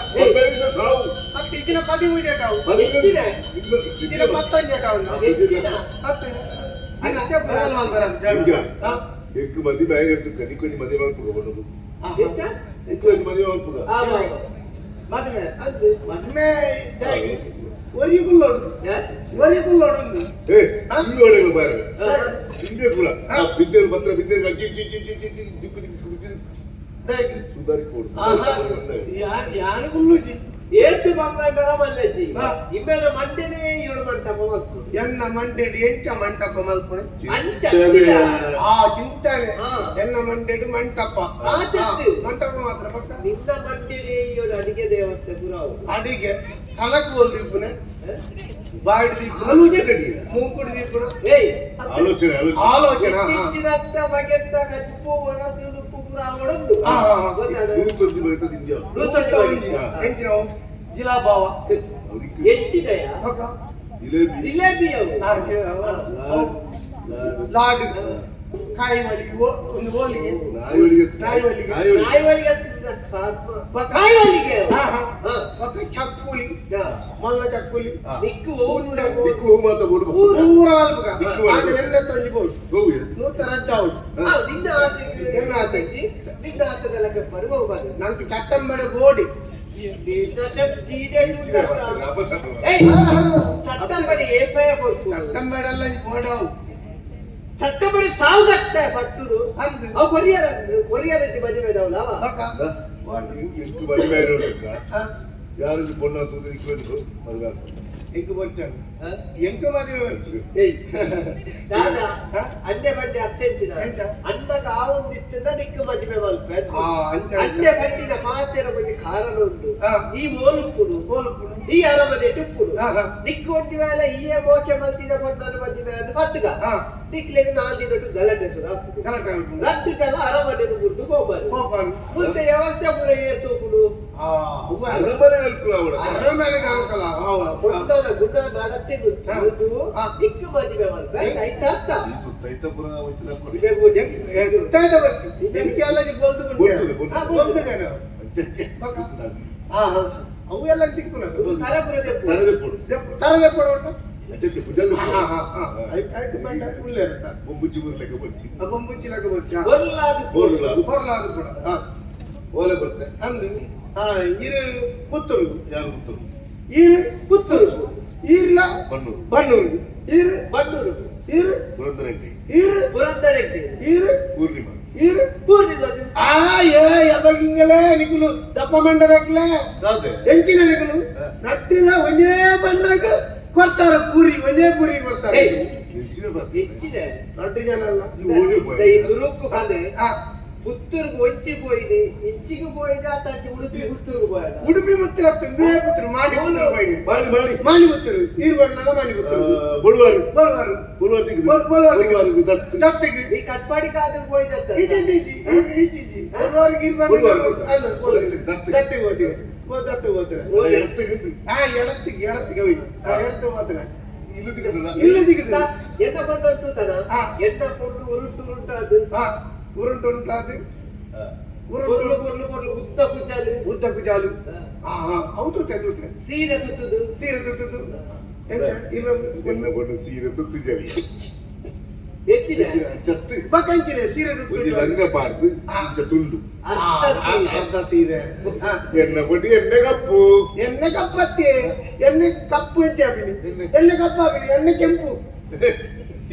ಸಾವು. ಮತ್ತೆ ಇದಿನ 13 ಆವು. ಹೆಚ್ಚಿನ. ಇದಿನ 15 ಆವು. ಹೆಚ್ಚಿನ. ಹತ್ತು ಅಂಚೆ ಪ್ರಧಾನ ಹಿಂಗ ಎಕ್ಕು ಮದಿ ಬಾಯಿ എടുത്ത് ಕನಿ ಮದಿ ಮಲ್ಪುಗ ಬಣ್ಣದು. ಹೆಚ್ಚ. ಎಕ್ಕು ಮದಿ ಮಲ್ಪುಗ. ಆ ಬಾ. ಮದುವೆ. ಅದು ಮದುವೆ ಒರಿ ಗುಲ್ಲೋಡು. ಒರಿ ಗುಲ್ಲೋಡು. ಏ, ಈ ಒಳಗೆ ಬಾರೆ ಹಿಂದೆ ಕೂಡ ಬಿದ್ದೇರು ಪತ್ರ ಬಿದ್ದೇರು ಜಿ ಜಿ ಜಿ ಜಿ ಜಿ ಜಿ ದಿಕ್ಕು ದಿಕ್ಕು ದಿಕ್ಕು ಸುಧಾರಿ ಕೊಡು. ಯಾರು ಗುಲ್ಲುಜಿ. ಏತು ಬಂಗಾರ ಮಲ್ಲಜ್ಜಿ ಇಮ್ಮೆನ ಮಂಡೆನೇ ಏಳು ಮಂಟಪ ಬಂತು. ಎನ್ನ ಮಂಡೆಡು ಎಂಚ ಮಂಟಪ ಮಲ್ಪುಣೆ? ಅಂಚ. ಆ ಚಿಂತನೆ. ಎನ್ನ ಮಂಡೆಡು ಮಂಟಪ. ಆತದ್ದು. ಮಂಟಪ ಮಾತ್ರ ಪಕ್ಕ. ನಿನ್ನ ಮಂಡೆನೇ ಏಳು ಅಡಿಗೆ ದೇವಸ್ಥೆ ಪುರಾವು. ಅಡಿಗೆ ಕನಕು ಒಲ್ದಿಪ್ಪುನೆ ಬಾಯ್ಡ್ ದೀಪುನ. ಆಲೋಚನೆ ಅಡಿಗೆ. ಮೂಕುಡು ದೀಪುನ. ಏಯ್. ಆಲೋಚನೆ ಆಲೋಚನೆ. ಆಲೋಚನೆ. ಇತ್ತೀಚಿನತ್ತ ಬಗೆತ್ತ ಕಚ್ಪು ಒಣದು ಉಪ್ಪು ಪುರ ಒಡಂದು. ಗೊತ್ತಾದ? ನೂತೊಂದು ಬೈತದ ಇಂಡಿಯಾ. ನೂತೊಂದು ಬಗೆ. ಎಂಚಿನವು ಜಿಲಾಬಾವ. ಹೆಚ್ಚಿನಯ. ಪಕ್ಕ. ಜಿಲೇಬಿ. ಜಿಲೇಬಿ ಅವು. ಲಾಡು. ಲಾಡು ಕಾಯಿ ಮಲ್ಲಿಗೆ ಒಂದು ಹೋಲಿಗೆ. ನಾಯಿ ಒಳಗೆ. ನಾಯಿ ಒಳಗೆ. ನಾಯಿ ಒಳಗೆ. ಕಾಯಿ ಒಳಗೆ ಕಾಯಿ ಒಳಗೆ ಅವು. ಹಾ ಹಾ. ಪಕ್ಕ ಚಕ್ಕುಲಿ. ಮಲ್ಲ ಚಕ್ಕುಲಿ. ನಿಕ್ಕು. ಉಂಡೆ. ದಿಕ್ಕು ಹೂ ಮಾತ ಬೋಡು. ಪೂರ ಮಲ್ಪುಗ. ದಿಕ್ಕು ಮಲ್ಪುಗ. ಆಂಡ ಎಣ್ಣೆ ತೊಂಜಿ ಬೋಡು. ಹೋಗಿ. ನೂತ ರಡ್ಡ ಔಟ್. ನಿನ್ನ ಆಸೆ. ಎನ್ನ ಆಸೆ? ನಿನ್ನ ಆಸೆದೆಲ್ಲ ಕಪ್ಪರು ಹೋಗ್ಬಾರ್ದು. ನಂಗೆ ಚಟ್ಟಂಬಡೆ ಬೋಡಿ. ಏಯ್, ಚಟ್ಟಂಬಡಿ ಏಪಯ ಕೊರ್ಪು. ಚಟ್ಟಂಬಡೆ ಎಲ್ಲ ಬೋಡವು. ಚಟ್ಟಂಬಡಿ ಸಾವುಗತ್ತೆ ಪತ್ತುರು. ಅಂದು. ಅವು ಕೊರಿಯರ್ ಕೊರಿಯರ್ ಮದುವೆ ಅವ. ಪಕ್ಕ. ಇಂಕು ಮದುವೆ ಆಗಿರೋದಕ್ಕ ಯಾರು ಪೊಣ್ಣ ಅಂತ ಇಕ್ಕು ಮದುವೆ ಆಗ್ತದೆ. ಎಂಕು ಬರ್ಚಾಡು ಎಂಕು ಮದುವೆ ಬರ್ಚು. ಏಯ್ ದಾದಾ, ಅಂಡೆ ಬಂಡೆ ಅತ್ತೆಂಚಿನ ಎಂತ? ಅಣ್ಣಗ ಆವೊಂದಿತ್ತದ ನಿಕ್ಕು ಮದುವೆ ಮಲ್ಪೆ. ಆ, ಅಂಚ ಅಂಚ. ಅಂಡೆ ಬಂಡಿನ ಪಾತೆರ ಬಗ್ಗೆ ಕಾರಣ ಉಂಟು. ಈ ಓಲುಪ್ಪುಡು ಓಲುಪ್ಪುಡು. ಈ ಅರಮನೆ ಟುಪ್ಪುಡು ಹಾ, ಹಾ. ದಿಕ್ಕು ಒಂಜಿ ವೇಳೆ ಈಯೇ ಮೋಕೆ ಮಲ್ತಿನ ಪೊಣ್ಣನ ಮದಿಮೆ ಅದು ಪತ್ತುಗ ಹಾ. ದಿಕ್ಲೆಗ್ ನಾಲ್ ದಿನಟು ಗಲಾಟೆ ಶುರು ಆಪುಂಡು. ಗಲಾಟೆ ಆಪುಂಡು. ರಡ್ಡು ಜನ ಅರಮನೆನು ಬುಡ್ದು ಪೋಬಾರು ಪೋಪಾರು. ಮುಲ್ತ ವ್ಯವಸ್ಥೆ ಪೂರ ಏರ್ತುಪ್ಪುಡು ಆ, ಅವ್ವ. ಅರಮನೆ ಅಲ್ಕುಲ ಅವಳ ಅರಮನೆಗೆ ಅಲ್ಕಲ, ಅವ. ಪೊಣ್ಣನ ಗುಣ ನಡತೆ ಹಾ. ಗೊತ್ತು ಹಾ. ದಿಕ್ಕು ಮದಿಮೆ ಮಲ್ಪೆ ಐತ ಅರ್ಥ ಇದು ತೈತಪುರ ವಚ್ಚಿನ ಕೊಡಿ. ಎಂತಾಯ್ತ ಬರ್ತಿ ಎಂಕೆಲ್ಲ ಗೋಲ್ದು ಗೊತ್ತುಂಟು, ಗೊತ್ತುಂಟು. ಹಾ, ಗೋಲ್ದು ಅಂಚೆ. ಹಾ ಹಾ ಅವು ಎಲ್ಲ ತಿಕ್ಕುನ ತರಪುರ ದೆಪ್ಪು. ತರದೆಪ್ಪುಡು. ತರದೆ ಕೊಡ ಉಂಟು ಅಂಚೆ ಭುಜಂದು ಹಾ ಹಾ ಹಾ ಆಯ್ತು ಬೇಡ ಉಳ್ಳೆ ಇರುತ್ತ ಬೊಂಬುಚ್ಚಿ ಬುರ್ಲೆಕ್ಕ ಬೊಚ್ಚಿ. ಬೊಂಬುಚ್ಚಿ ಲೆಕ್ಕ ಬೊಚ್ಚಿ ಬೊರ್ಲಾದ್ ಬೋರ್ಲಾದು. ಬೊರ್ಲಾದು ಕೂಡ ಹಾ ಓಲೆ ಬರ್ತೆ. ಅಂದು ಹಾ ಇರು ಪುತ್ತೂರು ಯಾರು ಗೊತ್ತು? ಇರು ಪುತ್ತೂರು ಈರ್ಲ ಬನ್ನೂರು. ಬನ್ನೂರು ಇರು ಬನ್ನೂರು ಇರು ಪುರಂದರೆಡ್ಡಿ. ಇರು ಪುರಂದರೆಡ್ಡಿ ಇರು ಪೂರ್ಣಿಮಾ. ಇರು ಪೂರ್ಣಿಮದು ಆ ಏ ಎಬಗಿಂಗಲೇ ನಿಕುಲು ದಪ್ಪ ಮಂಡಲಕ್ಲೆ ದಾದೆ. ಎಂಚಿನ ನಿಕುಲು ನಟ್ಟಿನ ಒಂದೇ ಬಣ್ಣಗ ಕೊಡ್ತಾರ ಪೂರಿ ಒಂದೇ ಪೂರಿ ಕೊಡ್ತಾರೆ ಏಯ್. ಹೆಚ್ಚಿನ ಬಸ್. ಹೆಚ್ಚಿದೆ ರಡ್ಡು ಜನ ಅಲ್ಲ ಈ ಓಡಿ ಪೋಯೆ. ಈ ಸುರುಕ್ಕು ಕಲೆ ಆ, ಪುತ್ತೂರ್ಗು ಒಂಚಿ ಪೋಯಿನಿ ಇಂಚಿಗೆ ಪೋಯಿನ ತಾಚಿ ಉಡುಪಿ ಪುತ್ತೂರ್ಗು ಪೋಯನ ಉಡುಪಿ ಮುತ್ತಿರ ಇಂದೇ ಪುತ್ತೂರು ಮಾಣಿ ಪುತ್ತೂರು ಪೈನೆ ಮಾಣಿ ಮಾಣಿ. ಮಾಣಿ ಪುತ್ತೂರು ಈರು ಬಣ್ಣದ ಮಾಣಿ ಪುತ್ತೂರು ಬೊಳುವಾರು. ಬೊಲ್ವಾರು ಬೊಳುವಾರು ದಿಕ್ಕು. ಬೊಲ್ವಾರು ದಿಕ್ಕು. ಬೊಳುವಾರು ದತ್ತು. ದತ್ತಿಗೆ ಈ ಕಟ್ಪಾಡಿ ಕಾದು ಪೋಯಿನ ಇಜಿ ಇಜಿ ಇಜಿ ಇಜಿ ಇಜಿ ಬೊಲ್ವಾರು ಗೀರ್ ಬಣ್ಣ ಬೊಲ್ವಾರು. ಅಲ್ಲ, ಬೊಲ್ವಾರು. ದತ್ತಿಗೆ. ದತ್ತಿಗೆ ಹೋಗ್ತೀವಿ. ದತ್ತಿಗೆ ಹೋಗ್ತೀವಿ. ಅಲ್ಲ, ಎಡತ್ತಿಗೆ ಇದು. ಆ ಎಡತ್ತಿಗೆ ಎಡತ್ತಿಗೆ ಹೋಗಿ ಆ ಎಡತ್ತಿಗೆ ಹೋಗ್ತೀವಿ. ಇಲ್ಲೂ ದಿಕ್ಕದಲ್ಲ? ಇಲ್ಲ ದಿಕ್ಕಿದೆ. ಎನ್ನ ಕೊಂಡಂತು ತನ ಹಾ. ಎನ್ನ ಕೊಂಡು ಉರುಟು ಉರುಟಾದು ಹಾ ಉರುಂಟು ಉರುಂಟಾದು ಹಾ. ಉರುಂಟು ಪೊರ್ಲು ಪೊರ್ಲು ಪೊರ್ಲು ಉದ್ದ ಕುಜಾಲು ಉದ್ದ ಕುಜಾಲು ಹಾ ಹಾ ಹೌದು ತೂತೆ ಸೀರೆ ತುತ್ತುದು ಸೀರೆ ತುತ್ತುದು ಎಂತ ಇರ ಎನ್ನ ಬಣ್ಣ ಸೀರೆ ತುತ್ತು ಜಲಿ. ಹೆಚ್ಚಿನ ಚತ್ತು. ಬಕಂಚಿಲೆ ಸೀರೆ ಒಂಜಿ ತುತ್ತು ಲಂಗ ಪಾಡ್ದು ಇಂಚ ತುಂಡು. ಅರ್ಧ ಸೀರೆ ಅರ್ಧ ಸೀರೆ ಹಾ. ಎನ್ನ ಬಡ್ಡಿ ಎಣ್ಣೆ ಕಪ್ಪು. ಎಣ್ಣೆ ಕಪ್ಪತ್ತಿ ಎಣ್ಣೆ ಕಪ್ಪು ಅಂತ ಅಭಿನಿ ಎಣ್ಣೆ ಕಪ್ಪು ಅಭಿನಿ ಎಣ್ಣೆ ಕೆಂಪು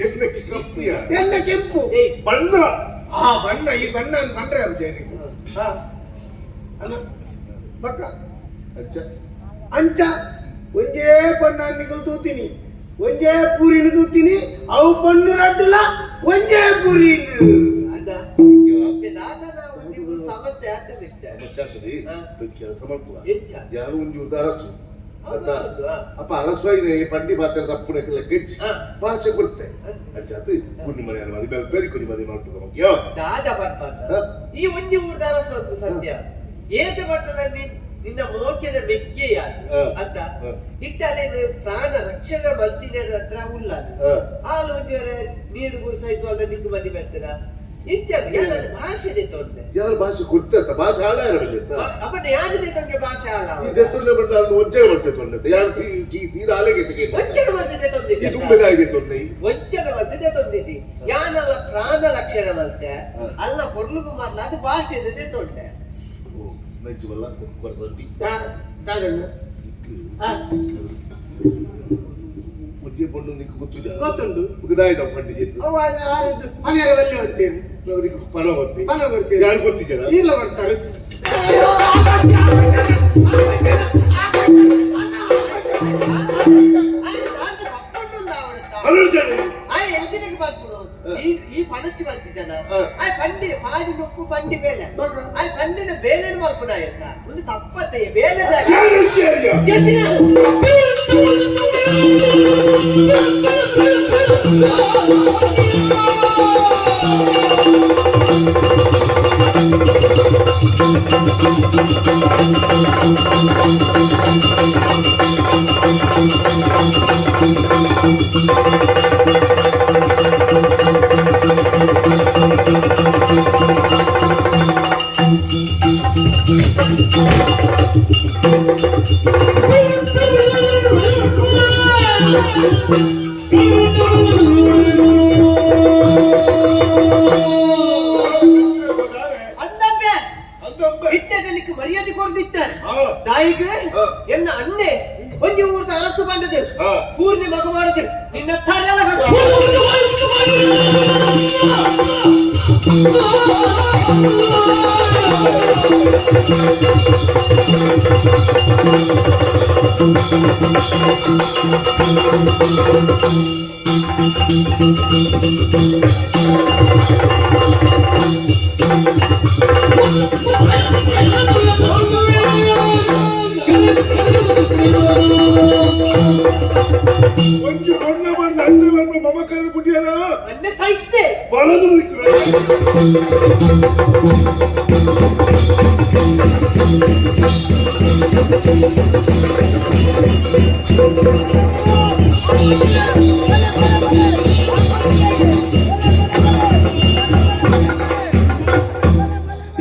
ಎಣ್ಣೆ ಕಪ್ಪಿಯ. ಎಣ್ಣೆ ಕೆಂಪು ಏಯ್ ಬಣ್ಣ. ಆ ಬಣ್ಣ ಈ ಬಣ್ಣ ಅಂತ ಬಂದ್ರೆ ಅಭಿಜಯನಿಗೆ ಹಾ ಅಲ್ಲ ಬಕ್ಕ ಅಂಚ. ಅಂಚ ಒಂಜೇ ಬಣ್ಣ ನಿಗಲ್ ತೂತೀನಿ ಒಂಜೇ ಪೂರಿನ ತೂತೀನಿ ಅವು ಪಣ್ಣು ರಡ್ಡುಲ ಒಂಜೇ ಪೂರಿ ಅದ ದಾದನ ಒಂದು ಸಮಸ್ಯೆ ಆಗ್ತದೆ ಇಷ್ಟ. ಸಮಸ್ಯೆ ಆಗ್ತದೆ. ಹಾ. ಒಂದು ಕೆಲಸ ಮಾಡ್ಕುವ. ಎಂಚ ಯಾರು ಒಂಜಿ ಉದ್ದ ಅರಸು. ಹೌದು, ಆತ? ಗೊತ್ತುಂಟು, ಹಾ. ಅಪ್ಪ ಅರಸು ಐನೆ ಪಂಡಿ ಪಾತ್ರ ತಪ್ಪುನ ಲೆಕ್ಕಜ್ಜಿ. ಹಾ. ಭಾಷೆ ಕೊಡ್ತೆ. ಅಂಚ ಅದು ಪೂರ್ಣಿಮನೆ ಅಲ್ಲ, ಅದು ಬೇರೆ ಕೊಂಚ ಮದುವೆ ಮಾಡ್ಕೊ ಮಗ್ಯೋ. ದಾದ ಪರ್ಪಸ್ ಹಾ. ಈ ಒಂಜಿ ಊರ್ದ ಅರಸು ಸತ್ಯ ಏತ ಬಟ್ಟಲ ನಿನ್ನ ಮೋಕ್ಯದ ಮೆಕ್ಕೆಯ ಹಾ. ಅಂತ ಹಾ. ಇತ್ತಲೆ ಪ್ರಾಣ ರಕ್ಷಣೆ ಮಲ್ತಿನ ಹತ್ರ ಉಲ್ಲ ಹಾ. ಹಾಲು ಒಂಜಿ ನೀರು ಗುರುಸಾಯ್ತು ಅಲ್ಲ ನಿಂಗೆ ಮದಿ ಬರ್ತದ ಇಂಚ ಯಾರಾದ್ರೂ ಭಾಷೆ ತೊಂದೆ ಯಾರು ಭಾಷೆ ಕೊಡ್ತೆ ಅಂತ ಭಾಷೆ ಹಾಳಾರ ಬೆಲೆ ಅಂತ. ಅಪ್ಪನ ಯಾರಿದೆ ತೊಂದೆ ಭಾಷೆ ಅಲ್ಲ ಈ ದೆತ್ತುರ್ಲೆ ಬಂದ ಅಲ್ಲಿ ಒಂಚೆ ಬರ್ತದೆ ತೊಂದೆ. ಯಾರು ಸೀದಾ ಆಲೆಗೆ ತೆಗೆ. ವಂಚನೆ ಮಲ್ತಿದೆ ಈ ತೊಂದಿದ್ದೆ ತುಂಬೆದ ಆಗಿದೆ ತೊಂದೆ. ವಂಚನೆ ಮಲ್ತಿದೆ ತೊಂದಿದ್ದಿ ಯಾನಲ್ಲ ಪ್ರಾಣ ರಕ್ಷಣೆ ಮಲ್ತೆ ಹಾ. ಅಲ್ಲ ಕೊರ್ಲುಗು ಮಾರ್ಲ ಅದು ಭಾಷೆ ಇದೆ ತೊಂದೆ ಓ, ನಂಚು ಬಲ್ಲ ಕೊಡ್ತಂಟಿ. ಹಾ. ಒಂಜೆ ಪೊಣ್ಣು ನಿಕ್ಕು ಗೊತ್ತಿಲ್ಲ. ಗೊತ್ತುಂಟು ಮುಗಿದಾಯ್ತು ಪಂಡಿ ಜೇತು. ಅವು ಆರದ್ದು ಮನೆಯವರಲ್ಲಿ ಅಂತೀರಿ ಅವ್ರಿಗೆ ಪಣ ಬರ್ತಿ. ಪಣ ಕೊಡ್ತೀರಿ. ಯಾರು ಗೊತ್ತಿದ್ದೀರಾ? ಇಲ್ಲ ಬರ್ತಾರೆ ಅರುಳ್ ಜನ. ಆ ಎಲ್ಸಿನಿಗೆ ಬರ್ಪುಡು ಈ ಈ ಪಣಚ್ಚಿ ಬರ್ತಿ ಜನ ಹಾ. ಆ ಪಂಡಿ ಪಾಡಿ ನೊಕ್ಕು ಪಂಡಿ ಬೇಲೆ ಬಗ್ಗ. ಆ ಪಂಡಿನ ಬೇಲೆನು ಮಲ್ಪುನ ಆಯ್ತಾ ಒಂದು ತಪ್ಪತ್ತೆ ಬೇಲೆ ಯಾರು ಇಷ್ಟಿಯಾ? ಅಂದಬ್ಬೆ ಅಂದಂಬೆ. ಇತ್ತೆದಲಿಕ್ಕೆ ಮರ್ಯಾದೆ ಕೊರ್ದಿತ್ತಾರೆ ಹಾ. ದಾಯಿಗೆ ಹಾ. ಎನ್ನ ಅಣ್ಣೆ ಒಂಜಿ ಊರ್ದ ಅರಸು ಬಂದದ್ದು ಹಾ. ಪೂರ್ಣಿ ಮಗು ಮಾಡದು ನಿನ್ನ ತಲೆಲ್ಲ Thank you. ಒಂಜಿ ಬೊಣ್ಣ ಮಾಡಿದ ಅಣ್ಣ ಬರ್ಪ ಮಮಕಾರ ಪುಟಿಯನ ಅಣ್ಣ ಸೈತೆ ಬರದು.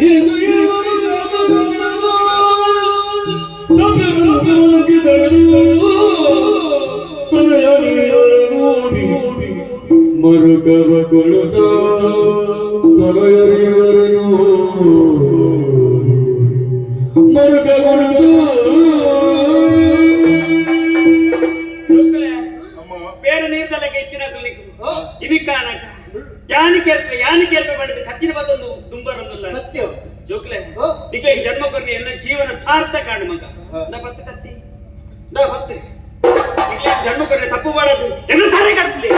ಇದು ಇವರು ಮರುಕವ ಕೊಡುತ್ತ ತೊರೆಯರಿವರನು ಮರುಕ ಕೊಡುತ್ತ. ಬೇರೆ ನೀರ್ದಲ್ಲಕ್ಕೆ ಇತ್ತಿನ ಇನಿಕಾನಕ ಯಾನಿ ಕೇಳ್ಪೆ ಯಾನಿ ಕೇಳ್ಪೆ ಮಾಡಿದ ಕತ್ತಿನ ಬದಲು ದುಂಬರೊಂದುಲ್ಲ. ಸತ್ಯ. ಜೋಕ್ಲೆ, ಹಾ. ನಿಕ್ಲೆ ಜನ್ಮ ಕೊರ್ನಿ ಎನ್ನ ಜೀವನ ಸಾರ್ಥಕ ಕಾಣು ಮಗ. ನಾ ಬತ್ತು ಕತ್ತಿ ನಾ ಬತ್ತು ನಿಕ್ಲೆ ಜನ್ಮ ಕೊರ್ನಿ ತಪ್ಪು ಮಾಡದು ಎನ್ನ ತಾರೆ ಕಟ್ಸ್ಲಿ.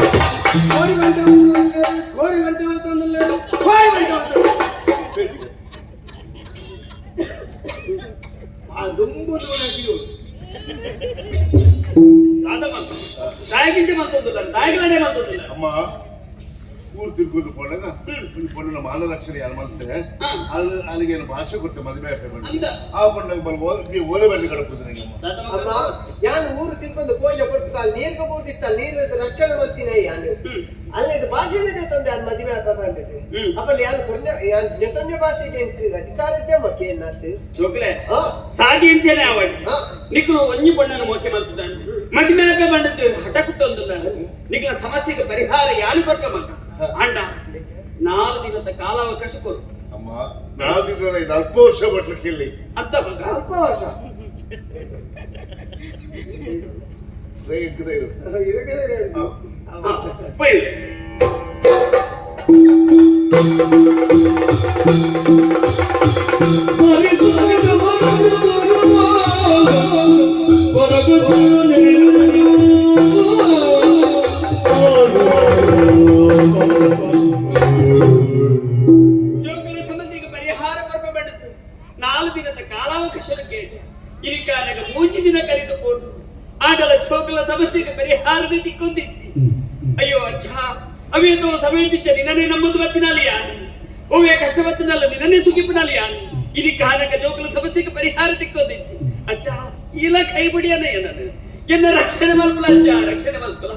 ಕೋರಿ ಗಂಟೆ ಬಂತಂದ್ರೆ, ಕೋರಿ ಗಂಟೆ ಬಂತಂದ್ರೆ, ಕೋರಿ ಗಂಟೆ ಬಂತಂದ್ರೆ. ಆ ದುಂಬು ದೂರ. ದಾದ ಮಂತ ದಾಯಗಿಂಚ ಮಂತೊಂದುಲ್ಲ, ದಾಯಗಲನೆ ಮಂತೊಂದುಲ್ಲ. ಅಮ್ಮ, ಊರು ತಿರ್ಕೊಂಡು ಪೋನಾಗ ಒಂದು ಪೊಣ್ಣನ ಮಾನ ರಕ್ಷಣೆ ಯಾರು ಮಾಡ್ತಾರೆ? ಅಲ್ಲಿ ಅಲ್ಲಿಗೆ ಏನು ಭಾಷೆ ಕೊಟ್ಟೆ ಮದುವೆ ಆಗ್ತದೆ. ಅಂದ. ಆ ಪೊಣ್ಣಗೆ ಬರ್ಬೋದು, ನೀವು ಓಲೆ ಬಂದು ಕಡಪುದು ನಂಗಮ್ಮ. ದಾದ ಮಗ. ಅಮ್ಮ, ಯಾನ್ ಊರು ತಿನ್ಕೊಂಡು ಪೋಯ್ದ ಕೊಟ್ಟು ಅಲ್ಲಿ ನೀರ್ಗ ಬೋರ್ದಿತ್ತ, ನೀರು ರಕ್ಷಣೆ ಮಲ್ತಿನ ಯಾನು. ಅಲ್ಲಿ ಇದು ಭಾಷೆನೇ ತಂದೆ ಅದು ಮದುವೆ ಹಬ್ಬ ಬಂದಿದೆ. ಅಪ್ಪ, ಯಾನ್ ಕೊರ್ನೆ ಯಾನ್ ನೆತನ್ಯ ಭಾಷೆಗೆ ಎಂಕ್ ಅಧಿಕಾರ ಇದ್ದೆ ಮಕ್ಕೆ ಏನಾತು? ಜೋಕ್ಲೆ, ಹಾ. ಸಾದಿ ಅಂಚೇನೆ ಅವಳಿ. ಹಾ. ನಿಕ್ಲು ಒಂಜಿ ಪೊಣ್ಣನ ಮೋಕೆ ಮಲ್ತಿದ್ದಾನೆ, ಮದುವೆ ಹಬ್ಬ ಬಂದದ್ದು ಹಠ ಕುಟ್ಟೊಂದುಲ್ಲ. ನಿಕ್ಲ ಸಮಸ್ಯೆಗೆ ಪರಿಹಾರ ಯಾನು ಕೊರ್ಪ ಮಗ. ಅಂಡ 4 ದಿನದ ಕಾಲಾವಕಾಶ ಕೊರು. ಅಮ್ಮ, ನಾಲ್ದಿನ ಇದು ಅಲ್ಪ ವರ್ಷ ಬಟ್ಲಕ್ಕೆ ಇಲ್ಲಿ. ಅತ್ತ ಮಗ. ಅಲ್ಪ ವರ್ಷ. ಇರು. ಹಾ, ಬೈರು. ಜೋಗುಲ ಸಮಸ್ಯೆಗೆ ಪರಿಹಾರ ಕೊರಪೆ ಬಂದದ್ದು 4 ದಿನದ ಕಾಲಾವಕಾಶ ಕೇಳಿ ಇನಿಕಾನಗ ಮೂಜಿ ದಿನ ಕರೆದು ಪೋಡು ಆಡಲ ಚೋಕಲ ಸಮಸ್ಯೆಗೆ ಪರಿಹಾರನೇ ತಿಕ್ಕೊಂದಿಚ್ಚಿ. ಅಯ್ಯೋ ಅಚ್ಚ, ಅವೇತೋ ಸಮಯದಿಚ್ಚ ನಿನ್ನನೇ ನಮ್ಮದು ಬತ್ತಿನಲ್ಲಿ ಯಾನು, ಓವೇ ಕಷ್ಟ ಬತ್ತಿನಲ್ಲ ನಿನ್ನನೇ ಸುಗಿಪಿನಲ್ಲಿ ಯಾನು. ಇನಿಕಾನಗ ಜೋಕುಲ ಸಮಸ್ಯೆಗೆ ಪರಿಹಾರ ತಿಕ್ಕೊಂದಿಚ್ಚಿ. ಅಚ್ಚ, ಇಲ್ಲ ಕೈ ಬಿಡಿಯನೇ ನಾನು ಎನ್ನ ರಕ್ಷಣೆ ಮಲ್ಪಲ ಅಚ್ಚ, ರಕ್ಷಣೆ ಮಲ್ಪಲ.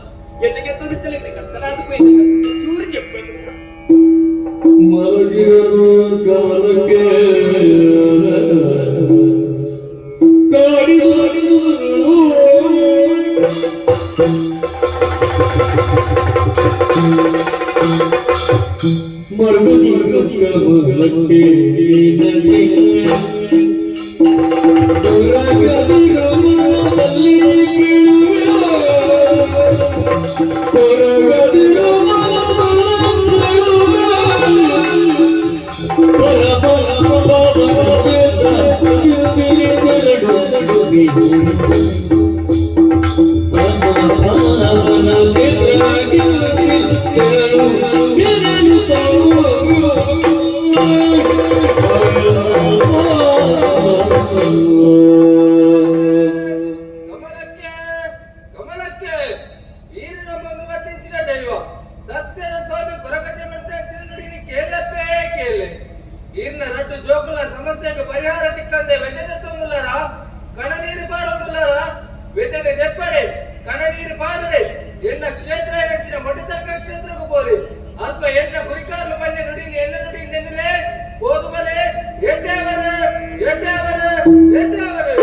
ಎಟ್ಟಗೆ ತೊಂದಿತ್ತಲೇ ಕತ್ತಲಾದ ಪೋಯ್ತು ಚೂರು చెప్పదు. ಮಲಗಿರಲು ಕಮಲಕ್ಕೆ ಕಾಡಿದು ಮರುಗದಿ ಕಮಲಕ್ಕೆ ಕೊರಗದಿರೋ ಮನದಲ್ಲಿ ಕೊರಗದಿರೋ ಮನದಲ್ಲಿ ಕಮಲಕ್ಕೆ ಕಮಲಕ್ಕೆ ಈರು ನಮ್ಮನ್ನು ವರ್ತಿಂಚಿನ ದೈವ ಸತ್ಯದ ಸ್ವಾಮಿ ಕೊರಗಜೆ ನುಡಿని ಕೇಳಪ್ಪೇ ಕೇಳೆ. ಈರ್ನ ರಡ್ಡು ಜೋಕುಲ ಸಮಸ್ಯೆಗೆ ಪರಿಹಾರ ತಿಕ್ಕಂದೆ ವ್ಯಜನೆ ತಂದುಲ್ಲರ, ಕಣ ನೀರು ಪಾಡೊಂದುಲ್ಲರ. ವೆಜನೆ ನೆಪ್ಪಡೆ, ಕಣ ನೀರು ಪಾಡಡೆ. ಎನ್ನ ಕ್ಷೇತ್ರ ಎನ್ನಂಚಿನ ಮೊಟ್ಟೆತರ್ಕ ಕ್ಷೇತ್ರಕ್ಕೂ ಪೋಲಿ. ಅಲ್ಪ ಎನ್ನ ಗುರಿಕಾರ್ಲು ಮಲ್ಲೆ ನುಡಿని ಎನ್ನ ನುಡಿ ನೆನ್ನಲೆ ಓದುವಲೆ. ಎಡ್ಡೇವಡೆ ಎಡ್ಡೇವಡೆ ಎಡ್ಡೇವಡೆ.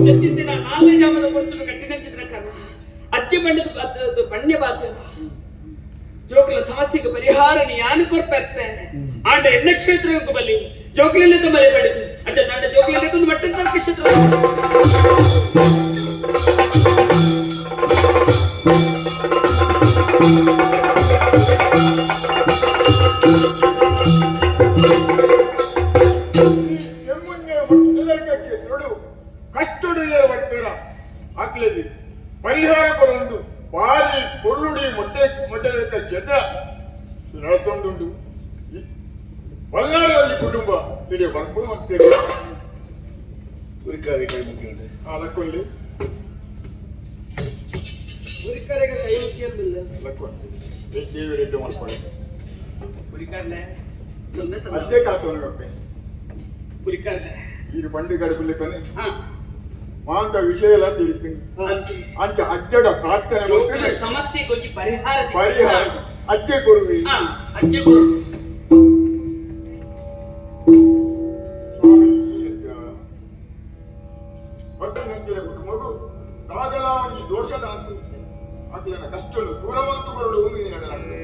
ಜತ್ತಿದ್ದಿನ ನಾಲ್ನೇ ಜಾಮದ ಕೊಡ್ತು ಕಟ್ಟಿನಂಚಿನ ಕನ ಅಜ್ಜಿ ಬಂಡದ ಪಣ್ಯ ಬಾತ ಜೋಕುಲ ಸಮಸ್ಯೆಗೆ ಪರಿಹಾರ ಯಾನು ಕೊರ್ಪೆಪ್ಪೆ. ಆಂಡ ಎನ್ನ ಕ್ಷೇತ್ರಕ್ಕೆ ಬಲಿ ಜೋಕುಲಲ್ಲೇ ಬಲಿ ಪಡೆದು ಅಚ್ಚ ತಾಂಡ ಜೋಕುಲಲ್ಲೇ ತಂದು ಮಟ್ಟದ ತನಕ ಕ್ಷೇತ್ರ. ನೋಡು, ಕಷ್ಟಡು ಬರ್ತೀರ ಆಗ್ಲೇದಿ ಪರಿಹಾರ ಕೊರೊಂದು ಬಾರಿ ಪೊಳ್ಳುಡಿ ಮೊಟ್ಟೆ ಮೊಟ್ಟೆಗಳ ಜದ್ರ. ಮಲ್ನಾಡಲ್ಲಿ ಕುಟುಂಬ ಇಡೀ ಬರ್ಬೋದು ಅಂತೇಳಿ. ಉರಿಕಾರಿ ಕೈ ಮುಗಿಯೋಣ. ಅದಕ್ಕೊಂದು ಗುರಿಕರೆಗೆ ಕೈ ಮುಗಿಯೋದಿಲ್ಲ. ಅದಕ್ಕೊಂದು ದೇವರು ಎಡ್ಡೆ ಮಾಡ್ಕೊಳ್ಳಿ. ಪುರಿಕಾರ್ಲೆ ಸೊನ್ನೆ ಸಲ್ಲ. ಅಜ್ಜೆ ಕಾತವನಿಗಪ್ಪೆ. ಪುರಿಕಾರ್ಲೆ. ಈ ಬಂಡಿ ಗಡಬಿಲ್ಲಿ ಹಾ. ಮಾಂತ ವಿಷಯ ಎಲ್ಲ ತೀರಿತೀನಿ. ಅಂಚ ಅಜ್ಜಡ ಪ್ರಾರ್ಥನೆ ಜೋಕುಲ ಮಾಡ್ತೀನಿ. ಸಮಸ್ಯೆಗೆ ಒಂಜಿ ಪರಿಹಾರ ತಿಕ್ಕುಂಡ. ಪರಿಹಾರ ಅಜ್ಜೆ ಕೊರುವಿ. ಹಾ, ಅಜ್ಜೆ ಗುರು. ಸ್ವಾಮಿ ಪಟ್ಟಣಂಚಿನ ಕುಟುಂಬವು ದಾದಲ ಈ ದೋಷದ ಅಕ್ಲನ ಕಷ್ಟಲು ದೂರವಂತು ಬರಲು ನಡೆದಾಗ್ತದೆ.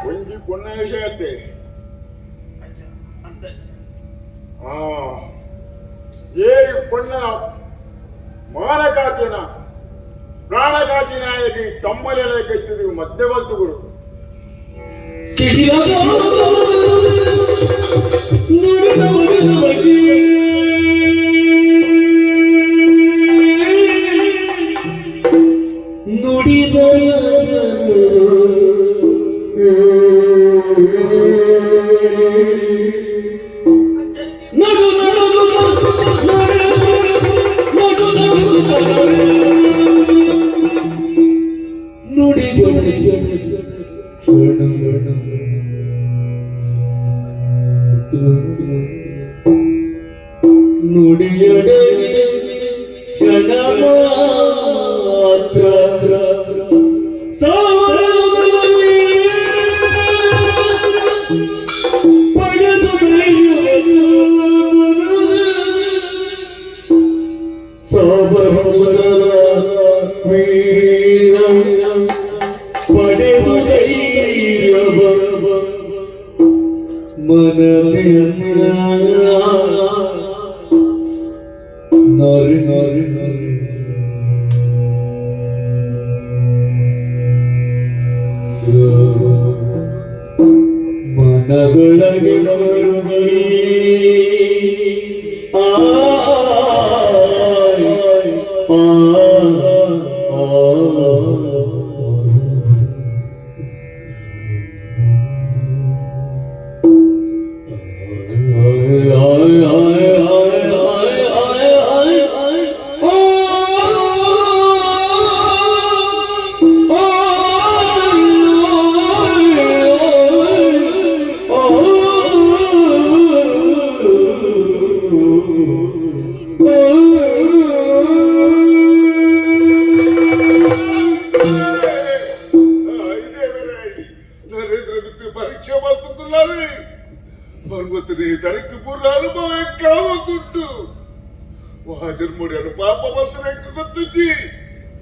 ಒಂಜಿ ಪೊಣ್ಣ ವಿಷಯತ್ತೆ. ಅಜ್ಜ ಅಂತಜ್ಜ. ಆ ಏಳು ಪೊಣ್ಣನ ಮಾನಕಾತಿನ ಪ್ರಾಣಕಾತಿನಾಯಕಿ ತಮ್ಮಲೆಲ್ಲ ಮಧ್ಯೆ ಬಲ್ತುಗುರು. ನುಡಿದ ನಡು ನಡು ನಡು ನಡು ನುಡಿ ನುಡಿಯಡೆ ಕ್ಷಣ ಮಾತ್ರ ಸಾವರದಲ್ಲಿ ಪಡೆದು ಸಾವರ ವೀರ ಪಡೆದು ಧೈರ್ಯವ ಮನದಿಂದ ನರಿ ನರಿ ನರಿ ಮನದೊಳಗೆ ಮರುಗಿ ಆ ಆ ಆ. ಇದೇ ಬೇರೆ ನರೇಂದ್ರ ಮಿತ್ರ ಪರೀಕ್ಷೆ ಮಾಡ್ತಿದ್ದಾರೆ. ಭಗವತನೇ ತನக்கு ಪೂರ್ಣ ಅನುಭವ ಕಾವತ್ತುಂಟು. ವಾ ಜನ್ಮಡಿ ಪಾಪ ಬಂದ್ರೆ ಗೊತ್ತುಜ್ಜಿ.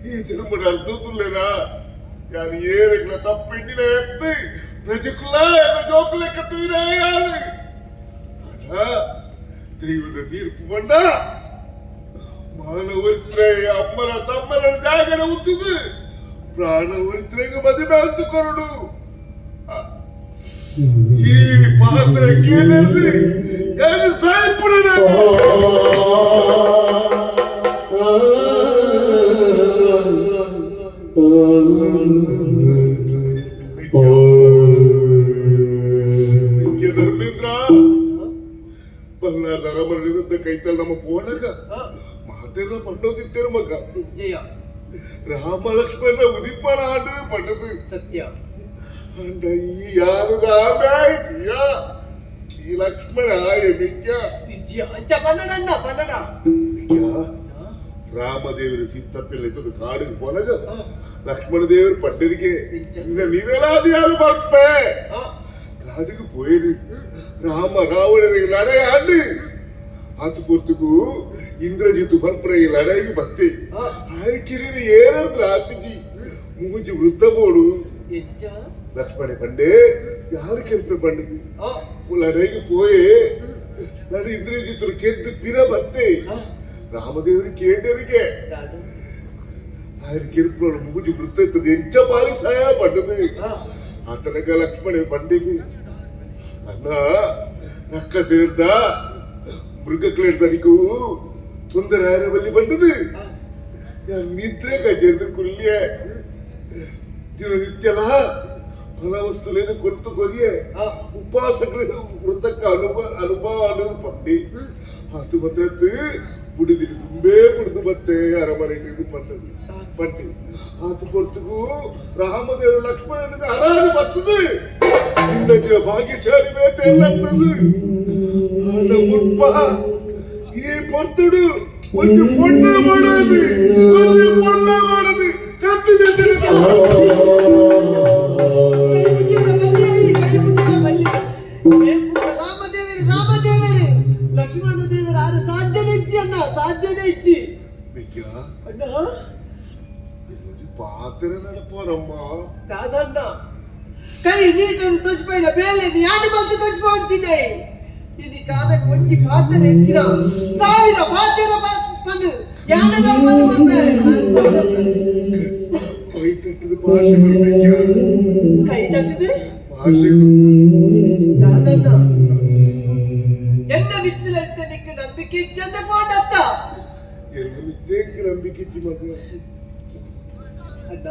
ಈ ಜನ್ಮಡಿ ಅರ್ಧುಲ್ಲೇನಾ ಯಾರು ಏರೆಗ್ಲ ತಪ್ಪಿಂಡಿನ ಎತ್ತಿ ಪ್ರಜಕುಲ ಜೋಕುಲೆ ಕತ್ತುವಿನ ಯಾರು ಅಡ ದೈವದ ತೀರ್ಪು ಬಂಡ ಮಾನವರಿತ್ರೆ ಅಮ್ಮನ ತಮ್ಮನ ಜಾಗರ ಉದ್ದುದು ಪ್ರಾಣವರಿತ್ರೆಗೆ ಮದುವೆ ಅಂತ ಕೊರಡು. ಈ ಪಾತ್ರ ಕೇಳಿರ್ದು ಯಾರು ಸಾಯ್ಪುಡ. ಧರ್ಮೇಂದ್ರ ಬಲ್ಲಾರ್ದ ಅರಮನೆಯಿಂದ ಕೈತಲ್ ನಮ್ಮ ಪೋನಗ ಮಾತೆಲ್ಲ ಪಂಡೋದಿತ್ತೇರು ಮಗ. ಜಯ. ರಾಮ ಲಕ್ಷ್ಮಣ ಉದಿಪ್ಪನ ಆಡು ಪಂಡದು. ಸತ್ಯ. ಅಂಡ ಈ ಯಾರು ರಾಮ ಈ ಲಕ್ಷ್ಮಣ ಮಿಕ್ಯ. ನಿಜ ಅಂಚ ಪನ್ನಡನ್ನ ಪನ್ನಡ. ರಾಮದೇವರು ಸೀತಪ್ಪಿಲ್ಲ ಇದ್ದದ್ದು ಕಾಡಿಗೆ ಪೋನಗ ಲಕ್ಷ್ಮಣ ದೇವರು ಪಟ್ಟರಿಗೆ ನೀವೆಲ್ಲ ಬರ್ಪೆ ಕಾಡಿಗೆ போயிரு. ರಾಮ ರಾವಣರಿಗೆ ಲಡೈ ಆಡಿ ಆತು ಪೊರ್ತುಗು ಇಂದ್ರಜಿತ್ತು ಬರ್ಪರೆ ಲಡೈಗೆ ಬತ್ತಿ ಆಯ್ಕಿರಿ ಏನಂದ್ರ ಆತಿಜಿ ಮೂಂಜಿ ವೃದ್ಧ ಬೋಡು. ಎಂಚ? ಲಕ್ಷ್ಮಣ ಪಂಡೆ ಯಾರು ಕೆರ್ಪೆ ಪಂಡದು ಲಡೈಗೆ ಪೋಯೆ ನಾನು ಇಂದ್ರಜಿತ್ತರು ಕೆದ್ದು ಪಿರ ಬತ್ತೆ. ರಾಮದೇವರು ಕೇಂಡರಿಗೆ ఆయన ಕಿರುಪುರ ಮೂಜಿ ವೃತ್ತ ಎಂಚ ಪಾಲಿಸಾಯ ಪಡ್ಡದು ಆತನಗ ಲಕ್ಷ್ಮಣ ಪಂಡಿಗೆ ಅಣ್ಣ ರಕ್ಕ ಸೇರ್ದ ಮೃಗಕ್ಲೇರ್ದ ನಿಕು ತೊಂದರೆ ಆರ ಬಲ್ಲಿ ಪಂಡದು ನಿದ್ರೆ ಕಚೇರ್ದು ಕುಲ್ಯ ದಿನನಿತ್ಯಲ ಫಲ ವಸ್ತುಲೇನು ಕೊರತು ಕೊರಿಯೆ ಉಪವಾಸ ವೃತ್ತಕ್ಕೆ ಅನುಭವ ಅನುಭವ ಅನ್ನೋದು ಪಂಡಿ ಅದು ಮಾತ್ರ ಬುಡಿದಿರಿ ತುಂಬೇ ಬುಡಿದು ಮತ್ತೆ ಅರಮನೆಗೆ ಪಂಡದು ಪಂಡಿ ಆತು ಕೊರ್ತಗೂ ರಾಮದೇವರು ಲಕ್ಷ್ಮಣನಿಗೆ ಅರಾದು ಬರ್ತದೆ ಇಂದ ಭಾಗ್ಯಶಾಲಿ ಬೇತೆ ಎಲ್ಲಾಗ್ತದೆ ಆದ ಮುಲ್ಪ ಈ ಪೊರ್ತುಡು ಒಂದು ಪೊಣ್ಣ ಮಾಡದು ಒಂದು ಪೊಣ್ಣ ಮಾಡದು ಕತ್ತಿ ರಾಮದೇವರೇ ರಾಮದೇವರೇ ಲಕ್ಷ್ಮಣ ದೇವರ ಆರು ಸಾಧ್ಯನೇ ಇಚ್ಚಿ ಅಣ್ಣ ಸಾಧ್ಯನೇ ಇಚ್ಚಿ ಅಣ್ಣ ಪಾತ್ರ ನಡಪೋರಮ್ಮ ದಾದಣ್ಣ ಕೈ ನೀಟನ್ನು ತೊಜ್ಪೈನ ಬೇಲೆ ಯಾನು ಬಂದು ತೊಜ್ಪ ಅಂತೀನಿ ఇది ಕಾಲಕ್ಕೆ ಒಂಜಿ ಪಾತ್ರ ಹೆಚ್ಚಿನ ಸಾವಿರ ಪಾತ್ರ ಪನ್ನು ಯಾನು ಬಂದು ಕೈ ತಟ್ಟದ ಭಾಷೆ ಬರ್ಬೇಕು. ಕೈ ತಟ್ಟದೆ ಭಾಷೆ. ದಾದಣ್ಣ ಎನ್ನ ಮಿತ್ತಲಂತ ನಿಕ್ಕು ನಂಬಿಕೆ ಇಚ್ಚಂದ ಪೋಂಡತ್ತ. ಎಲ್ಲ ಮಿತ್ತೇಕ್ ನಂಬಿಕೆ ಇಚ್ಚಿ ಮಗ. ಅಣ್ಣ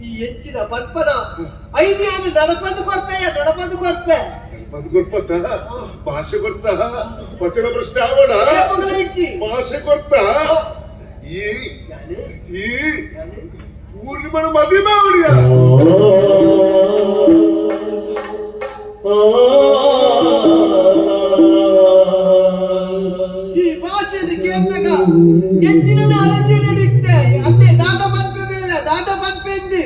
ಈ ಹೆಚ್ಚಿನ ಪನ್ಪನ ಐದು ನಡಪದು ಕೊರ್ಪೆಯ ನಡಪದು ಕೊರ್ಪೆ. ಅದು ಕೊರ್ಪತ್ತ ಭಾಷೆ ಕೊರ್ತ ವಚನ ಭ್ರಷ್ಟ ಆವಡ. ನೆನಪುಗಳ ಇಚ್ಚಿ. ಭಾಷೆ ಕೊರ್ತ ಈ ಈ ಪೂರ್ಣಿಮನ ಮದುವೆ ಅವಳಿಯ. ಈ ಭಾಷೆನ ಕೇಳಿದಾಗ ಹೆಚ್ಚಿನ ಆಲೋಚನೆ ನಡೀತೆ ಅಲ್ಲೇ ದಾದ ಪನ್ಪೆ ಮೇಲೆ ದಾದ ಪನ್ಪೆಂದು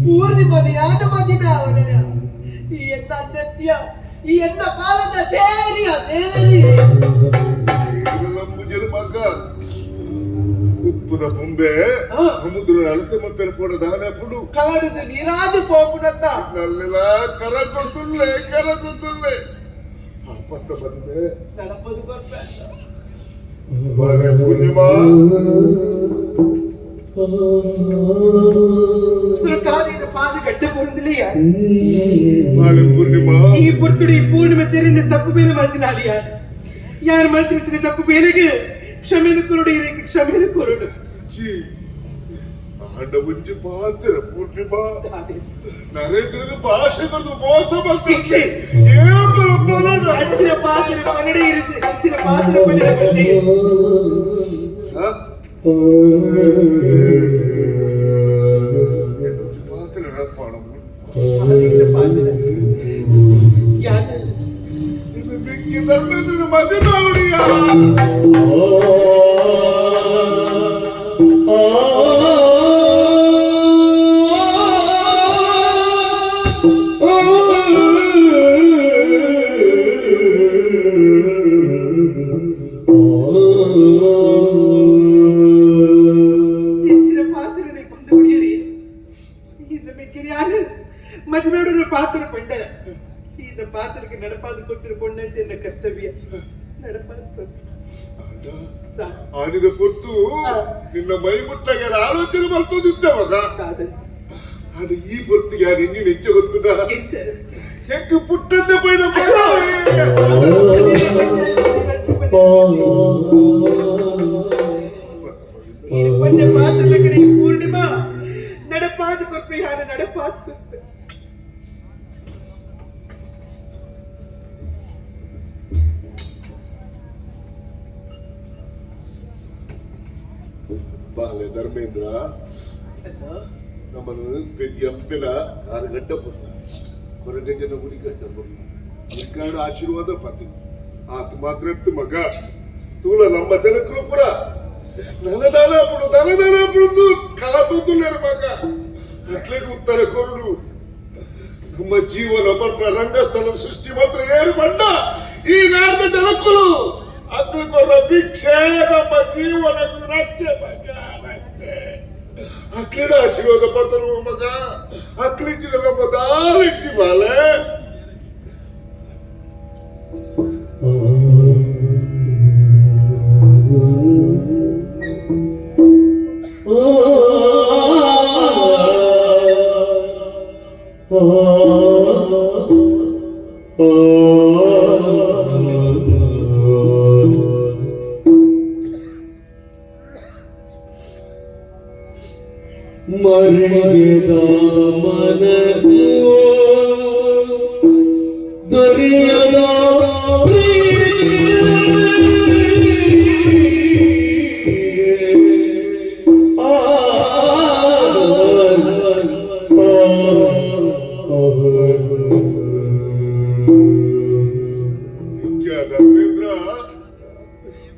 ಪೂರ್ಣಿಮನ ಯಾನು ಮದುವೆ ಅವನ ಈ ಎನ್ನ ಅನ್ನತ್ಯ ಈ ಎನ್ನ ಪಾಲದ ದೇವರಿಯ ದೇವರಿ. ನಂಬುಜರ ಮಗ ಉಪ್ಪುದ ಬೊಂಬೆ ಸಮುದ್ರ ಅಳತೆ ಮಪ್ಪೆರ ಪೋಡ ದಾನ ಪುಡು. ಕಲಡುದು ನೀರಾದು ಪೋಪುನತ್ತ. ನಲ್ಲೆಲ ಕರ ಕೊತ್ತುಲ್ಲೆ ಕರ ಕೊತ್ತುಲ್ಲೆ ಆ ಪತ್ತ ಬಂದೆ. ನಡಪದು ಕೊರ್ಪೆ. ಪೂರ್ಣಿಮಾ. ಕಾದಿದ ಪಾದ ಗಟ್ಟ ಪೊರುಂದಿಲ್ಲ. ಬಾಳೆ ಪೂರ್ಣಿಮಾ. ಈ ಪುರ್ತುಡಿ ಪೂರ್ಣಿಮೆ ತೆರಿಂದ ತಪ್ಪು ಬೇಲೆ ಮಲ್ತಿನಾಲಿಯ ಯಾರು ಮಲ್ತಿನ ತಪ್ಪು ಬೇಲೆಗೆ ಕ್ಷಮೆನು ಕುರುಡು ಇರಕ್ಕೆ ಕ್ಷಮೆನು ಕುರುಡು. ಛೀ ಆಂಡ ಒಂಜಿ ಪಾತ್ರ ಪೂರ್ಣಿಮಾ ನರೇಂದ್ರನ ಭಾಷೆ ಕೊರ್ದು ಮೋಸ ಬರ್ತದೆ ಏ ಪರಪ್ಪನ. ಹಚ್ಚಿನ ಪಾತ್ರ ಪನ್ನಡೆ ಇರುತ್ತೆ ಹಚ್ಚಿನ ಪಾತ್ರ ಪನ್ನಡ ಬಲ್ಲಿ. ಪಾತ್ರ ನಡಪಾಣ. ಪಾತ್ರ ಯಾರು? ಇದು ಮಿಕ್ಕಿ ಧರ್ಮೇಂದ್ರನ ಮದುವೆ ಅವಳಿಯ. ಹೆಚ್ಚಿನ ಪಾತ್ರ ಬಂದು ಹೊಡಿಯರಿ இந்த ಮಿಕ್ಕಿರಿಯಾನ ಮದುವೆயோட ಪಾತ್ರ ಪಂಡರ இந்த ಪಾತ್ರಕ್ಕೆ ನಡಪಾದು ಕೊಟ್ಟಿರೋ ಪೊಣ್ಣ ಎನ್ನ ಕರ್ತವ್ಯ ನಡಪಾದು ಕೊಟ್ಟು. ಆಡಿದ ಪೊರ್ತು ನಿನ್ನ ಮೈ ಮುಟ್ಟಾಗ ಆಲೋಚನೆ ಮಾಡ್ತದಿದ್ದ ಮಗ. ಅದು ಈ ಪೊರ್ತಿಗೆ ಯಾರು ಇನ್ನೂ ಹೆಚ್ಚು ಗೊತ್ತದ? ಎಚ್ಚರ. ಎಕ್ಕು ಪುಟ್ಟಂತೆ ಪೈನ. ಪಂದ್ಯ ಪಾತ್ರ ಪೂರ್ಣಿಮಾ ನಡಪಾದ ಕೊರ್ಪೆ ಯಾರು ನಡಪಾದ ಕೊರ್ಪೆ. ಬಾಲೆ ಧರ್ಮೇಂದ್ರ ನಮ್ಮನ್ನು ಪೆದ್ದಿ ಅಪ್ಪೆಲ ಆರು ಗಡ್ಡ ಕೊರ್ತು ಕೊರಗ ಜನ ಗುಡಿ ಗಡ್ಡ ಕೊರ್ತು ಇರ್ಕಾಡು ಆಶೀರ್ವಾದ ಪತಿ ಆತ ಮಾತ್ರ ಎತ್ತು ಮಗ ತೂಲ ನಮ್ಮ ಜನಕ್ಕೂ ಪುರ ನನದಾನ ಅప్పుడు ದನದಾನ ಅప్పుడు ಕಲ ತಂದುಲ್ಲೇರು ಮಗ ಅಟ್ಲಿಗೆ ಉತ್ತರ ಕೊರಡು ನಮ್ಮ ಜೀವನ ಪರ್ಪ ರಂಗಸ್ಥಳ ಸೃಷ್ಟಿ ಮಾತ್ರ ಏರು ಬಂಡ ಈ ನಾಡಿನ ಜನಕ್ಕಲು ಅಗ್ಲಿ ಕೊರ್ರ ಭಿಕ್ಷೆ ನಮ್ಮ ಜೀವನ ರಕ್ಷೆ ಮಗ ರಕ್ಷೆ ಅಕ್ಲಿನ ಆಶೀರ್ವಾದ ಪತರು ಮಗ ಅಕ್ಲಿಂಚಿನ ನಮ್ಮ ದಾಲಿಂಚಿ ಬಾಲೆ. Oh. ಮರಿಗೆದ ಮನಸ್ಸು ದೊರೆಯದ ಧರ್ಮೇಂದ್ರ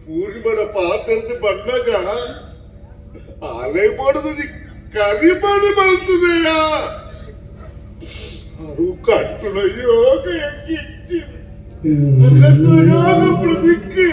ಪೂರ್ಣಿಮನ ಪಾತ್ರದ ಬಣ್ಣಗ ಅಲೆ ಮಾಡೋದು ಕರಿ ಮಾಡಿ ಬರ್ತದೆಯ ಅವು ಕಟ್ಟುನ ಯೋಗ ಎಕ್ಕಿಚ್ಚಿ ಕಟ್ಟುನ ಯೋಗ ಪ್ರದಿಕ್ಕಿ.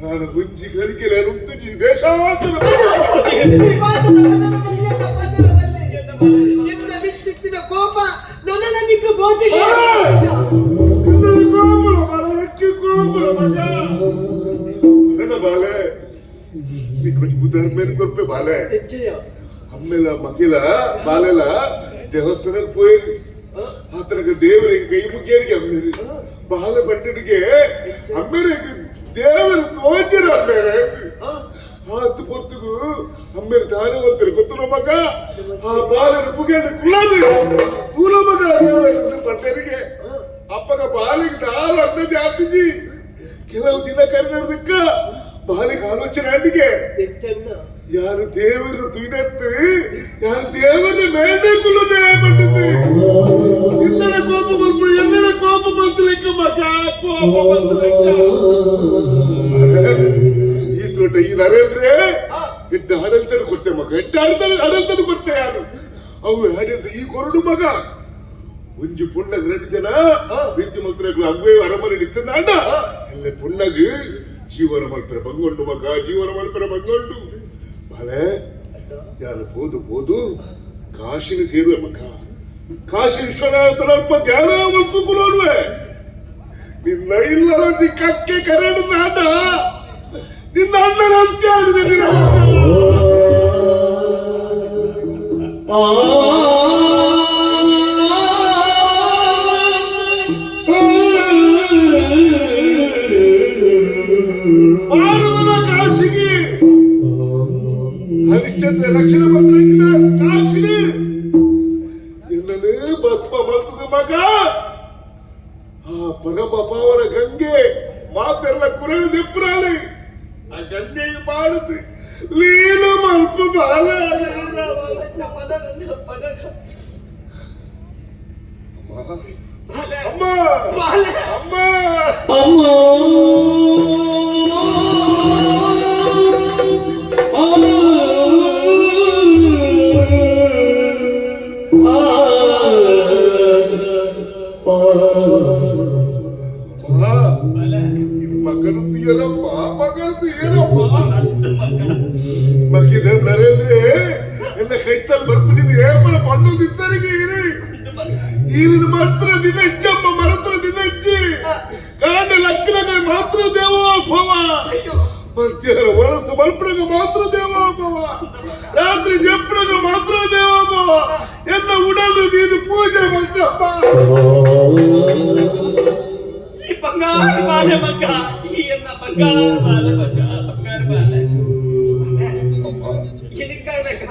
ನಾನು ಗುಂಜಿ ಗಳಿಕೆಲೆ ರುಂತುಜಿ ದೇಶಾಸನ. ನಿನ್ನ ಬಿತ್ತಿತ್ತಿನ ಕೋಪ ನನ್ನಲ್ಲ ನಿಕ್ಕ ಬೋಧಿಗೆ. ಕೋಪುರ ಮರ ಹೆಚ್ಚು ಕೋಪುರ ಮಗ ಮರಣ ಬಾಲೆ ನೀ ಕೊಂಚ ಧರ್ಮೇನ್ ಕೊರ್ಪೆ ಬಾಲೆ. ಅಮ್ಮೆಲ ಮಗಿಲ ಬಾಲೆಲ ದೇವಸ್ಥಾನಕ್ಕೆ ಪೋಯಿ ಆತನಗ ದೇವರಿಗೆ ಕೈ ಮುಗಿಯರಿಗೆ ಅಮ್ಮೇರಿ ಬಾಲೆ ಪಂಡಿಗೆ ಅಮ್ಮೇರಿಗೆ ದೇವರು ತೋಚಿರ ಅಮ್ಮೇರೆ ಆತು ಪೊರ್ತುಗು ಅಮ್ಮೇರು ದಾನ ಬರ್ತಾರೆ ಗೊತ್ತು ಮಗ ಆ ಬಾಲನ ಪುಗೆಂಡ ಕುಳ್ಳದು ಸೂಲ ಮಗ ದೇವರು ಪಂಡರಿಗೆ ಅಪ್ಪಗ ಬಾಲಿಗೆ ದಾರ ಅರ್ಧ ಜಾತಿಜಿ ಕೆಲವು ದಿನ ಕರೆದಿಕ್ಕ ಬಾಲಿಗೆ ಆಲೋಚನೆ ಅಡಿಗೆ ಯಾರು ದೇವರು ತುಯ್ನತ್ತು ಯಾರು ದೇವರ ಮೇಂಡೆ ಕುಲ್ಲದೆ ಬಂದಿದ್ದು ನಿನ್ನಡ ಕೋಪ ಬರ್ಬಿಡು ಎಲ್ಲಡ ಕೋಪ ಬಂತು ಲೆಕ್ಕ ಮಗ ಕೋಪ ಬಂತು ಲೆಕ್ಕ. ಈ ತೋಟ ಈ ನರೇಂದ್ರ ಎಡ್ಡ ಆಡಳಿತನು ಕೊಡ್ತೆ ಮಗ ಎಡ್ಡ ಆಡಳಿತ ಆಡಳಿತನು ಕೊಡ್ತೆ ಯಾರು ಅವು ಆಡಳಿತ ಈ ಕೊರಡು ಮಗ ಒಂಜಿ ಪುಣ್ಣಗ್ ரெண்டு ಜನ ಪ್ರೀತಿ ಮಲ್ತನಗಳು ಅಗ್ವೇ ಅರಮನೆ ನಿತ್ತಂದ ಎಲ್ಲ ಪುಣ್ಣಗ್ ಜೀವನ ಮಲ್ಪೆರ ಬಂಗೊಂಡು ಮಗ ಜೀವನ ಮಲ್ಪೆರ ಬಂಗೊಂಡು ಬಾಲೆ ಯಾರು ಹೋದು ಹೋದು ಕಾಶಿನ ಸೇರುವೆ ಮಗ ಕಾಶಿ ವಿಶ್ವನಾಥನ ಅಲ್ಪ ಧ್ಯಾನ ಮಲ್ತು ಕುಲೋನುವೆ ನಿನ್ನ ಇಲ್ಲ ಕಕ್ಕೆ ಕರಡು ನಾಟ ನಿನ್ನ ಅಣ್ಣನ ಅಂತ್ಯ ಆಗಿದೆ ನಿನ್ನ. ಮಾರವನ ಕಾಶಿಗೆ ಹರಿಶ್ಚಂದ್ರ ರಕ್ಷಣೆ ಮಂತ್ರ ಕಾಶಿನಿ ಎಲ್ಲನೇ ಭಸ್ಮ ಮಲ್ತದ ಮಗ ಆ ಪರಮ ಪಾವನ ಗಂಗೆ ಮಾತೆಲ್ಲ ಕುರಳು ದೆಪ್ಪರಾಳಿ ಆ ಗಂಗೆ ಮಾಡುದು ಲೀಲ ಮಲ್ಪ ಬಾಲ. ಅಮ್ಮ ಅಮ್ಮ ಅಮ್ಮ ಇದು ಮಗನದ್ದು ಏನಪ್ಪ ಮಗನದ್ದು ಏನಪ್ಪ ಮಗಿದ ನರೇಂದ್ರ ಎಲ್ಲ ಕೈತಲ್ ಬರ್ಬಿಟ್ಟಿದ್ದು ಏಪಲ ಪಣ್ಣು ತಿತ್ತರಿಗೆ ಇರಿ ಈರಿನ ಮಾತ್ರ ದಿನ ಹೆಜ್ಜಮ್ಮ ಮರತ್ರ ದಿನ ಹೆಜ್ಜೆ ಕಾಂಡ ಲಕ್ಕನಗ ಮಾತ್ರ ದೇವೋ ಭವ ಮಧ್ಯಾಹ್ನ ವರಸ ಮಲ್ಪನಗ ಮಾತ್ರ ದೇವೋ ಭವ ರಾತ್ರಿ ಜಪ್ಪನಗ ಮಾತ್ರ ದೇವೋ ಭವ ಎಲ್ಲ ಉಡಲು ಇದು ಪೂಜೆ ಮಾಡ್ತಪ್ಪ. ಈ ಬಂಗಾರ ಬಾಲೆ ಮಗ ಈ ಎಲ್ಲ ಬಂಗಾರ ಬಾಲೆ ಮಗ ಬಂಗಾರ ಬಾಲೆ ಎಲ್ಲಿಕ್ಕಾಗಬೇಕ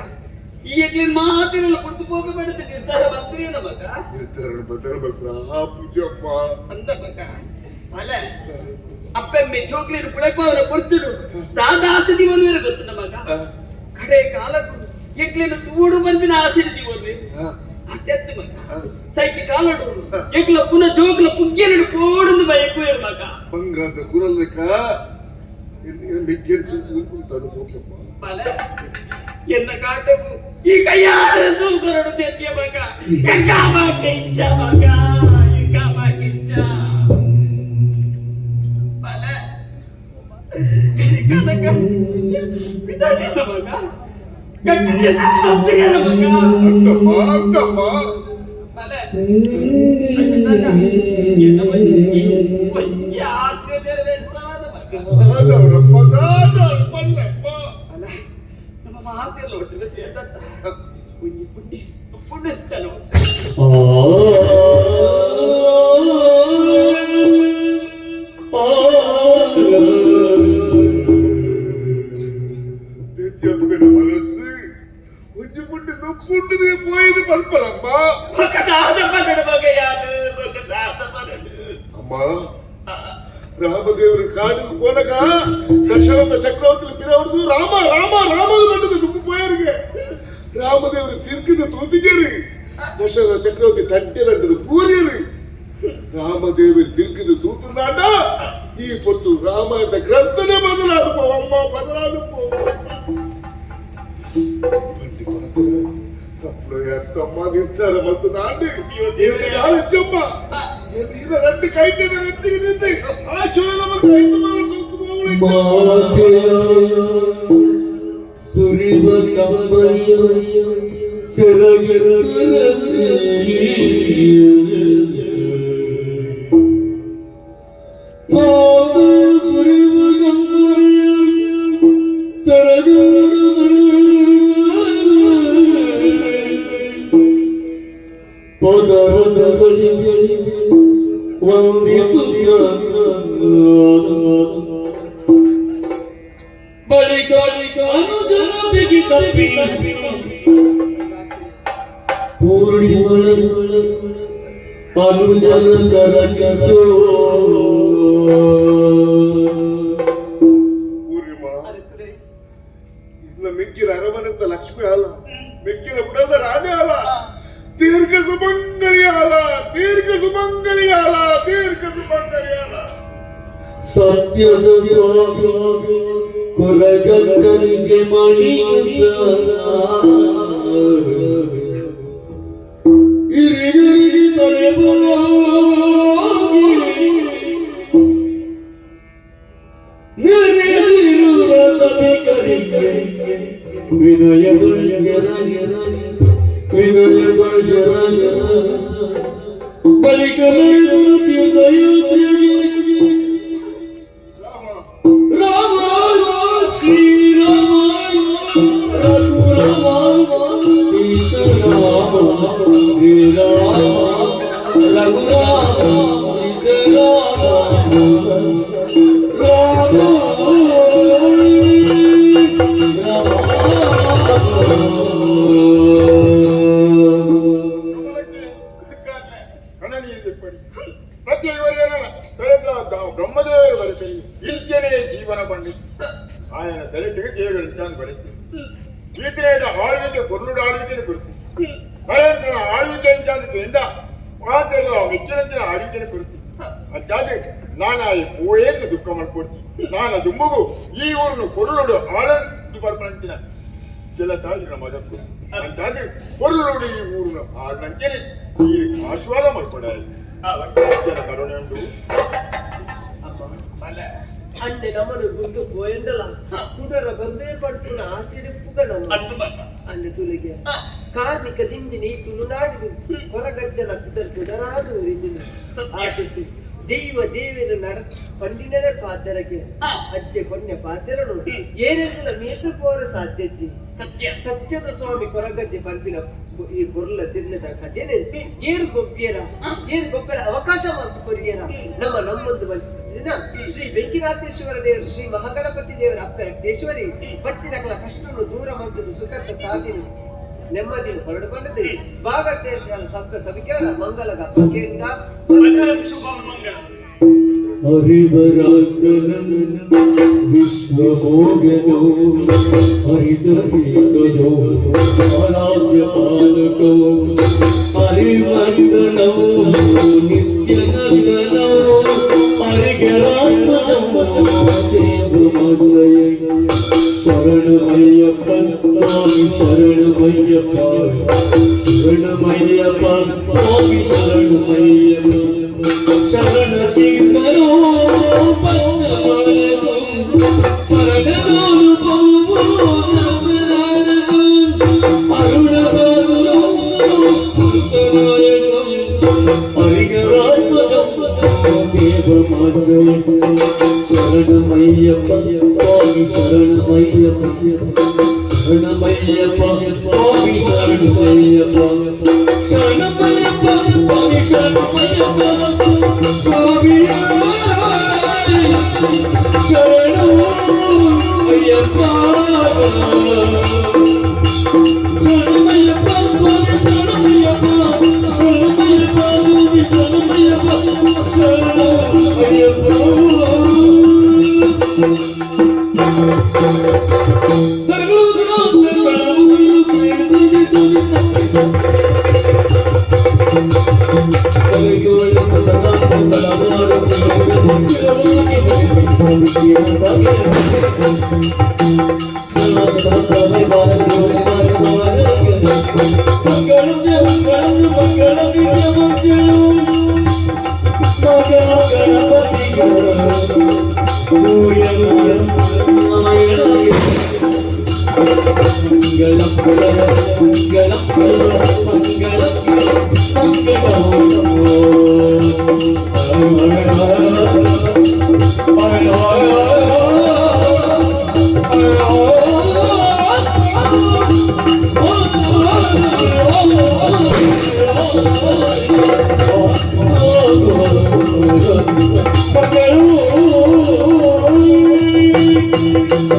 ಈ ಎಗ್ಲಿನ ಮಾತಿನೆಲ್ಲ ಕುಡಿದು ಹೋಗಿ ಬೇಡದ ನಿರ್ಧಾರ ಬಂದೇನ ಮಗ? ನಿರ್ಧಾರ ಬದಲ ಮಲ್ಪನ ಆ ಪೂಜಪ್ಪ ಅಂದ ಮಗ ಬಾಲೆ ಅಪ್ಪೆಮ್ಮೆ ಚೋಕ್ಲೇಟ್ ಪುಳಪವರ ಪೊರ್ತುಡು ದಾದಾಸದಿ ಒಂದು ಗೊತ್ತು ನಮಗ ಕಡೆ ಕಾಲಕ್ಕೂ ಎಂಕ್ಲೆನ ತೂಡು ಬಂದಿನ ಆಸೆ ದಿವೊರ್ರಿ ಅತ್ಯಂತ ಮಗ ಸೈತಿ ಕಾಲಡು ಎಂಕ್ಲ ಪುನಃ ಜೋಕ್ಲ ಪುಗ್ಗಿಯಲು ಪೋಡುಂದು ಬಯಕುವೇರು ಮಗ ಬಂಗಾರದ ಕುರಲ್ಲೆಕ್ಕ ಮೆಗ್ಗೆಡ್ತು ಉಂಟದು ಹೋಗ್ಯಪ್ಪ ಬಲ ಎನ್ನ ಕಾಟವು ಈ ಕೈಯಾರ ಸೂಕರಡು ಸೇತಿಯ ಮಗ ಎಂಗಾ ಬಾಕಿಂಚ ಮಗ ಎಂಗಾ ಬಾಕಿಂಚ ಬಲ ಕನಕ ಬಿದಡಿಯ ಮಗ ಗಟ್ಟಿಯ ಮಗ ಅಂತಪ್ಪ ಅಂತಪ್ಪ ಬಲ ಎನ್ನ ಒಂಜಿ ಒಂಜಿ ಆಸೆ ನೆರವೇರ್ಸಾದ ಮಗ ದಾದವರಪ್ಪ ದಾದವರ ಪಲ್ಲಪ್ಪ ಅಲ್ಲ ನಮ್ಮ ಮಾತೆಲ್ಲ ಒಟ್ಟಿಗೆ ಸೇರ್ದತ್ತ ಒಂಜಿ ಪುಣ್ಯ ಪುಣ್ಯ ಸ್ಥಳ. ನಿತ್ಯಪ್ಪನ ಮನಸ್ಸು ಒಂಜಿ ಪುಂಡಿ ನುಕ್ಕುಂಡದೆ ಪೋಯಿದು ಪಲ್ಪರಮ್ಮ. ಬಕದಾದ ಮಗನ ಮಗ ಯಾರು ಬಕದಾದ ಮಗನು. ಅಮ್ಮ, ರಾಮದೇವರು ಕಾಡಿಗೆ ಪೋನಗ ದಶರಥ ಚಕ್ರವರ್ತಿ ಪಿರವರ್ದು ರಾಮ ರಾಮ ರಾಮ ಬಂಡದ ನುಪ್ಪು ಪೋಯರಿಗೆ ರಾಮದೇವರು ತಿರ್ಕಿದ ತೂತಿಜೇರಿ ದಶರಥ ಚಕ್ರವರ್ತಿ ತಟ್ಟೆ ತಂಡದ ಪೂರ್ಯರಿ ರಾಮದೇವರು ತಿರ್ಕಿದ ತೂತುನಾಡ ಈ ಪೊತ್ತು ರಾಮಾಯಣದ ಗ್ರಂಥನೇ ಬದಲಾದ ಪೋ ಅಮ್ಮ ಬದಲಾದ ಪೋ. ಬಂಡಿ ಪಾತ್ರ ತಪ್ಪು ತಮ್ಮ ನಿರ್ಧಾರ ಮತ್ತು ನಾಡಿ ಆಲೋಚಮ್ಮ ಇರ రెండు ಕೈಟೆನ వెత్తికి తింది ಆ ಶಿವನ ಮತ್ತು ಐದು ಮರ ಸೋಕು. ಮಾತೆಯ ಸುರಿವ ಕಮ್ಮಯ್ಯ ಸೆರಗಿರಸಿ ಮಾತೆ ಸುರಿವ ಕಮ್ಮಯ್ಯ ಸೆರಗಿರಸಿ ಪದರ ಸರಳಿಗೆ ವಂದಿಸುತ್ತ ಬಳಿಕ ಅನುಜನ ಬಿಗಿ ತಪ್ಪಿ ಪೂರ್ಣಿಮಳ ಅನುಜನ ಚರಗಿಸೋ. ಪೂರ್ಣಿಮಾ, ಇನ್ನ ಮೆಕ್ಕಿನ ಅರಮನೆಂತ ಲಕ್ಷ್ಮಿ ಅಲ್ಲ, ಮೆಕ್ಕಿನ ಬುಡದ ರಾಣಿ ಅಲ್ಲ, ದೀರ್ಘ ಸುಮಂಗಲಿ ಅಲ್ಲ, ದೀರ್ಘ ಸುಮಂಗಲಿ ಅಲ್ಲ, ದೀರ್ಘ ಸುಮಂಗಲಿ ಅಲ್ಲ. ಸತ್ಯದ ಸ್ವಾಮಿ ಕೊರಗಜ್ಜನಿಗೆ ಮಣಿ ಇರಿಗಿರಿಗಿ ತಲೆಬಲಾಗಿ ನೆರೆದಿರುವ ಸಭಿಕರಿಗೆ ವಿನಯಗೊಳ್ಗೆರ ವಿನಯಗೊಳ್ಗೆರ ಬಳಿಕ ನಡೆದರು ತೀರ್ಥಯಾತ್ರೆಗೆ. ರಾಮ ರಾಮ ಶ್ರೀರಾಮ ರಘುರಾಮ ಸೀತಾರಾಮ ಶ್ರೀರಾಮ ರಘುರಾಮ ಸೀತಾರಾಮ ರಾಮ ಕಣನೀಯ ಪ್ರತಿ ಇವರೇನ ಬ್ರಹ್ಮದೇವರು ಬರುತ್ತೀರಿ ಇಂಚನೇ ಜೀವನ ಬಂಡಿ ఆయన ತಲೆಟಿಗೆ ದೇವರು ಬರುತ್ತೀರಿ ಈತನೇಡ ಆಳ್ವಿಕೆ ಕೊರ್ನುಡು ಆಳ್ವಿಕೆನ ಕೊಡ್ತಿ ನರೇಂದ್ರನ ಆಳ್ವಿಕೆ ಅಂಚಾದಕ್ಕೆ ಮಾತೆಲ್ಲ ಮೆಚ್ಚಿನಂಚಿನ ಆಳ್ವಿಕೆನ ಕೊಡ್ತಿ ಅಚ್ಚಾದ ನಾನ ಪೋಯೇಂದು ದುಃಖ ಮಾಡ್ಕೊಡ್ತಿ ನಾನ ದುಂಬುಗು ಈ ಊರನ್ನು ಕೊರ್ಲುಡು ಆಳಂದು ಬರ್ಪಣಂಚಿನ ಕೆಲಸ ಮದಕ್ಕು ಅಂಚಾದ ಕೊರ್ಲುಡು ಈ ಊರನ್ನು ಆಳಂಚನೆ ಈ ಆಶೀರ್ವಾದ ಮಾಡ್ಕೊಡಾರೆ ಜನ ಕರುಣೆ ಉಂಟು. ಅಂಡೆ ನಮ್ಮನು ಗುಂತು ಪೋಯಂಡಲ ಕುಡರ ಬಂದೇ ಪಡ್ಪುನ ಆಸಿಡಿಪ್ಪುಗ ನಮ್ಮ ಅಂದು ಮಗ ಅಂದೆ ತುಲಿಗೆ ಕಾರ್ಮಿಕ ದಿಂಜಿನಿ ತುಳುನಾಡಿದು ಕೊರಗಜ್ಜನ ಕುದರ್ ಕುದರಾದು ಉರಿದಿನಿ ಆಟಿತ್ತು ದೈವ ದೇವಿನ ನಡ ಪಂಡಿನರೆ ಪಾತ್ರಕ್ಕೆ ಅಜ್ಜೆ ಕೊನ್ನೆ ಪಾತ್ರನು ಏನೆಲ್ಲ ಮೀರ್ದು ಪೋರ ಸಾಧ್ಯಜ್ಜಿ. ಸತ್ಯ. ಸತ್ಯದ ಸ್ವಾಮಿ ಕೊರಗಜ್ಜೆ ಪಂಪಿನ ಈ ಬೊರ್ಲ ತಿರ್ಲದ ಕಥೆನೆ ಏರು ಗೊಬ್ಬಿಯರ ಏರು ಗೊಬ್ಬರ ಅವಕಾಶ ಮಾತು ಕೊರಿಯರ ನಮ್ಮ ನಮ್ಮೊಂದು ದಿನ ಶ್ರೀ ವೆಂಕಟನಾಥೇಶ್ವರ ದೇವರು ಶ್ರೀ ಮಹಾಗಣಪತಿ ದೇವರ ಅಪ್ಪ ರಕ್ತೇಶ್ವರಿ ಪತ್ತಿನಕಲ ಕಷ್ಟನು ದೂರ ಮಂತದ್ದು ಸುಖದ ಸಾಧಿನ ನೆಮ್ಮದಿಯನ್ನು ಹೊರಡು ಬಂದದ್ದು ಭಾಗತೇರ್ಥ ಸಭ್ಯ ಸಭಿಕರ ಮಂಗಲದ ಬಗೆಯಿಂದ ಮಂಗಳಂ ಶುಭ ಮಂಗಳ. ಹರಿವರಾಸನಂ ವಿಶ್ವಭೋಗನೋ ಹರಿದೀತಜೋ ಆರಾಧ್ಯಪಾಲಕೋ ಹರಿವಂದನೋ ನಿತ್ಯನಂದನೋ ಹರಿಗರಾತ್ಮಜಂ ದೇವಮಂಗಯ. ಶರಣಮಯ್ಯಪ್ಪ ಸ್ವಾಮಿ ಶರಣಮಯ್ಯಪ್ಪ, ಶರಣಮಯ್ಯಪ್ಪ ಸ್ವಾಮಿ ಶರಣಮಯ್ಯಪ್ಪ. ಶರಣ ತೀರ್ಥರೋ ಶರಣಮಯ್ಯಪ್ಪ ಸ್ವಾಮಿ ಶರಣಮಯ್ಯಪ್ಪ, ಶರಣಮಯ್ಯಪ್ಪ ಸ್ವಾಮಿ ಶರಣಮಯ್ಯಪ್ಪ, ಶರಣಮಯ್ಯಪ್ಪ ಸ್ವಾಮಿ ಶರಣಮಯ್ಯಪ್ಪ ಸ್ವಾಮಿ ಶರಣು ಅಯ್ಯಪ್ಪ. ಶರಣಮಯ್ಯಪ್ಪ ಸ್ವಾಮಿ ಶರಣಮಯ್ಯಪ್ಪ, ಶರಣಮಯ್ಯಪ್ಪ ಸ್ವಾಮಿ ಶರಣಮಯ್ಯಪ್ಪ, ಶರಣು ಅಯ್ಯಪ್ಪ. ಮಂಗಳಂ.